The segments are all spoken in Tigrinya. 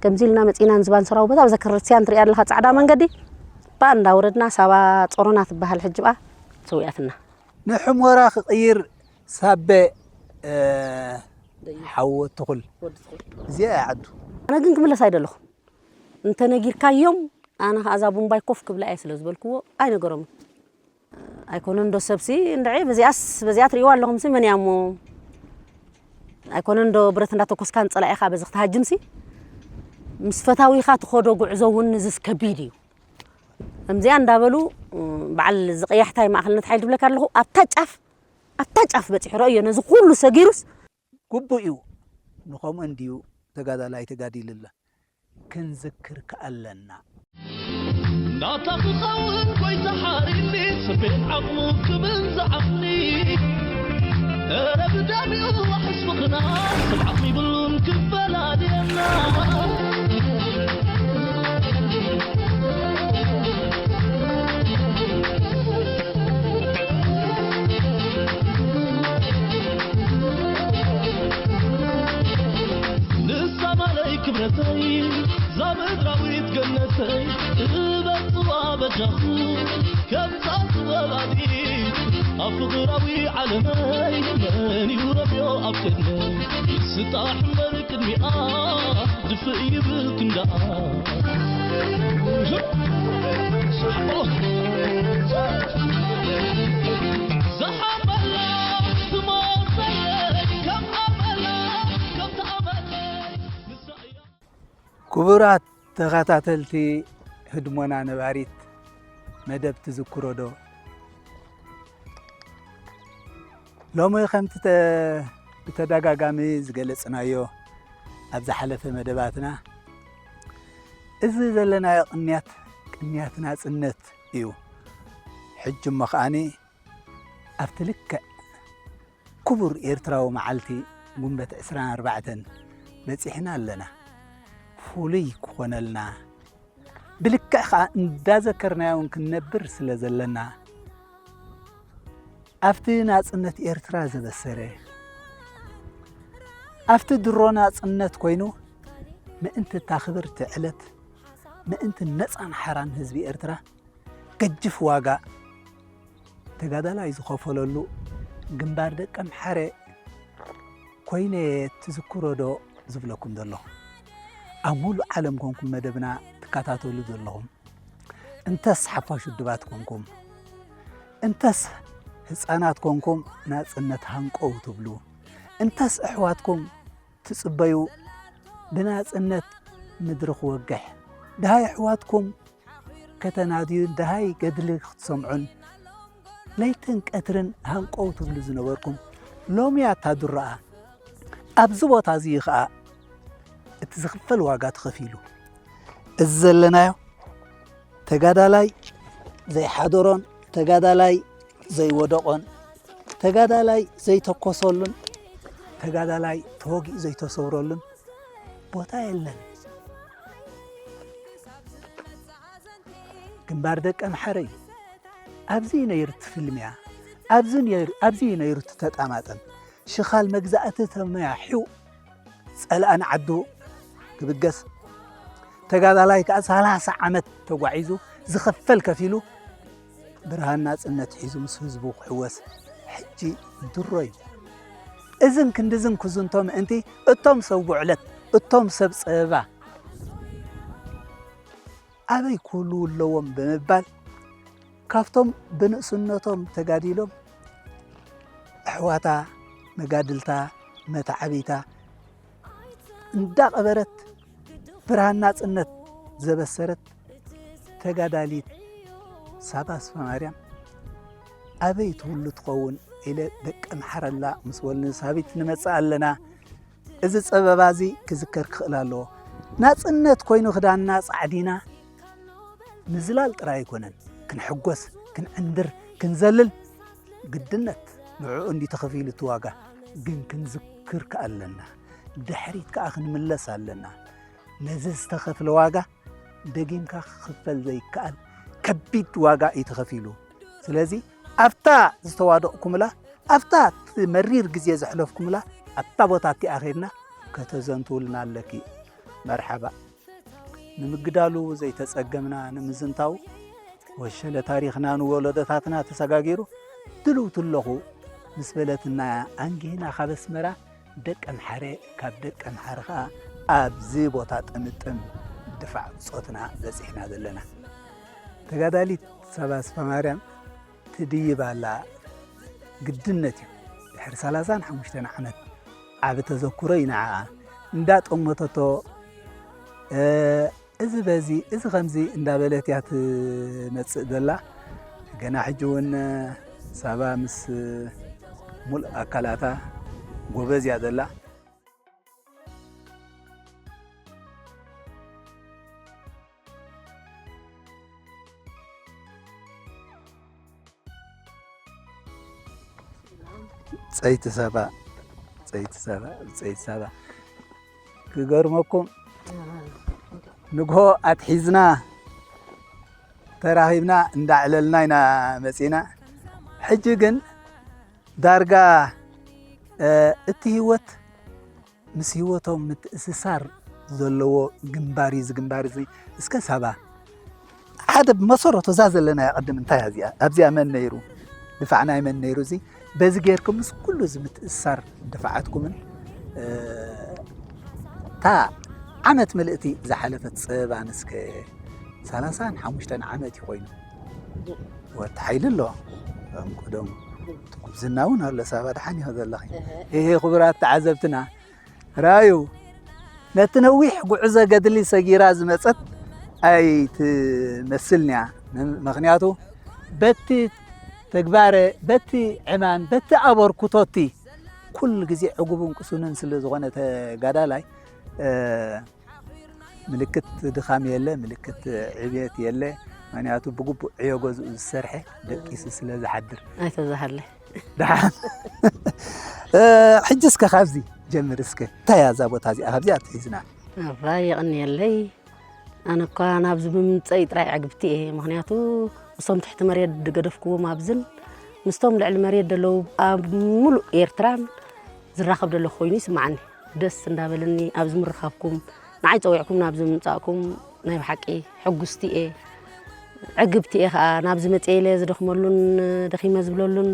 ከምዚ ኢልና መጺና ንዝባን ሰራዊ ቦታ፣ ኣብዛ ክርስትያን ትሪኣ ኣለኻ ጻዕዳ መንገዲ፣ ብኣ እንዳወረድና ሳባ ጾሮና ትበሃል ሕጂ ብኣ ሰዊኣትና። ንሕሞራ ክቕይር ሳበ፣ እ፣ ሓወ ትኹል። ወዲ ትኹል። እዚኣ እያ ዓዱ። ኣነ ግን ክምለስ ኣይደለኹ። እንተነጊርካዮም፣ ኣነ ኸኣ እዛ ቡምባይ ኮፍ ክብላ እየ ስለ ዝበልክዎ፣ ኣይነገሮምን። ኣይኮነን ዶ ሰብሲ እንድዒ፣ በዚኣስ፣ በዚኣ ትርእይዋ ኣለኹምሲ፣ መን እያ እሞ? ኣይኮነን ዶ ብረት እንዳተኮስካን ጸላኢኻ በዚ ክትሃጅምሲ? ምስ ፈታዊኻ ትኸዶ ጉዕዞ እውን ንዝስ ከቢድ እዩ። ከምዚኣ እንዳበሉ፣ በዓል ዝቐያሕታይ ማእኸልነት ሓይሊ ድብለካ ኣለኹ፣ ኣብታ ጫፍ፣ ኣብታ ጫፍ በጺሑ ረእዮ፣ ነዚ ኩሉ ሰጊሩስ። ግቡእ እዩ፣ ንኸምኡ እንድዩ ተጋዳላይ ተጋዲሉላ። ክንዝክር ከኣለና። ናታ ክኸውን ጎይታ ሓሪኒ፣ ስቤት ዓቕሙ ክብል ዝዓቕኒ። እረ ብደም ይዋሕስ ፍቕርና፣ ሰብ ዓቕሚ ይብሉን ክፈላልየና። ንሳ ማለይ ክብረተይ፣ እዛ ምድራዊት ገነተይ፣ እበጽዋ በጃኹ፣ ከምዛ ጥበብ ኣድኢት፣ ኣብ ፍቕራዊ ዓለመይ፣ መን እዩ ረብዮ ኣብ ቅድመይ? ይስጣሕ እምበር ቅድሚኣ፣ ድፍእ ይብል ክንዳኣ። ዝሓመላ ትመውተለይ፣ ከም ኣመላ፣ ከምታ ኣመለይ፣ ንሳ እያ። ክቡራት ተኸታተልቲ ህድሞና ነባሪት መደብ ትዝክሮ ዶ? ሎሚ ከምቲ ተ-፣ ብተደጋጋሚ ዝገለጽናዮ ኣብ ዝሓለፈ መደባትና፣ እዚ ዘለናዮ ቅንያት፣ ቅንያት ናጽነት እዩ። ሕጂ እሞ ከኣኒ ኣብቲ ልክዕ ክቡር ኤርትራዊ መዓልቲ ጉንበት ዕስራን ኣርባዕተን በጺሕና ኣለና። ፍሉይ ክኾነልና፣ ብልክዕ ኸኣ እንዳዘከርናዮ እውን ክንነብር ስለ ዘለና፣ ኣብቲ ናጽነት ኤርትራ ዘበሰረ፣ ኣብቲ ድሮ ናጽነት ኮይኑ፣ ምእንቲ እታ ክብርቲ ዕለት፣ ምእንቲ ነጻን ሓራን ህዝቢ ኤርትራ፣ ገጅፍ ዋጋ ተጋዳላይ ዝኸፈለሉ ግንባር ደቀ ምሓረ ኮይነ ትዝክሮ ዶ ዝብለኩም ዘለኹ? ኣብ ሙሉእ ዓለም ኮንኩም መደብና ትከታተሉ ዘለኹም፣ እንተስ ሓፋሽ ውድባት ኮንኩም፣ እንተስ ህጻናት ኮንኩም ናጽነት ሃንቀው ትብሉ፣ እንተስ ኣሕዋትኩም ትጽበዩ ብናጽነት ምድሪ ክወግሕ፣ ደሃይ ኣሕዋትኩም ከተናድዩን ደሃይ ገድሊ ክትሰምዑን ለይትን ቀትርን ሃንቀው ትብሉ ዝነበርኩም፣ ሎሚ እያ እታ ዱራኣ። ኣብዚ ቦታ እዚ ኸኣ እቲ ዝኽፈል ዋጋ ተኸፊሉ። እዚ ዘለናዮ ተጋዳላይ ዘይሓደሮን፣ ተጋዳላይ ዘይወደቖን፣ ተጋዳላይ ዘይተኮሰሉን፣ ተጋዳላይ ተወጊኡ ዘይተሰውረሉን ቦታ የለን። ግንባር ደቀ ምሓረ እዩ። ኣብዚ እዩ ነይሩ እቲ ፍልምያ፣ ኣብዚ ነይሩ፣ ኣብዚ እዩ ነይሩ እቲ ተጣማጠም። ሽኻል መግዛእቲ ተመያሒው ጸላእን ዓዱ ክብገስ፣ ተጋዳላይ ከኣ ሰላሳ ዓመት ተጓዒዙ ዝኽፈል ከፊሉ ብርሃን ናጽነት ሒዙ ምስ ህዝቡ ክሕወስ ሕጂ ድሮ እዩ። እዝን ክንድዝን ክዝንቶ ምእንቲ እቶም ሰብ ጉዕለት፣ እቶም ሰብ ጸበባ ኣበይ ክህልዉ ኣለዎም ብምባል ካብቶም ብንእስነቶም ተጋዲሎም ኣሕዋታ መጋድልታ መተዓብይታ እንዳቐበረት ብርሃን ናጽነት ዘበሰረት ተጋዳሊት ሳባ ኣስፋማርያም ኣበይ ትህሉ ትኸውን ኢለ ደቀ ምሓረላ ምስ በሉኒ ሳቢት ንመጽእ ኣለና። እዚ ጸበባ እዚ ክዝከር ክኽእል ኣለዎ። ናጽነት ኮይኑ ክዳንና ጻዕዲና ምዝላል ጥራይ ኣይኮነን። ክንሕጎስ፣ ክንዕንድር፣ ክንዘልል ግድነት ንዕኡ እንዲ ተኸፊሉ እቲ ዋጋ። ግን ክንዝክር ከኣ ኣለና። ድሕሪት ከኣ ክንምለስ ኣለና። ነዚ ዝተኸፍለ ዋጋ ደጊምካ ክኽፈል ዘይከኣል ከቢድ ዋጋ እዩ ተኸፊሉ። ስለዚ ኣብታ ዝተዋደቕኩምላ፣ ኣብታ እቲ መሪር ግዜ ዘሕለፍኩምላ፣ ኣብታ ቦታ እቲኣ ኸይድና ከተዘንትውልና ኣለኪ። መርሓባ። ንምግዳሉ ዘይተጸገምና ንምዝንታው፣ ወሸለ ታሪኽና ንወለዶታትና ተሰጋጊሩ ድልውቲ ኣለኹ ምስ በለትና ኣንጊህና ካብ ኣስመራ ደቀምሓረ፣ ካብ ደቀምሓረ ኸኣ ኣብዚ ቦታ ጥምጥም ድፋዕ ብጾትና በጺሕና ዘለና። ተጋዳሊት ሳባ ኣስፋማርያም ትድይብ ኣላ። ግድነት እዩ። ድሕሪ ሰላሳን ሓሙሽተን ዓመት ዓቢ ተዘክሮ እዩ ንዓኣ። እንዳጠመተቶ፣ እ፣ እዚ በዚ፣ እዚ ከምዚ እንዳበለት እያ ትመጽእ ዘላ። ገና ሕጂ እውን ሳባ ምስ ሙሉእ ኣካላታ ጎበዝ እያ ዘላ። ጸይቲ ሳባ፣ ጸይቲ ሳባ፣ ጸይቲ ሳባ። ክገርመኩም፣ ንግሆ ኣትሒዝና ተራኺብና እንዳዕለልና ኢና መጺና። ሕጂ ግን ዳርጋ፣ እ፣ እቲ ህይወት ምስ ህይወቶም ምትእስሳር ዘለዎ ግንባር እዩ። እዚ ግንባር እዚ እስከ ሳባ ሓደ ብመሰረቱ እዛ ዘለናያ ቅድም እንታይ እያ እዚኣ? ኣብዚኣ መን ነይሩ? ድፋዕ ናይ መን ነይሩ? እዚ በዚ ጌርኩም ምስ ኩሉ እዚ ምትእስሳር ድፋዓትኩምን፣ እ፣ እታ ዓመት ምልእቲ ዝሓለፈት ጸበባን እስከ ሰላሳን ሓሙሽተን ዓመት እዩ ኮይኑ። ወዲ ሓይሊ ኣሎ። ከም ቀደሙ እቲ ጉብዝና እውን ኣሎ። ሳባ ደሓን ኢኺ ዘለኺ? እህ። እሄ፣ ክቡራት ተዓዘብትና፣ ራዩ ነቲ ነዊሕ ጉዕዞ ገድሊ ሰጊራ ዝመጸት ኣይትመስልን'ያ። ም-፣ ምኽንያቱ በቲ ተግባረ፣ በቲ ዕማን፣ በቲ ኣበርክቶቲ ኩሉ ግዜ ዕጉብን ቅሱንን ስለ ዝኾነ ተጋዳላይ፣ እ፣ ምልክት ድኻም የለ፣ ምልክት ዕብየት የለ። ምኽንያቱ ብግቡእ ዕዮ ገዝኡ ዝሰርሐ ደቂሱ ስለ ዝሓድር። ኣይተዝሃለ። ደሓን። እ፣ ሕጂ እስከ ካብዚ ጀምር እስከ። እንታይ እያ እዛ ቦታ እዚኣ? ካብዚኣ ትሒዝና። ኣባይ የቐንየለይ። ኣነ እኳ ናብዚ ብምምፀይ ጥራይ ዕግብቲ እየ። ምኽንያቱ ምስቶም ትሕቲ መሬት ዝገደፍክዎም ኣብዝን ምስቶም ልዕሊ መሬት ዘለዉ ኣብ ሙሉእ ኤርትራን ዝራኸብ ዘለኹ ኮይኑ ይስምዓኒ። ደስ እንዳበለኒ ኣብዚ ምርኻብኩም፣ ንዓይ ጸዊዕኩም ናብዚ ምምጻእኩም ናይ ብሓቂ ሕጉስቲ እየ። ዕግብቲ እየ ኸኣ። ናብዚ መጽየ ኢለ ዝደኽመሉን ደኺመ ዝብለሉን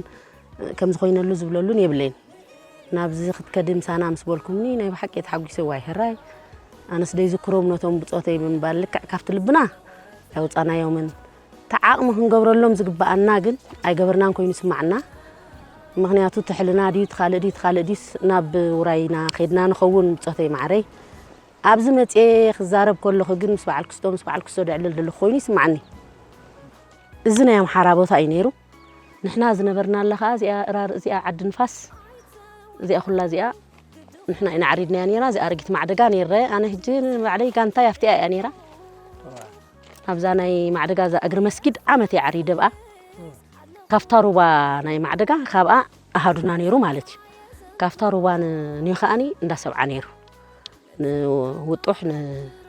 ከምዚ ኮይነሉ ዝብለሉን የብለይን። ናብዚ ክትከዲ ምሳና ምስ በልኩምኒ ናይ ብሓቂ ተሓጒሰ። ዋይ ህራይ፣ ኣነስ ደይዝክሮም ነቶም ብጾተይ ብምባል ልክዕ ካብቲ ልብና ኣየውጻናዮምን። እቲ ዓቕሚ ክንገብረሎም ዝግብኣና ግን ኣይገበርናን ኮይኑ ይስምዓና። ምኽንያቱ እቲ ሕልና ድዩ፣ እቲ ካልእ ድዩ፣ እቲ ካልእ ድዩስ ናብ ውራይና ኸይድና ንኸውን ብጾተይ ማዕረይ። ኣብዚ መጽየ ክዛረብ ከለኹ ግን ምስ በዓል ክስቶ፣ ምስ በዓል ክስቶ ደዕልል ደለኹ ኮይኑ ይስምዓኒ። እዚ ናይ ኣምሓራ ቦታ እዩ ነይሩ። ንሕና ዝነበርናላ ኸኣ እዚኣ እራር፣ እዚኣ ዓዲ ንፋስ፣ እዚኣ ኩላ እዚኣ ንሕና ኢና ዓሪድናያ ነይርና። እዚኣ ኣረጊት ማዕደጋ ነይረ። ኣነ ሕጂ ንባዕለይ ጋንታይ ኣብቲኣ እያ ነይራ። ኣብዛ ናይ ማዕደጋ እዛ እግሪ መስጊድ ዓመት እየ ዓሪደ ብኣ። ካብታ ሩባ ናይ ማዕደጋ ካብኣ ኣሃዱና ነይሩ ማለት እዩ። ካብታ ሩባ ን-፣ ንዮ ከኣኒ እንዳ ሰብዓ ነይሩ። ንውጡሕ ን-፣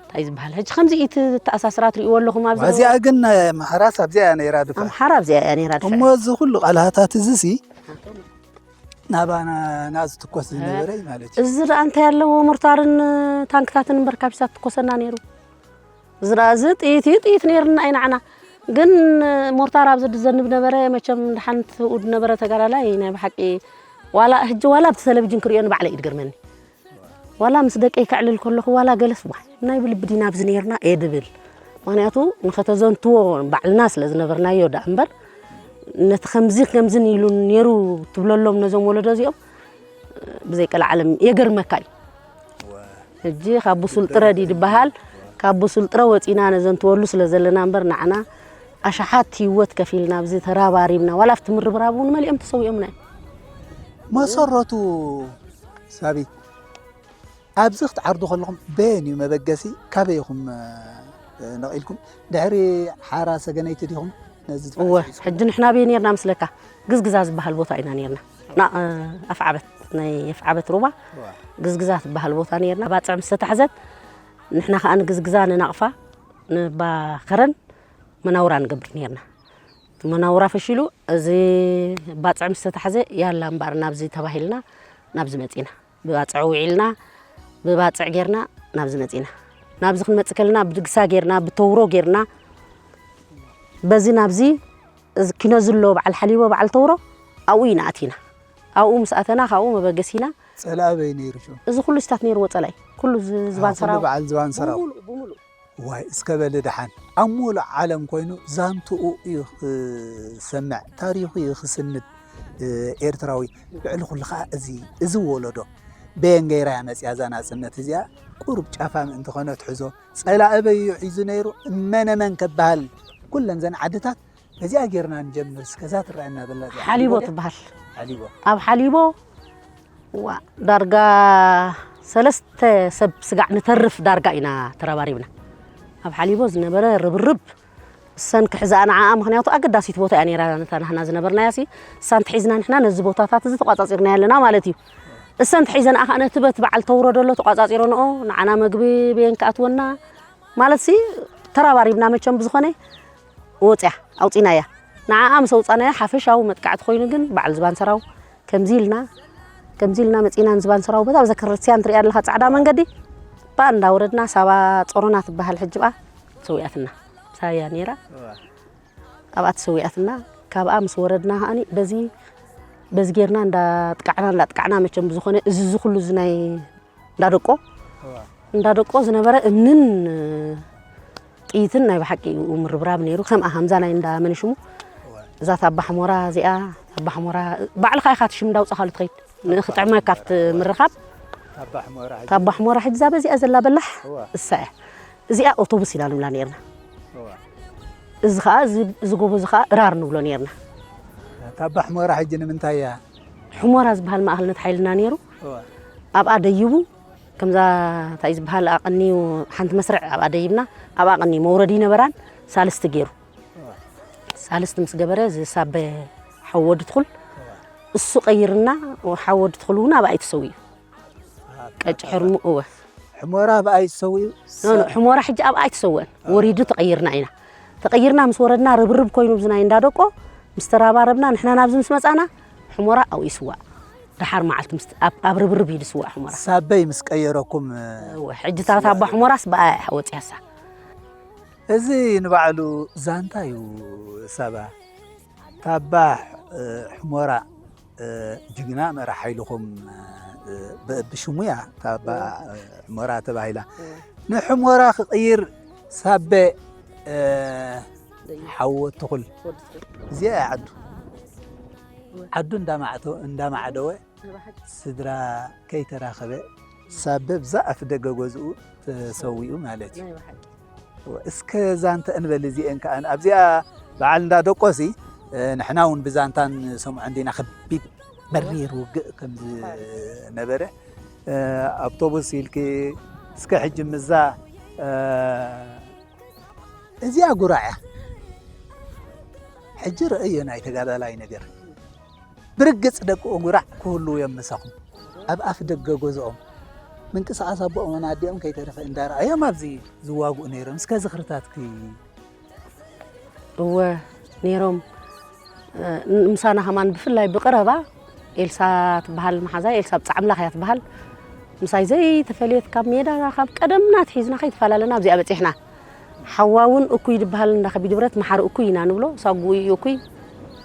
እንታይ ዝበሃል ሕጂ ከምዚ እቲ ተኣሳስራ ትርእይዎ ኣለኹም ኣብዚ እዚኣ ግን፣ እ፣ ኣምሓራስ ኣብዚኣ እያ ነይራ ድፋዕ። ኣምሓራ ኣብዚኣ እያ ነይራ ድፋዕ። እሞ እዚ ኩሉ ቃልሃታት እዚ ሲ ናባና ናዝትኮስ ዝነበረ እዩ ማለት እዩ። እዚ ደኣ እንታይ ኣለዎ ሞርታርን ታንክታትን እምበር ካብ ሒሳ ትኮሰና ነይሩ። እዚ ደኣ እዚ ጥይት እዩ፣ ጥይት ነይርና እዩ ንዓና። ግን ሞርታር ኣብዚ ዝዘንብ ነበረ፣ መቸም ደሓን ትብኡ ዝነበረ ተጋዳላይ ናይ ብሓቂ ዋላ ሕጂ ዋላ ኣብቲ ቴሌቪዥን ክርእዮ ንባዕለይ እዩ ዝገርመኒ። ዋላ ምስ ደቀይ ከዕልል ከለኹ ዋላ ገለስ ዋይ ናይ ብልቢ ዲና ኣብዚ ነይርና እየ ድብል። ምኽንያቱ ንኸተዘንትዎ ባዕልና ስለ ዝነበርናዮ ደኣ እምበር ነቲ ከምዚ ከምዝን ኢሉ ነይሩ ትብለሎም ነዞም ወለዶ እዚኦም ብዘይ ቀልዓለም የገርመካ እዩ። ሕጂ ካብ ብሱል ጥረ ድዩ ዝበሃል? ካብ ብሱል ጥረ ወፂና ነዘንትወሉ ስለ ዘለና እምበር ንዓና ኣሽሓት ህይወት ከፊልና ኣብዚ ተራባሪብና ዋላ ኣብቲ ምርብራብ እውን መሊኦም ተሰዊኦምና እዮም። መሰረቱ ሳቢት ኣብዚ ክትዓርዱ ከለኹም በየን እዩ መበገሲ? ካበይ ኢኹም፣ እ፣ ነቒልኩም? ድሕሪ ሓራ ሰገነይቲ ዲኹም ነዚ እወ፣ ትፋስስ? ሕጂ ንሕና በየን ነርና ምስለካ? ግዝግዛ ዝበሃል ቦታ ኢና ነርና። ና፣ እ፣ ኣፍዓበት፣ ናይ ኣፍዓበት ሩባ እወ። ግዝግዛ ትበሃል ቦታ ነርና። ባጽዕ ምስ ተታሕዘት ንሕና ከኣ ንግዝግዛ ንናቕፋ ንባኸረን መናውራ ንገብር ነርና። እቲ መናውራ ፈሺሉ እዚ ባጽዕ ምስ ተታሕዘ ያላ እምበኣር ናብዚ ተባሂልና ናብዚ መጺና። ብባጽዕ ውዒልና ብባጽዕ ጌርና ናብዚ መጺና። ናብዚ ክንመጽእ ከለና ብድግሳ ጌርና፣ ብተውሮ ጌርና፣ በዚ ናብዚ እዚ ኪኖ ዝሎ በዓል ሓሊቦ በዓል ተውሮ ኣብኡ ኢና ኣቲና። ኣብኡ ምስ ኣተና ካብኡ መበገሲና። ጸላኢ ኣበይ ነይሩ ሽዑ? እዚ ኩሉ ስታት ነይርዎ ጸላኢ። ኩሉ ዝ-፣ ዝባን ኣሃ፣ ኩሉ ሰራው-፣ በዓል ዝባን ሰራው። ብምሉእ፣ ብምሉእ። ዋይ፣ እስከ በሊ ደሓን። ኣብ ሙሉእ ዓለም ኮይኑ ዛንትኡ እዩ ክሰምዕ፣ ታሪኹ እዩ ክስንድ፣ እ፣ ኤርትራዊ። ልዕሊ ኩሉ ኸኣ እዚ፣ እዚ ወለዶ በየን ገይራ እያ መጽያ እዛ ናጽነት እዚኣ? ቁሩብ ጫፋ ምእንቲ ኾነ ትሕዞ። ጸላኢ ኣበይ እዩ ሒዙ ነይሩ? መነ መን ከበሃል? ኩለን ዘን ዓድታት በዚኣ ጌርና ንጀምር። እስከ እዛ ትረኣየና ዘላ እዚኣ ሓሊቦ ሓሊቦ ድያ? ትበሃል። ሓሊቦ። ኣብ ሓሊቦ፣ ዋ፣ ዳርጋ ሰለስተ ሰብ ስጋዕ ንተርፍ ዳርጋ ኢና ተረባሪብና። ኣብ ሓሊቦ ዝነበረ ርብርብ፣ እሰን ክሕዝኣ ንዓኣ፣ ምኽንያቱ ኣገዳሲት ቦታ እያ ነይራ፣ ነታ ናህና ዝነበርናያ ሲ፣ እሳ እንተሒዝና ንሕና ነዚ ቦታታት እዚ ተቋጻጺርናዮ ኣለና ማለት እዩ። እሰን እንተሒዘንኣ ከኣ ነቲ በት በዓል ተውሮ ደሎ ተቋጻጺረንኦ፣ ንዓና መግቢ በየን ክኣትወና፣ ማለት ሲ፣ ተራባሪብና መቸም ብዝኾነ ወጽያ ኣውጺናያ። ንዓኣ ምስ ኣውጻናያ ሓፈሻዊ መጥቃዕቲ ኮይኑ ግን በዓል ዝባን ሰራው ከምዚ ኢልና፣ ከምዚ ኢልና መጺና ንዝባን ሰራው በታ ኣብዛ ክርስትያን ትሪኣ ኣለኻ ጻዕዳ መንገዲ፣ ብኣ እንዳወረድና ሳባ ጾሮና ትበሃል ሕጂ ብኣ ሰዊኣትና። ሳያ ነይራ። እዋ። ኣብኣ ተሰዊኣትና። ካብኣ ምስ ወረድና ከኣኒ በዚ፣ በዚ ጌርና እንዳጥቃዕና፣ እንዳጥቃዕና መቸም ብዝኾነ እዚ፣ እዚ ኩሉ እዚ ናይ እንዳደቆ፣ እዋ። እንዳደቆ ዝነበረ እምንን ጥይትን ናይ ብሓቂ እዩ ምርብራብ ነይሩ። ከምኣ ሃምዛ ናይ እንዳ መን ሽሙ? እዋ። እዛ ታባ ሕሞራ እዚኣ፣ ታባ ሕሞራ፣ ባዕልኻ ኢኻ እቲ ሽም እንዳውጻኻሉ ትኸይድ። ንኽጥዕመካ ኣብቲ ምርኻብ። ታባ ሕሞራ ሕጂ። ታባ ሕሞራ ሕጂ እዛ በዚኣ ዘላ በላሕ እዋ። እሳ እያ። እዚኣ ኣውቶቡስ ኢና ንብላ ነይርና። እዋ። እዚ ኸኣ፣ እዚ፣ እዚ ጎቦ እዚ ኸኣ እራር ንብሎ ነይርና። ታባ ሕሞራ ሕጂ ንምንታይ እያ? ሕሞራ ዝበሃል ማእኸልነት ሓይልና ነይሩ። እዋ። ኣብኣ ደይቡ፣ ከምዛ እንታይ እዩ ዝበሃል፣ ኣቐንዩ ሓንቲ መስርዕ ኣብኣ ደይብና፣ ኣብኣ ኣቐንዩ መውረዲ ነበራን ሳልስቲ ገይሩ። እዋ። ሳልስቲ ምስ ገበረ፣ እዚ ሳበ ሓወዲ ትኹል፣ እዋ። እሱ ቀይርና፣ ሓወዲ ትኹል እውን ኣብኣ እዩ ተሰዊኡ። ኣታ ቀጭ ሕርሙ፣ እወ። ሕሞራ ኣብኣ እዩ ተሰዊኡ? ኖ፣ ኖ፣ ሕሞራ ሕጂ ኣብኣ ኣይተሰወአን። አ። ወሪዱ ተቐይርና ኢና። ተቐይርና ምስ ወረድና ርብርብ ኮይኑ ብዚ ናይ እንዳደቆ ምስ ተራባረብና ንሕና ናብዚ ምስ መጻና ሕሞራ ኣብኡ ይስዋእ። ደሓር መዓልቲ ምስ ኣብ፣ ኣብ ርብርብ እዩ ዝስዋእ ሕሞራ። ሳበይ ምስ ቀየረኩም፣ እ፣ እወ፣ ሕጂ እታ ስዋእ ታባ ዶ? ሕሞራስ ብኣ እያ ወጺኣሳ። እዚ ንባዕሉ ዛንታ እዩ ሳባ። ታባ፣ እ፣ ሕሞራ እ፣ ጅግና መራሕ ሓይልኹም፣ እ፣ ብ-፣ ብሽሙ እያ፣ እታ ባ-፣ እወ። እ፣ ሕሞራ ተባሂላ። እወ። ንሕሞራ ክቕይር ሳበ፣ እ፣ ደይ። ሓወ ትኹል። ወዲ ትኹል። እዚኣ እያ ዓዱ። እወ። ዓዱ እንዳማዕተ-፣ እንዳማዕደወ፣ ናይ ብሓቂ። ስድራ ከይተራኸበ፣ ሳበ ብዛ ኣፍ ደገ ገዝኡ ተሰዊኡ ማለት እዩ። ናይ ብሓቂ። እስከ ዛንታ እንበል እዚኤን ከኣ ኣብዚኣ በዓል እንዳ ደቆሲ፣ እ፣ ንሕና እውን ብዛንታ ንሰምዖ እንዲና፣ ከቢድ መሪር ውግእ ከም ዝነበረ፣ እ፣ ኣውቶቡስ ኢልኪ እስከ ሕጂ ምዛ፣ እ፣ እዚኣ ጉራዕ እያ። ሕጂ ርእዮ ናይ ተጋዳላይ ነገር። ብርግጽ ደቂ ጉራዕ ክህልዉ እዮም ምሳኹም። ኣብ ኣፍ ደገ ገዝኦም ምንቅስቓስ ኣቦኦምን ኣዲኦም ከይተረፈ እንዳረኣዮም ኣብዚ ዝዋግኡ ነይሮም። እስከ ዝኽርታትኪ። እወ፣ ነይሮም። እ፣ ምሳና ከማን ብፍላይ ብቐረባ ኤልሳ ትበሃል መሓዛይ፣ ኤልሳ ብጻዕምላኽ እያ ትበሃል። ምሳይ ዘይተፈለየት ካብ ሜዳ ካብ ቀደምና ኣትሒዝና ከይተፈላለና ኣብዚኣ በጺሕና። ሓዋ እውን እኩይ ዝበሃል እንዳ ከቢድ ብረት መሓሪ እኩይ ኢና ንብሎ፣ ሳጉኡ እዩ እኩይ።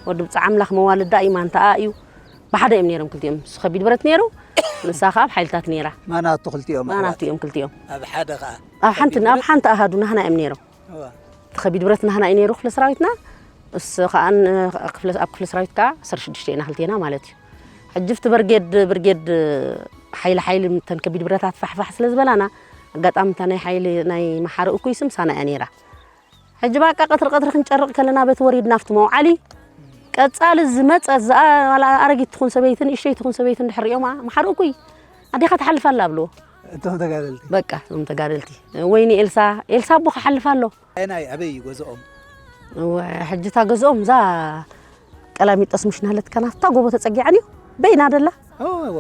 ወዲ ብጻዕምላኽ መዋልዳ እዩ፣ ማንታኣ እዩ። ብሓደ እዮም ነይሮም ክልቲኦም። ንሱ ከቢድ ብረት ነይሩ፣ ንሳ ከኣ ኣብ ሓይልታት ነይራ። ማናቱ ክልቲኦም ማናቱ ኣሕዋት? እዮም ክልቲኦም። ኣብ ሓደ ከኣ? ኣብ ሓንቲ፣ ከቢድ ኣብ ብረት? ሓንቲ ኣሃዱ ናህና እዮም ነይሮም። እዋ። እቲ ከቢድ ብረት ናህና እዩ ነይሩ ክፍለ ሰራዊትና። እሱ ከኣ ን-፣ ክፍለ፣ ኣብ ክፍለ ሰራዊት ከኣ ዓሰርተ ሽዱሽተ ኢና ክልቴና ማለት እዩ። ሕጂ ኣብቲ ብርጌድ፣ ብርጌድ ሓይሊ፣ ሓይሊ እተን ከቢድ ብረታት ፋሕፋሕ ስለ ዝበላና፣ ኣጋጣሚ እታ ናይ ሓይሊ ናይ መሓሪ እኩይ ስም ሳና እያ ነይራ። ሕጂ በቃ ቀትሪ ቀትሪ ክንጨርቕ ከለና በቲ ወሪድና ኣብቲ መውዓሊ፣ ቀጻሊ ዝመጸት ዝኣ-፣ ዋላ ኣረጊት ትኹን ሰበይቲ፣ ንእሽተይ ትኹን ሰበይቲ እንድሕር ሪኦማ፣ "መሓሪ እኩይ፣ ኣዴኻ ትሓልፍ ኣላ" ኣብልዎ። እቶም ተጋደልቲ። በቃ፣ እቶም ተጋደልቲ። "ወይኒ ኤልሳ፣ ኤልሳ ኣቦ ክሓልፍ ኣሎ።" ኣየናይ፣ ኣበይ እዩ ገዝኦም? እወ፣ ሕጂ እታ ገዝኦም እዛ ቀላሚጦስ ምሽ ናህለት ከናፍታ ጎቦ ተጸጊዓን እዩ። በይና ደላ። እወ፣ እወ።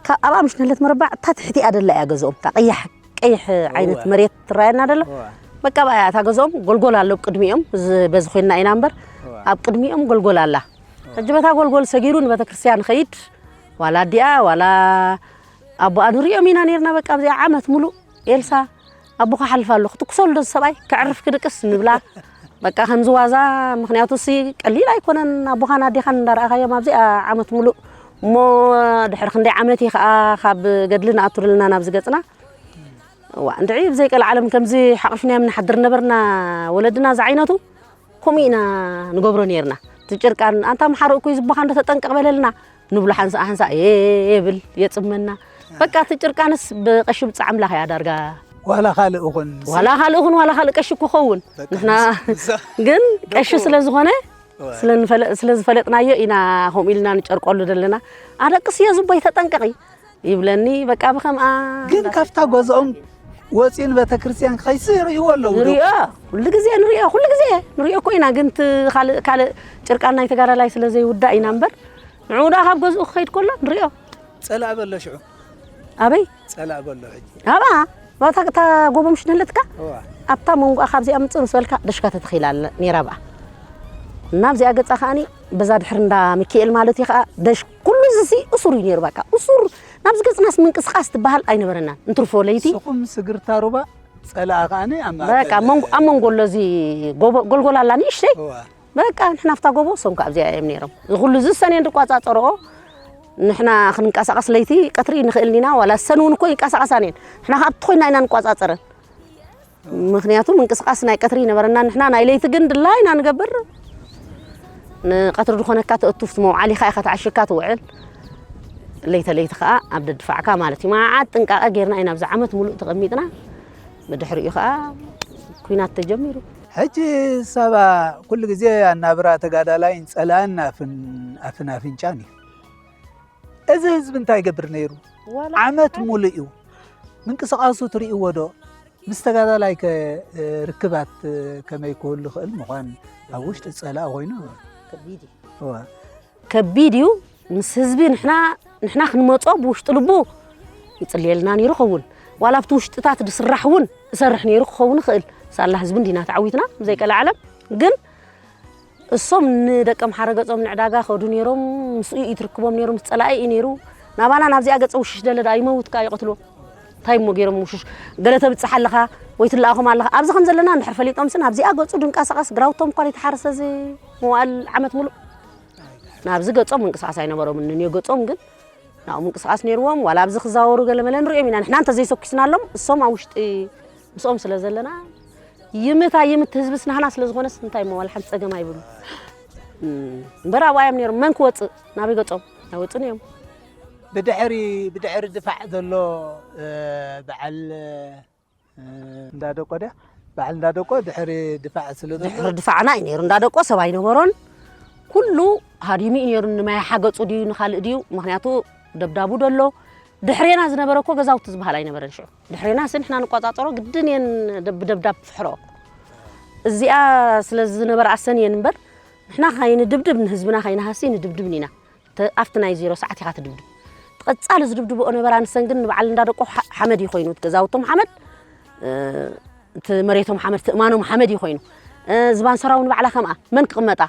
ካብ ኣብኣ ምሽ ናህለት መረባዕ እታ ትሕቲኣ ደላ እያ ገዝኦም። እታ ቀያሕ፣ ቀይሕ ዓይነት እወ። መሬት ትረኣየና ደላ። እወ። በቃ ኣብኣ እያ እታ ገዝኦም። ጎልጎል ኣሎ ቅድሚኦም። እዚ በዚ ኮይንና ኢና እምበር። እወ። ኣብ ቅድሚኦም ጎልጎል ኣላ። እወ። ሕጂ በታ ጎልጎል ሰጊሩ ንቤተክርስትያን ኸይድ። ዋላ ኣዲኣ፣ ዋላ ኣቦኣ ንሪኦም ኢና ነይርና። በቃ ኣብዚኣ ዓመት ሙሉእ ኤልሳ ኣቦኻ ሓልፍ ኣሎ ክትኩሰሉ ዶ ሰብኣይ ከዕርፍ ክድቅስ ንብላ። በቃ ከምዚ ዋዛ፣ ምኽንያቱ ሲ ቀሊል ኣይኮነን። ኣቦኻን ኣዴኻን እንዳረኣኻዮም ኣብዚኣ ዓመት ሙሉእ እሞ፣ ድሕሪ ክንደይ ዓመት እዩ ከዓ ካብ ገድሊ ንኣቱ ደለና ናብዚ ገፅና። እዋ እንድዒ ብዘይ ቀልዓለም ከምዚ ሓቂፍናዮም ንሓድር ነበርና። ወለድና ዝዓይነቱ ከምኡ ኢና ንገብሮ ነርና። እቲ ጭርቃን ኣንታ መሓረኡ እኮ እዩ ዝቦኻ እንዶ ተጠንቀቕ በለልና ንብሎ ሓንሳእ ሓንሳእ የብል የጽመና። በቃ እቲ ጭርቃንስ ብቐሺ ብጻ ኣምላኽ እያ ዳርጋ። ዋላ ካልእ እኹን ዋላ ካልእ እኹን ዋላ ካልእ ቀሺ እኮ ኸውን። በቃ ንሕና ንሳ- ንሳ- ግን ቀሺ ደቁ- ስለ ዝኾነ እዋ። ስለ ንፈለ- ስለ ዝፈለጥናዮ ኢና ከምኡ ኢልና ንጨርቀሉ ዘለና። ኣደቅስዮ ዝቦይ ተጠንቀቒ ይብለኒ። በቃ ብኸምኣ ግን ካብታ ገዝኦም ወፂኡ ንቤተክርስትያን ክኸይስ ይርእይዎ ኣለዉ ዶ? ንሪኦ። ኩሉ ግዜ ንሪኦ፣ ኩሉ ግዜ ንሪኦ እኮ ኢና። ግን እቲ ካልእ ካልእ ጭርቃን ናይ ተጋዳላይ ስለ ዘይውዳእ ኢና እምበር፣ ንዕኡ ደኣ ካብ ገዝኡ ክኸይድ ከሎ ንሪኦ። ጸላእ በሎ ሽዑ። ኣበይ? ጸላእ በሎ ሕጂ። ኣብኣ፣ ኣብታ እታ ጎቦ ምሽ ነለትካ? እዋ። ኣብታ መንጎኣ ካብዚኣ ምጽእ ምስ በልካ ደሽካ ተተኺላ ኣለ ነይራ ብኣ። እና ኣብዚኣ ገጻ ከኣኒ በዛ ድሕሪ እንዳ ሚካኤል ማለት እዩ ከኣ ደሽ ኩሉ እዚ ሲ እሱር እዩ ነይሩ በቃ። እሱር ናብዚ ገጽናስ ምንቅስቓስ ትበሃል ኣይነበረናን። እንትርፎ ለይቲ ንስኹም ስግርታ ሩባ ጸላኣ ከኣኒ ኣብ ማእከል በቃ መንጎ-፣ ኣብ መንጎ ኣሎ እዚ ጎቦ-፣ ጎልጎል ኣላ ንእሽተይ። እዋ። በቃ ንሕና ኣብታ ጎቦ፣ እሶም ከኣ ኣብዚኣ እዮም ነይሮም። እዚ ኩሉ እዚ እሰን እየን ዝቋጻጸርኦ። ንሕና ክንንቀሳቐስ ለይቲ ቀትሪ ንኽእል ኢና፣ ዋላ እሰን እውን እኮ ይንቀሳቐሳ እየን። ንሕና ከኣ ኣብቲ ኮይና ኢና ንቋጻጸረን። ምኽንያቱ ምንቅስቓስ ናይ ቀትሪ ይነበረና፣ ንሕና ናይ ለይቲ ግን ድላይና ንገብር። ንቐትሪ ዝኾነካ ተእቱ፣ ኣብቲ መውዓሊኻ ኢኻ ተዓሽግካ ትውዕል። ለይተ ለይቲ ከኣ ኣብ ደድፋዕካ ማለት እዩ። መዓት ጥንቃቐ ጌርና ኢና ኣብዚ ዓመት ሙሉእ ተቐሚጥና። ብድሕሪኡ ከኣ ኲናት ተጀሚሩ። ሕጂ ሳባ ኩሉ ግዜ ኣናብራ ተጋዳላይን ጸላእን ኣፍን፣ ኣፍን ኣፍንጫን እዩ። እዚ ህዝቢ እንታይ ይገብር ነይሩ? ዋላ ዓመት ሙሉእ እዩ። ምንቅስቓሱ ትርእይዎ ዶ? ምስ ተጋዳላይ ከ ርክባት ከመይ ክህሉ ይኽእል ምዃን ኣብ ውሽጢ ጸላኢ ኮይኑ? ከቢድ እዩ። እዋ። ከቢድ እዩ። ምስ ህዝቢ ንሕና፣ ንሕና ክንመጾ ብውሽጢ ልቡ ይጽልየልና ነይሩ ክኸውን። ዋላ ኣብቲ ውሽጥታት ዝስራሕ እውን እሰርሕ ነይሩ ክኸውን ይኽእል። ሳላ ህዝቢ እንዲና ተዓዊትና፣ ብዘይቀልዓለም። ግን እሶም ንደቀምሓረ ገጾም ንዕዳጋ ከዱ ነይሮም፣ ምስኡ እዩ ትርክቦም ነይሩ፣ ምስ ጸላኢ እዩ ነይሩ። ናባና ናብዚኣ ገጸ ውሽሽ ደለ ደኣ ይመውት ከኣ ይቐትልዎ። እንታይ እሞ ገይሮም ውሽሽ? ገለ ተብጽሕ ኣለኻ ወይ ትለኣኾም ኣለኻ። ኣብዚ ከም ዘለና እንድሕር ፈሊጦምሲ ናብዚኣ ገጹ ድንቀሳቐስ ግራውቶም እኳ ዘይተሓረሰ እዚ መዋእል ዓመት ሙሉእ። ናብዚ ገጾም ምንቅስቓስ ኣይነበሮምን። ንንዮ ገጾም ግን ናብኡ ምንቅስቓስ ነይርዎም። ዋላ ኣብዚ ክዛወሩ ገለ መለ ንሪኦም ኢና። ንሕና እንተዘይሰኪስናሎም እሶም ኣብ ውሽጢ ምስኦም ስለ ዘለና ይምታ ይምት ህዝብስ ናህና ስለ ዝኾነስ እንታይ እሞ ዋላ ሓንቲ ጸገም ኣይብሉ። እም፣ እምበር ኣብኣ እዮም ነይሮም። መን ክወጽእ? ናበይ ገጾም? ኣይወጹን እዮም። ብድሕሪ፣ ብድሕሪ ድፋዕ ዘሎ፣ እ፣ በዓል፣ እ፣ እንዳደቆ ድያ? በዓል እንዳደቆ ድሕሪ ድፋዕ ስለ ዘሎ ድሕሪ ድፋዕና እዩ ነይሩ። እንዳደቆ ሰብ ኣይነበሮን። ኩሉ ሃዲሙ እዩ ነይሩ። ንማይ ሓገጹ ድዩ ንኻልእ ድዩ? ምኽንያቱ ደብዳቡ ደሎ። ድሕሬና ዝነበረ እኮ ገዛውቲ ዝበሃል ኣይነበረን ሽዑ። ድሕሬና ስን ንሕና ንቋጻጸሮ ግድን እየን ደብ-፣ ብደብዳብ ፍሕሮ። እዚኣ ስለ ዝነበረ ኣሰን እየን እምበር፣ ንሕና ከይንድብድብ ንህዝብና ከይንሃሲ ንድብድብ ኢና። ተ-፣ ኣብቲ ናይ ዜሮ ሰዓት ኢኻ ትድብድብ። እቲ ቀጻሊ ዝድብድብኦ ነበራ ንሰን ግን ንበዓል እንዳደቆ ሓ-፣ ሓመድ እዩ ኮይኑ። እቲ ገዛውቶም ሓመድ፣ እ፣ እቲ መሬቶም ሓመድ፣ እቲ እማኖም ሓመድ እዩ ኮይኑ። እ፣ ዝባን ሰራው ንባዕላ ከምኣ መን ክቕመጣ?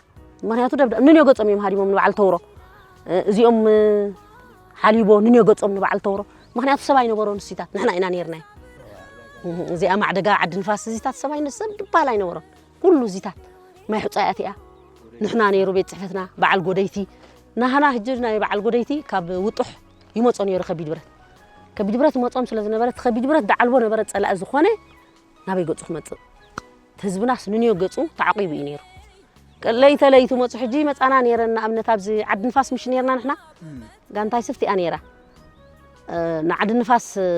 ምኽንያቱ ደብዳ-፣ ንንዮ ገጾም እዮም ሃዲሞም ንበዓል ተውሮ። እ፣ እዚኦም፣ እ፣ ሓሊቦ ንንዮ ገጾም ንበዓል ተውሮ። ምኽንያቱ ሰብ ኣይነበሮን እዚታት፣ ንሕና ኢና ነይርናዮ። እህ፣ እዚኣ ማዕደጋ ዓዲ ንፋስ እዚታት ሰብ ኣይነ-፣ ሰብ ድበሃል ኣይነበሮን። ኩሉ እዚታት ማይ ሑጻ እያ እቲኣ። ንሕና ነይሩ ቤት ጽሕፈትና በዓል ጎደይቲ። ናህና ሕጂ ናይ በዓል ጎደይቲ ካብ ውጡሕ ይመጾ ነይሩ ከቢድ ብረት። ከቢድ ብረት ይመጾም ስለ ዝነበረ፣ እቲ ከቢድ ብረት ደዓልቦ ነበረ ጸላኢ ዝኾነ ናበይ ገጹ ክመጽእ? እቲ ህዝብናስ ንንዮ ገጹ ተዓቂቡ እዩ ነይሩ። ለይተ ለይቱ መጹ። ሕጂ መጻና ነይረን፣ ንኣብነት ኣብዚ ዓዲ ንፋስ ምሽ ነይርና ንሕና? እም። ጋንታይ ስፍቲ እያ ነይራ። እ፣ ንዓዲ ንፋስ፣ እ፣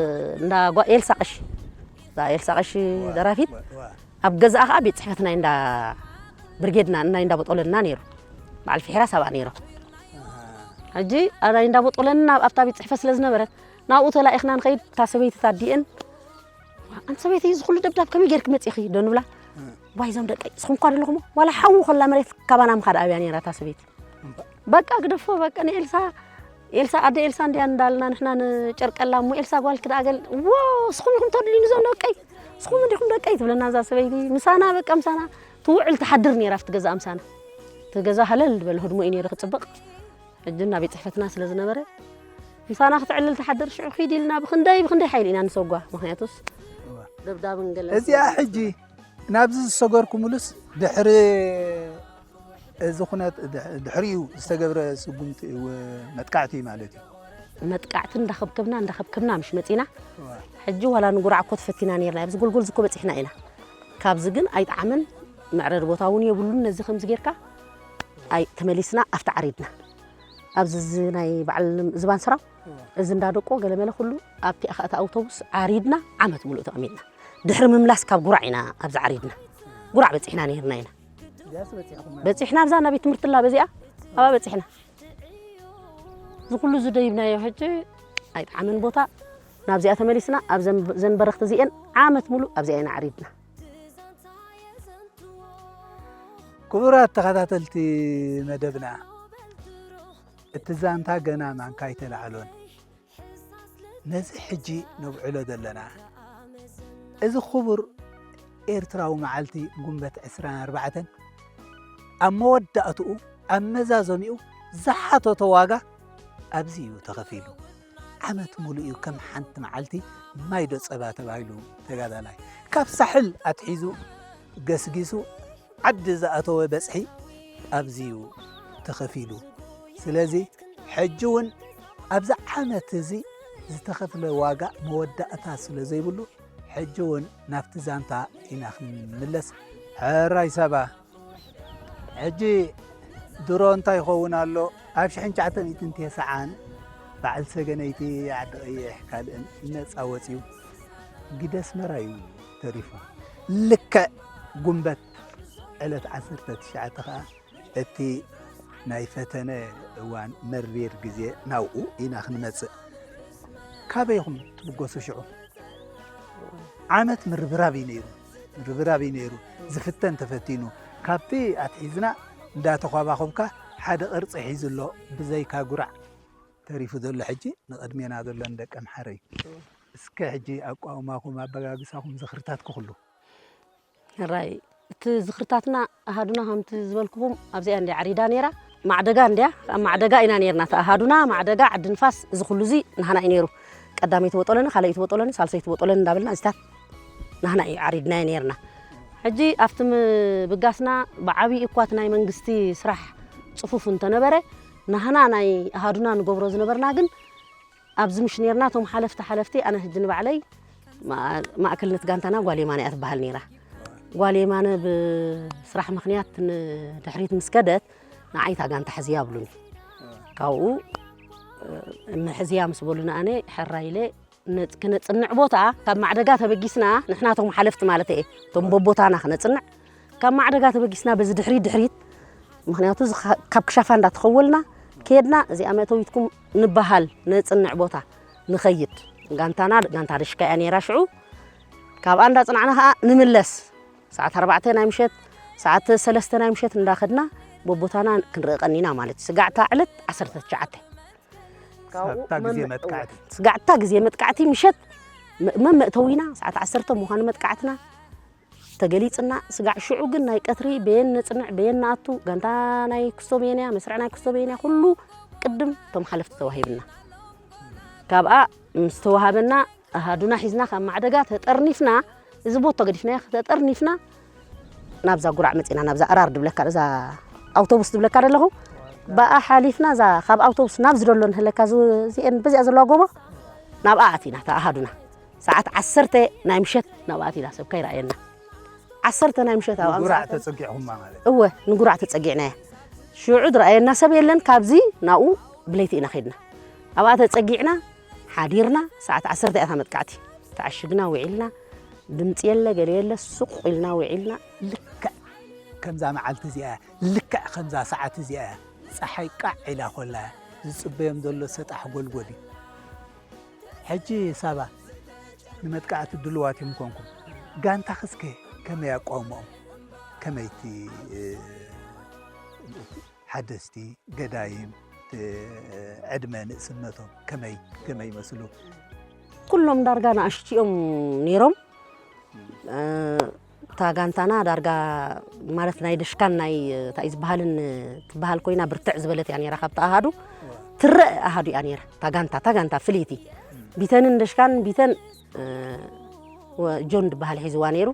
እንዳ ጓ-፣ ኤልሳ ቀሺ። እዛ ኤልሳ ቀሺ ዋ፣ ደራፊት። ዋ፣ ዋ። ኣብ ገዛኣ ኸኣ ቤት ጽሕፈት ናይ እንዳ ብርጌድና፣ ናይ እንዳ ቦጦለንና ነይሩ። በዓል ፍሒራ ሳብኣ ነይሩ። ኣሃ። ሕጂ፣ ኣ፣ ናይ እንዳ ቦጦለንና ኣብታ ቤት ጽሕፈት ስለ ዝነበረት፣ ናብኡ ተላኢኽና ንኸይድ፣ እታ ሰበይቲ ታዲኤን፣ "ኣንቲ ሰበይቲ፣ እዚ ኩሉ ደብዳብ ከመይ ጌርኪ መጺእኺ?" ዶ ንብላ። እም። "ዋይ፣ እዞም ደቀይ፣ ንስኹም እኳ ደለኹሞ?" ዋላ ሓዊ ከላ መሬት ካባና ምኻድ ኣብያ ነይራ እታ ሰበይቲ። እምባ- በቃ ግደፎ፣ በቃ ንኤልሳ፣ ኤልሳ፣ ኣደ ኤልሳ እንድያ እንዳልና ንሕና ንጨርቀላ፣ እሞ ኤልሳ ጓልኪ ደኣ ገል-፣ "ዎ፣ ንስኹም ኢኹም ተድልዩኒ እዞም ደቀይ፣ ንስኹም እንዲኹም ደቀይ" ትብለና እዛ ሰበይቲ። ምሳና፣ በቃ ምሳና ትውዕል ትሓድር ነይራ፣ ኣብቲ ገዛ ምሳና። እቲ ገዛ ሃለል ዝበለ ህድሞ እዩ ነይሩ ክጽብቕ። ሕጂ ናብ ቤት ጽሕፈትና ስለ ዝነበረ፣ ምሳና ክትዕልል ትሓድር። ሽዑ ኺድ ኢልና ብኽንደይ ብኽንደይ ሓይሊ ኢና ንሰጓ። ምኽንያቱስ እዋ። ደብዳብን ገለ እዚኣ ሕጂ ናብዚ ዝሰገርኩምሉስ ድሕሪ እዚ ኩነት ድሕ- ድሕሪኡ ዝተገብረ ስጉምቲ እ- መጥቃዕቲ እዩ ማለት እዩ። መጥቃዕቲ እንዳኸብከብና እንዳኸብከብና ምሽ መጺና። ሕጂ ዋላ ንጉራዕ እኮ ተፈቲና ነርና፣ ኣብዚ ጎልጎል ዝኮ በጺሕና ኢና። ካብዚ ግን ኣይጠዓመን፣ መዕረሪ ቦታ እውን የብሉን። ነዚ ከምዚ ጌርካ ኣይ ተመሊስና ኣብቲ ዓሪድና ኣብዚ እዚ ናይ በዓል ዝባን ስራው እዚ እንዳደቆ ገለመለ ኩሉ ኣብቲ ኣኻእቲ ኣውቶቡስ ዓሪድና ዓመት ሙሉእ ተቐሚጥና። ድሕሪ ምምላስ ካብ ጉራዕ ኢና ኣብዚ ዓሪድና። ጉራዕ በጺሕና ነርና ኢና። በጺሕና ኣብዛ ናቤት ትምህርቲ ላ በዚኣ ኣብኣ በጺሕና። እዚ ኩሉ ዝደይብናዮ ሕጂ ኣይጠዓመን ቦታ ናብዚኣ ተመሊስና ኣብ ዘን- ዘን በረኽቲ እዚኤን ዓመት ሙሉእ ኣብዚኣ ኢና ዓሪድና። ክቡራት ተኸታተልቲ መደብና፣ እቲ ዛንታ ገና ማንካ ኣይተላዕሎን። ነዚ ሕጂ ነብዕሎ ዘለና እዚ ክቡር ኤርትራዊ መዓልቲ ጉንበት ዕስራን ኣርባዕተን ኣብ መወዳእትኡ ኣብ መዛዘሚኡ ዝሓተቶ ዋጋ ኣብዚ እዩ ተኸፊሉ። ዓመት ሙሉእ እዩ ከም ሓንቲ መዓልቲ ማይ ዶ ጸባ ተባሂሉ ተጋዳላይ ካብ ሳሕል ኣትሒዙ ገስጊሱ ዓዲ ዝኣተወ በጽሒ ኣብዚ እዩ ተኸፊሉ። ስለዚ ሕጂ እውን ኣብዚ ዓመት እዚ ዝተኸፍለ ዋጋ መወዳእታ ስለ ዘይብሉ ሕጂ እውን ናብቲ ዛንታ ኢና ክንምለስ። ሕራይ ሰባ ሕጂ ድሮ እንታይ ይኸውን ኣሎ ኣብ ሽሕን ትሽዓተ ሚእትን ተስዓን በዓል ሰገነይቲ ዓዲ ቀይሕ ካልእን ነፃ ወፂኡ ግደ ኣስመራ እዩ ተሪፉ። ልክዕ ጉንበት ዕለት ዓሰርተ ትሽዓተ ኸዓ እቲ ናይ ፈተነ እዋን መሪር ግዜ ናብኡ ኢና ክንመፅእ። ካበይ ኢኹም ትብገሱ ሽዑ? ዓመት ምርብራብ እዩ ነይሩ። ምርብራብ እዩ ነይሩ። ዝፍተን ተፈቲኑ። ካብቲ ኣትሒዝና እንዳተኳባኹብካ ሓደ ቅርፂ ሒዙ ኣሎ። ብዘይካ ጉራዕ ተሪፉ ዘሎ ሕጂ ንቕድሜና ዘሎ ንደቂ ኣምሓረ እዩ። እስከ ሕጂ ኣቋውማኹም፣ ኣበጋግሳኹም፣ ዝኽርታት ክኽሉ። ሕራይ እቲ ዝኽርታትና ኣሃዱና ከምቲ ዝበልኩኹም ኣብዚኣ እንዲያ ዓሪዳ ነይራ። ማዕደጋ እንዲያ፣ ኣብ ማዕደጋ ኢና ነይርና። እቲ ኣሃዱና ማዕደጋ ዓዲ ንፋስ እዚ ኩሉ እዚ ናህና እዩ ነይሩ። ቀዳመይቲ ቦጦለኒ፣ ካልኣይቲ ቦጦለኒ፣ ሳልሰይቲ ቦጦለኒ እንዳበልና እዚታት ናህና እዩ ዓሪድናዮ ነይርና። ሕጂ ኣብቲ ምብጋስና ብዓብዪ እኳ እቲ ናይ መንግስቲ ስራሕ ጽፉፍ እንተነበረ ናህና ናይ ኣሃዱና ንገብሮ ዝነበርና ግን ኣብዚ ምሽ ነርና እቶም ሓለፍቲ ሓለፍቲ ኣነ ሕጂ ንባዕለይ ማእከልነት ጋንታና ጓል የማነ እያ ትበሃል ነይራ። ጓል የማነ ብስራሕ ምኽንያት ንድሕሪት ምስ ከደት ንዓይ እታ ጋንታ ሕዝያ ብሉኒ። ካብኡ ሕዝያ ምስ በሉኒ ኣነ ሕራይ ኢለ ክነጽንዕ ቦታ ካብ ማዕደጋ ተበጊስና ንሕና እቶም ሓለፍቲ ማለት እየ እቶም በቦታና ክነጽንዕ ካብ ማዕደጋ ተበጊስና በዚ ድሕሪት ድሕሪት ምኽንያቱ ካብ ክሻፋ እንዳተኸወልና ከድና እዚኣ መእተዊትኩም ንበሃል ነጽንዕ ቦታ ንኸይድ ጋንታና ጋንታ ደሽካ እያ ነይራ ሽዑ ካብኣ እንዳጽናዕና ከዓ ንምለስ ሰዓት ኣርባዕተ ናይ ምሸት ሰዓት ሰለስተ ናይ ምሸት እንዳኸድና በቦታና ክንርኢ ቀኒና ማለት እዩ ስጋዕታ ዕለት ዓሰርተ ትሽዓተ ሳታ ግዜ መጥቃዕቲ ስጋዕታ ግዜ መጥቃዕቲ ምሸት መመእተዊና ሰዓት ዓሰርተ ምዃኑ መጥቃዕትና ተገሊጽና ስጋዕ ሽዑ ግን ናይ ቀትሪ በየን ነጽንዕ በየን ንኣቱ ጋንታ ናይ ክስቶ በየንያ መስርዕ ናይ ክስቶ በየንያ ኩሉ ቅድም እቶም ሓለፍቲ ተዋሂብና ካብኣ ምስ ተዋሃበና ኣሃዱና ሒዝና ካብ ማዕደጋ ተጠርኒፍና እዚ ቦቶ ገዲፍናዮ ተጠርኒፍና ናብዛ ጉራዕ መጺና ናብዛ ኣራር ድብለካ እዛ ኣውቶቡስ ድብለካ ደለኹ ብኣ ሓሊፍና እዛ ካብ ኣውቶቡስ ናብ ዝደሎ ንህለካ እዚአን በዚኣ ዘለዋ ጎቦ ናብኣ ኣቲና ተኣሃዱና ሰዓት ዓሰርተ ናይ ምሸት ናብኣ ኣቲና ሰብ ከይረኣየና ዓሰርተ ናይ ምሸት ኣብኣ ጉራዕ ተጸጊዕኹማ ማለት እወ ንጉራዕ ተጸጊዕናያ ሽዑ ዝረኣየና ሰብ የለን ካብዚ ናብኡ ብለይቲ ኢና ከድና ኣብኣ ተጸጊዕና ሓዲርና ሰዓት ዓሰርተ እያ መጥቃዕቲ ተዓሽግና ውዒልና ድምፂ የለ ገለ የለ ሱቕ ኢልና ውዒልና ልክዕ ከምዛ መዓልቲ እዚኣ ልክዕ ከምዛ ሰዓት እዚኣ ፀሓይ ቃዕ ኢላ ኮላ ዝፅበዮም ዘሎ ሰጣሕ ጎልጎል እዩ ሕጂ ሳባ ንመጥቃዕቲ ድልዋት እዮም ኮንኩም ጋንታ ክስከ ከመይ ኣቋውሞኦም ከመይቲ ሓደስቲ ገዳይም ዕድመ ንእስነቶም ከመይ ከመይ ይመስሉ ኩሎም ዳርጋ ንኣሽትኦም ነይሮም እታ ጋንታና ዳርጋ ማለት ናይ ደሽካን ናይ እንታይ ዝበሃልን ትበሃል ኮይና ብርትዕ ዝበለት እያ ነራ ካብቲ ኣሃዱ ትረአ ኣሃዱ እያ ነራ እታ ጋንታ እታ ጋንታ ፍልይቲ ቢተንን ደሽካን ቢተን ጆን ዝበሃል ሒዝዋ ነይሩ።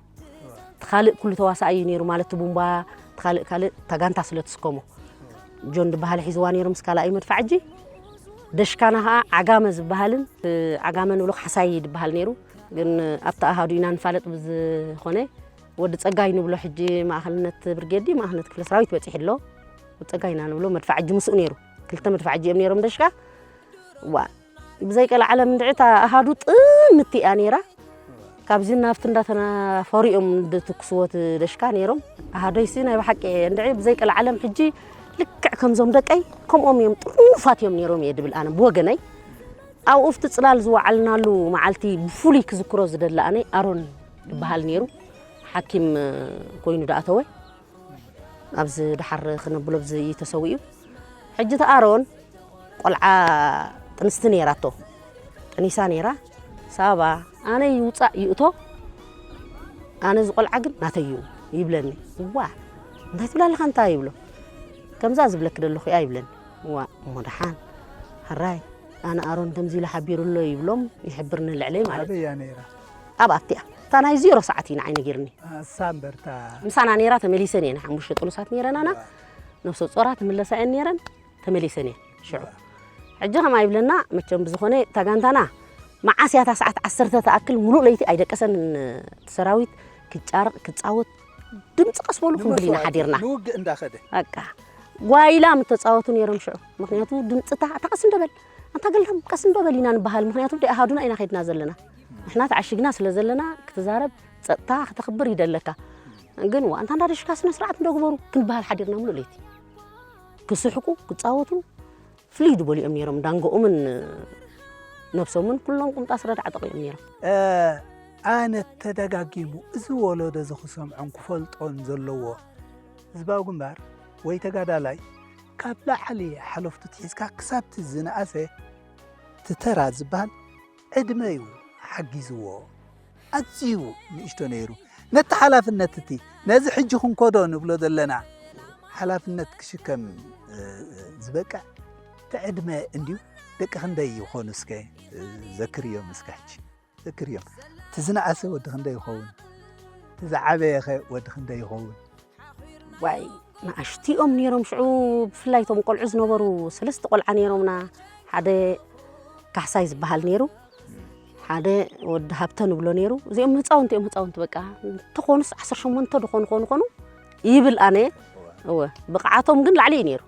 እቲ ካልእ ኩሉ ተዋሳኣይ እዩ ነይሩ፣ ማለት እቲ ቡምባ፣ እቲ ካልእ ካልእ እታ ጋንታ ስለ ትስከሞ። ጆን ዝበሃል ሒዝዋ ነይሩ ምስ ካልኣይ መድፋዕጂ። ደሽካና ኸዓ ዓጋመ ዝበሃልን፣ እ፣ ዓጋመ ንብሎ ካሕሳይ ዝበሃል ነይሩ። ግን ኣብቲ ኣሃዱ ኢና ንፋለጥ ብዝኾነ፣ ወዲ ጸጋይ ንብሎ ሕጂ ማእኸልነት ብርጌድ ድዩ፣ ማእኸልነት ክፍለ ሰራዊት በጺሑ ኣሎ። ወዲ ጸጋይ ኢና ንብሎ መድፋዕጂ ምስኡ ነይሩ። ክልተ መድፋዕጂ እዮም ነይሮም ደሽካ። ዋ፣ ብዘይ ቀልዓለም እንድዒ እታ ኣሃዱ ጥምቲ እያ ነይራ። ካብዚ ናብቲ እንዳተናፈሩ እዮም ዝትኩስዎ እቲ ደሽካ ነይሮም። ኣሃዶይሲ ናይ ብሓቂ እንድዒ ብዘይ ቀልዓለም ሕጂ ልክዕ ከምዞም ደቀይ ከምኦም እዮም፣ ጥርኑፋት እዮም ነይሮም እየ ድብል ኣነ ብወገነይ። ኣብኡ ኣብቲ ጽላል ዝወዓልናሉ መዓልቲ ብፍሉይ ክዝክሮ ዝደሊ ኣነ ኣሮን ይበሃል ነይሩ። ሓኪም ኮይኑ ደኣተወ። ኣብዚ ደሓር ክነብሎ ኣብዚ እዩ ተሰዊኡ። ሕጂ እቲ ኣሮን ቆልዓ ጥንስቲ ነይራቶ። ጥኒሳ ነይራ። ሳባ ኣነ ይውጻእ ይእቶ፣ ኣነ እዚ ቆልዓ ግን ናተይ እዩ ይብለኒ። እዋ፣ እንታይ ትብል ኣለኻ እንታይ ይብሎ። ከምዛ ዝብለኪ ዘለኹ እያ ይብለኒ። እዋ፣ እሞ ደሓን፣ ሕራይ፣ ኣነ ኣሮን ከምዚ ኢሉ ሓቢሩ ኣሎ ይብሎም፣ ይሕብርኒ ልዕለይ ማለት እዩ። ኣበይ እያ ነይራ? ኣብ ኣብቲኣ። እታ ናይ ዜሮ ሰዓት እዩ ንዓይ ነጊርኒ። እሳ እምበርታ ምሳና ነይራ፣ ተመሊሰን እየ። ንሓሙሽተ ጥኑሳት ነይረናና። እዋ። ነፍሰ ጾራ ትምለሳ እየን ነይረን፣ ተመሊሰን እየን። ሽዑ። እዋ። ሕጂ ከምኣ ይብለና፣ መቸም ብዝኾነ እታ ጋንታና መዓስ እያ እታ ሰዓት ዓሰርተ ትኣክል ሙሉእ ለይቲ ኣይደቀሰን፣ እቲ ሰራዊት ክጫርቕ፣ ክጻወት፣ ድምፂ ቀስ በሉ ክንብል ኢና ንመስዋእቲ፣ ሓዲርና። ንውግእ እንዳኸደ። በቃ። ጓይላ ምተጻወቱ ነይሮም ሽዑ። ምኽንያቱ ድምፅታ፣ እታ ቀስ እንዶ በል፣ ኣንታ ገልሃም ቀስ እንዶ በል ኢና ንበሃል። ምኽንያቱ ብደይ ኣሃዱና ኢና ከይድና ዘለና። ንሕና ተዓሽግና ስለ ዘለና ክትዛረብ፣ ጸጥታ ክተኽብር ይደለካ። ግን ዋ፣ ኣንታ እንዳ ደሽካ ስነ ስርዓት እንዶ ግበሩ ክንበሃል ሓዲርና ሙሉእ ለይቲ። ክስሕቁ፣ ክጻወቱ፣ ፍልይ ዝበሉ እዮም ነይሮም። ዳንጎኦምን ነብሶምን ኩሎም ቁምጣ ስረ ዳዕጠቑ እዮም ነይሮም። እ፣ ኣነ ተደጋጊሙ እዚ ወለዶ እዚ ክሰምዖን ክፈልጦን ዘለዎ ህዝባዊ ግንባር ወይ ተጋዳላይ ካብ ላዕሊ ሓለፍቱ ትሒዝካ ክሳብቲ ዝነኣሰ ትተራ ዝበሃል ዕድመ እዩ ሓጊዝዎ። ኣዝዩ ንእሽቶ ነይሩ። ነቲ ሓላፍነት እቲ ነዚ ሕጂ ክንኮዶ ንብሎ ዘለና ሓላፍነት ክሽከም፣ እ፣ ዝበቅዕ እቲ ዕድመ እንድዩ። ደቂ ክንደይ ይኾኑ እስከ፣ እ፣ ዘክርዮም እስከ ሕጂ። ዘክርዮም። እቲ ዝነኣሰ ወዲ ክንደይ ይኸውን? እቲ ዝዓበየኸ ወዲ ክንደይ ይኸውን? ዋይ፣ ንኣሽቱ እዮም ነይሮም ሽዑ፣ ብፍላይ እቶም ቆልዑ ዝነበሩ ሰለስተ ቆልዓ ነይሮምና። ሓደ ካሕሳይ ዝበሃል ነይሩ፣ ሓደ ወዲ ሃብተ ንብሎ ነይሩ። እዚኦም ህፃውንቲ እዮም፣ ህፃውንቲ በቃ። እንተኾኑስ ዓሰርተ ሸሞንተ ዝኾኑ ኾኑ ኾኑ ይብል ኣነ። እወ፣ ብቕዓቶም ግን ላዕሊ እዩ ነይሩ።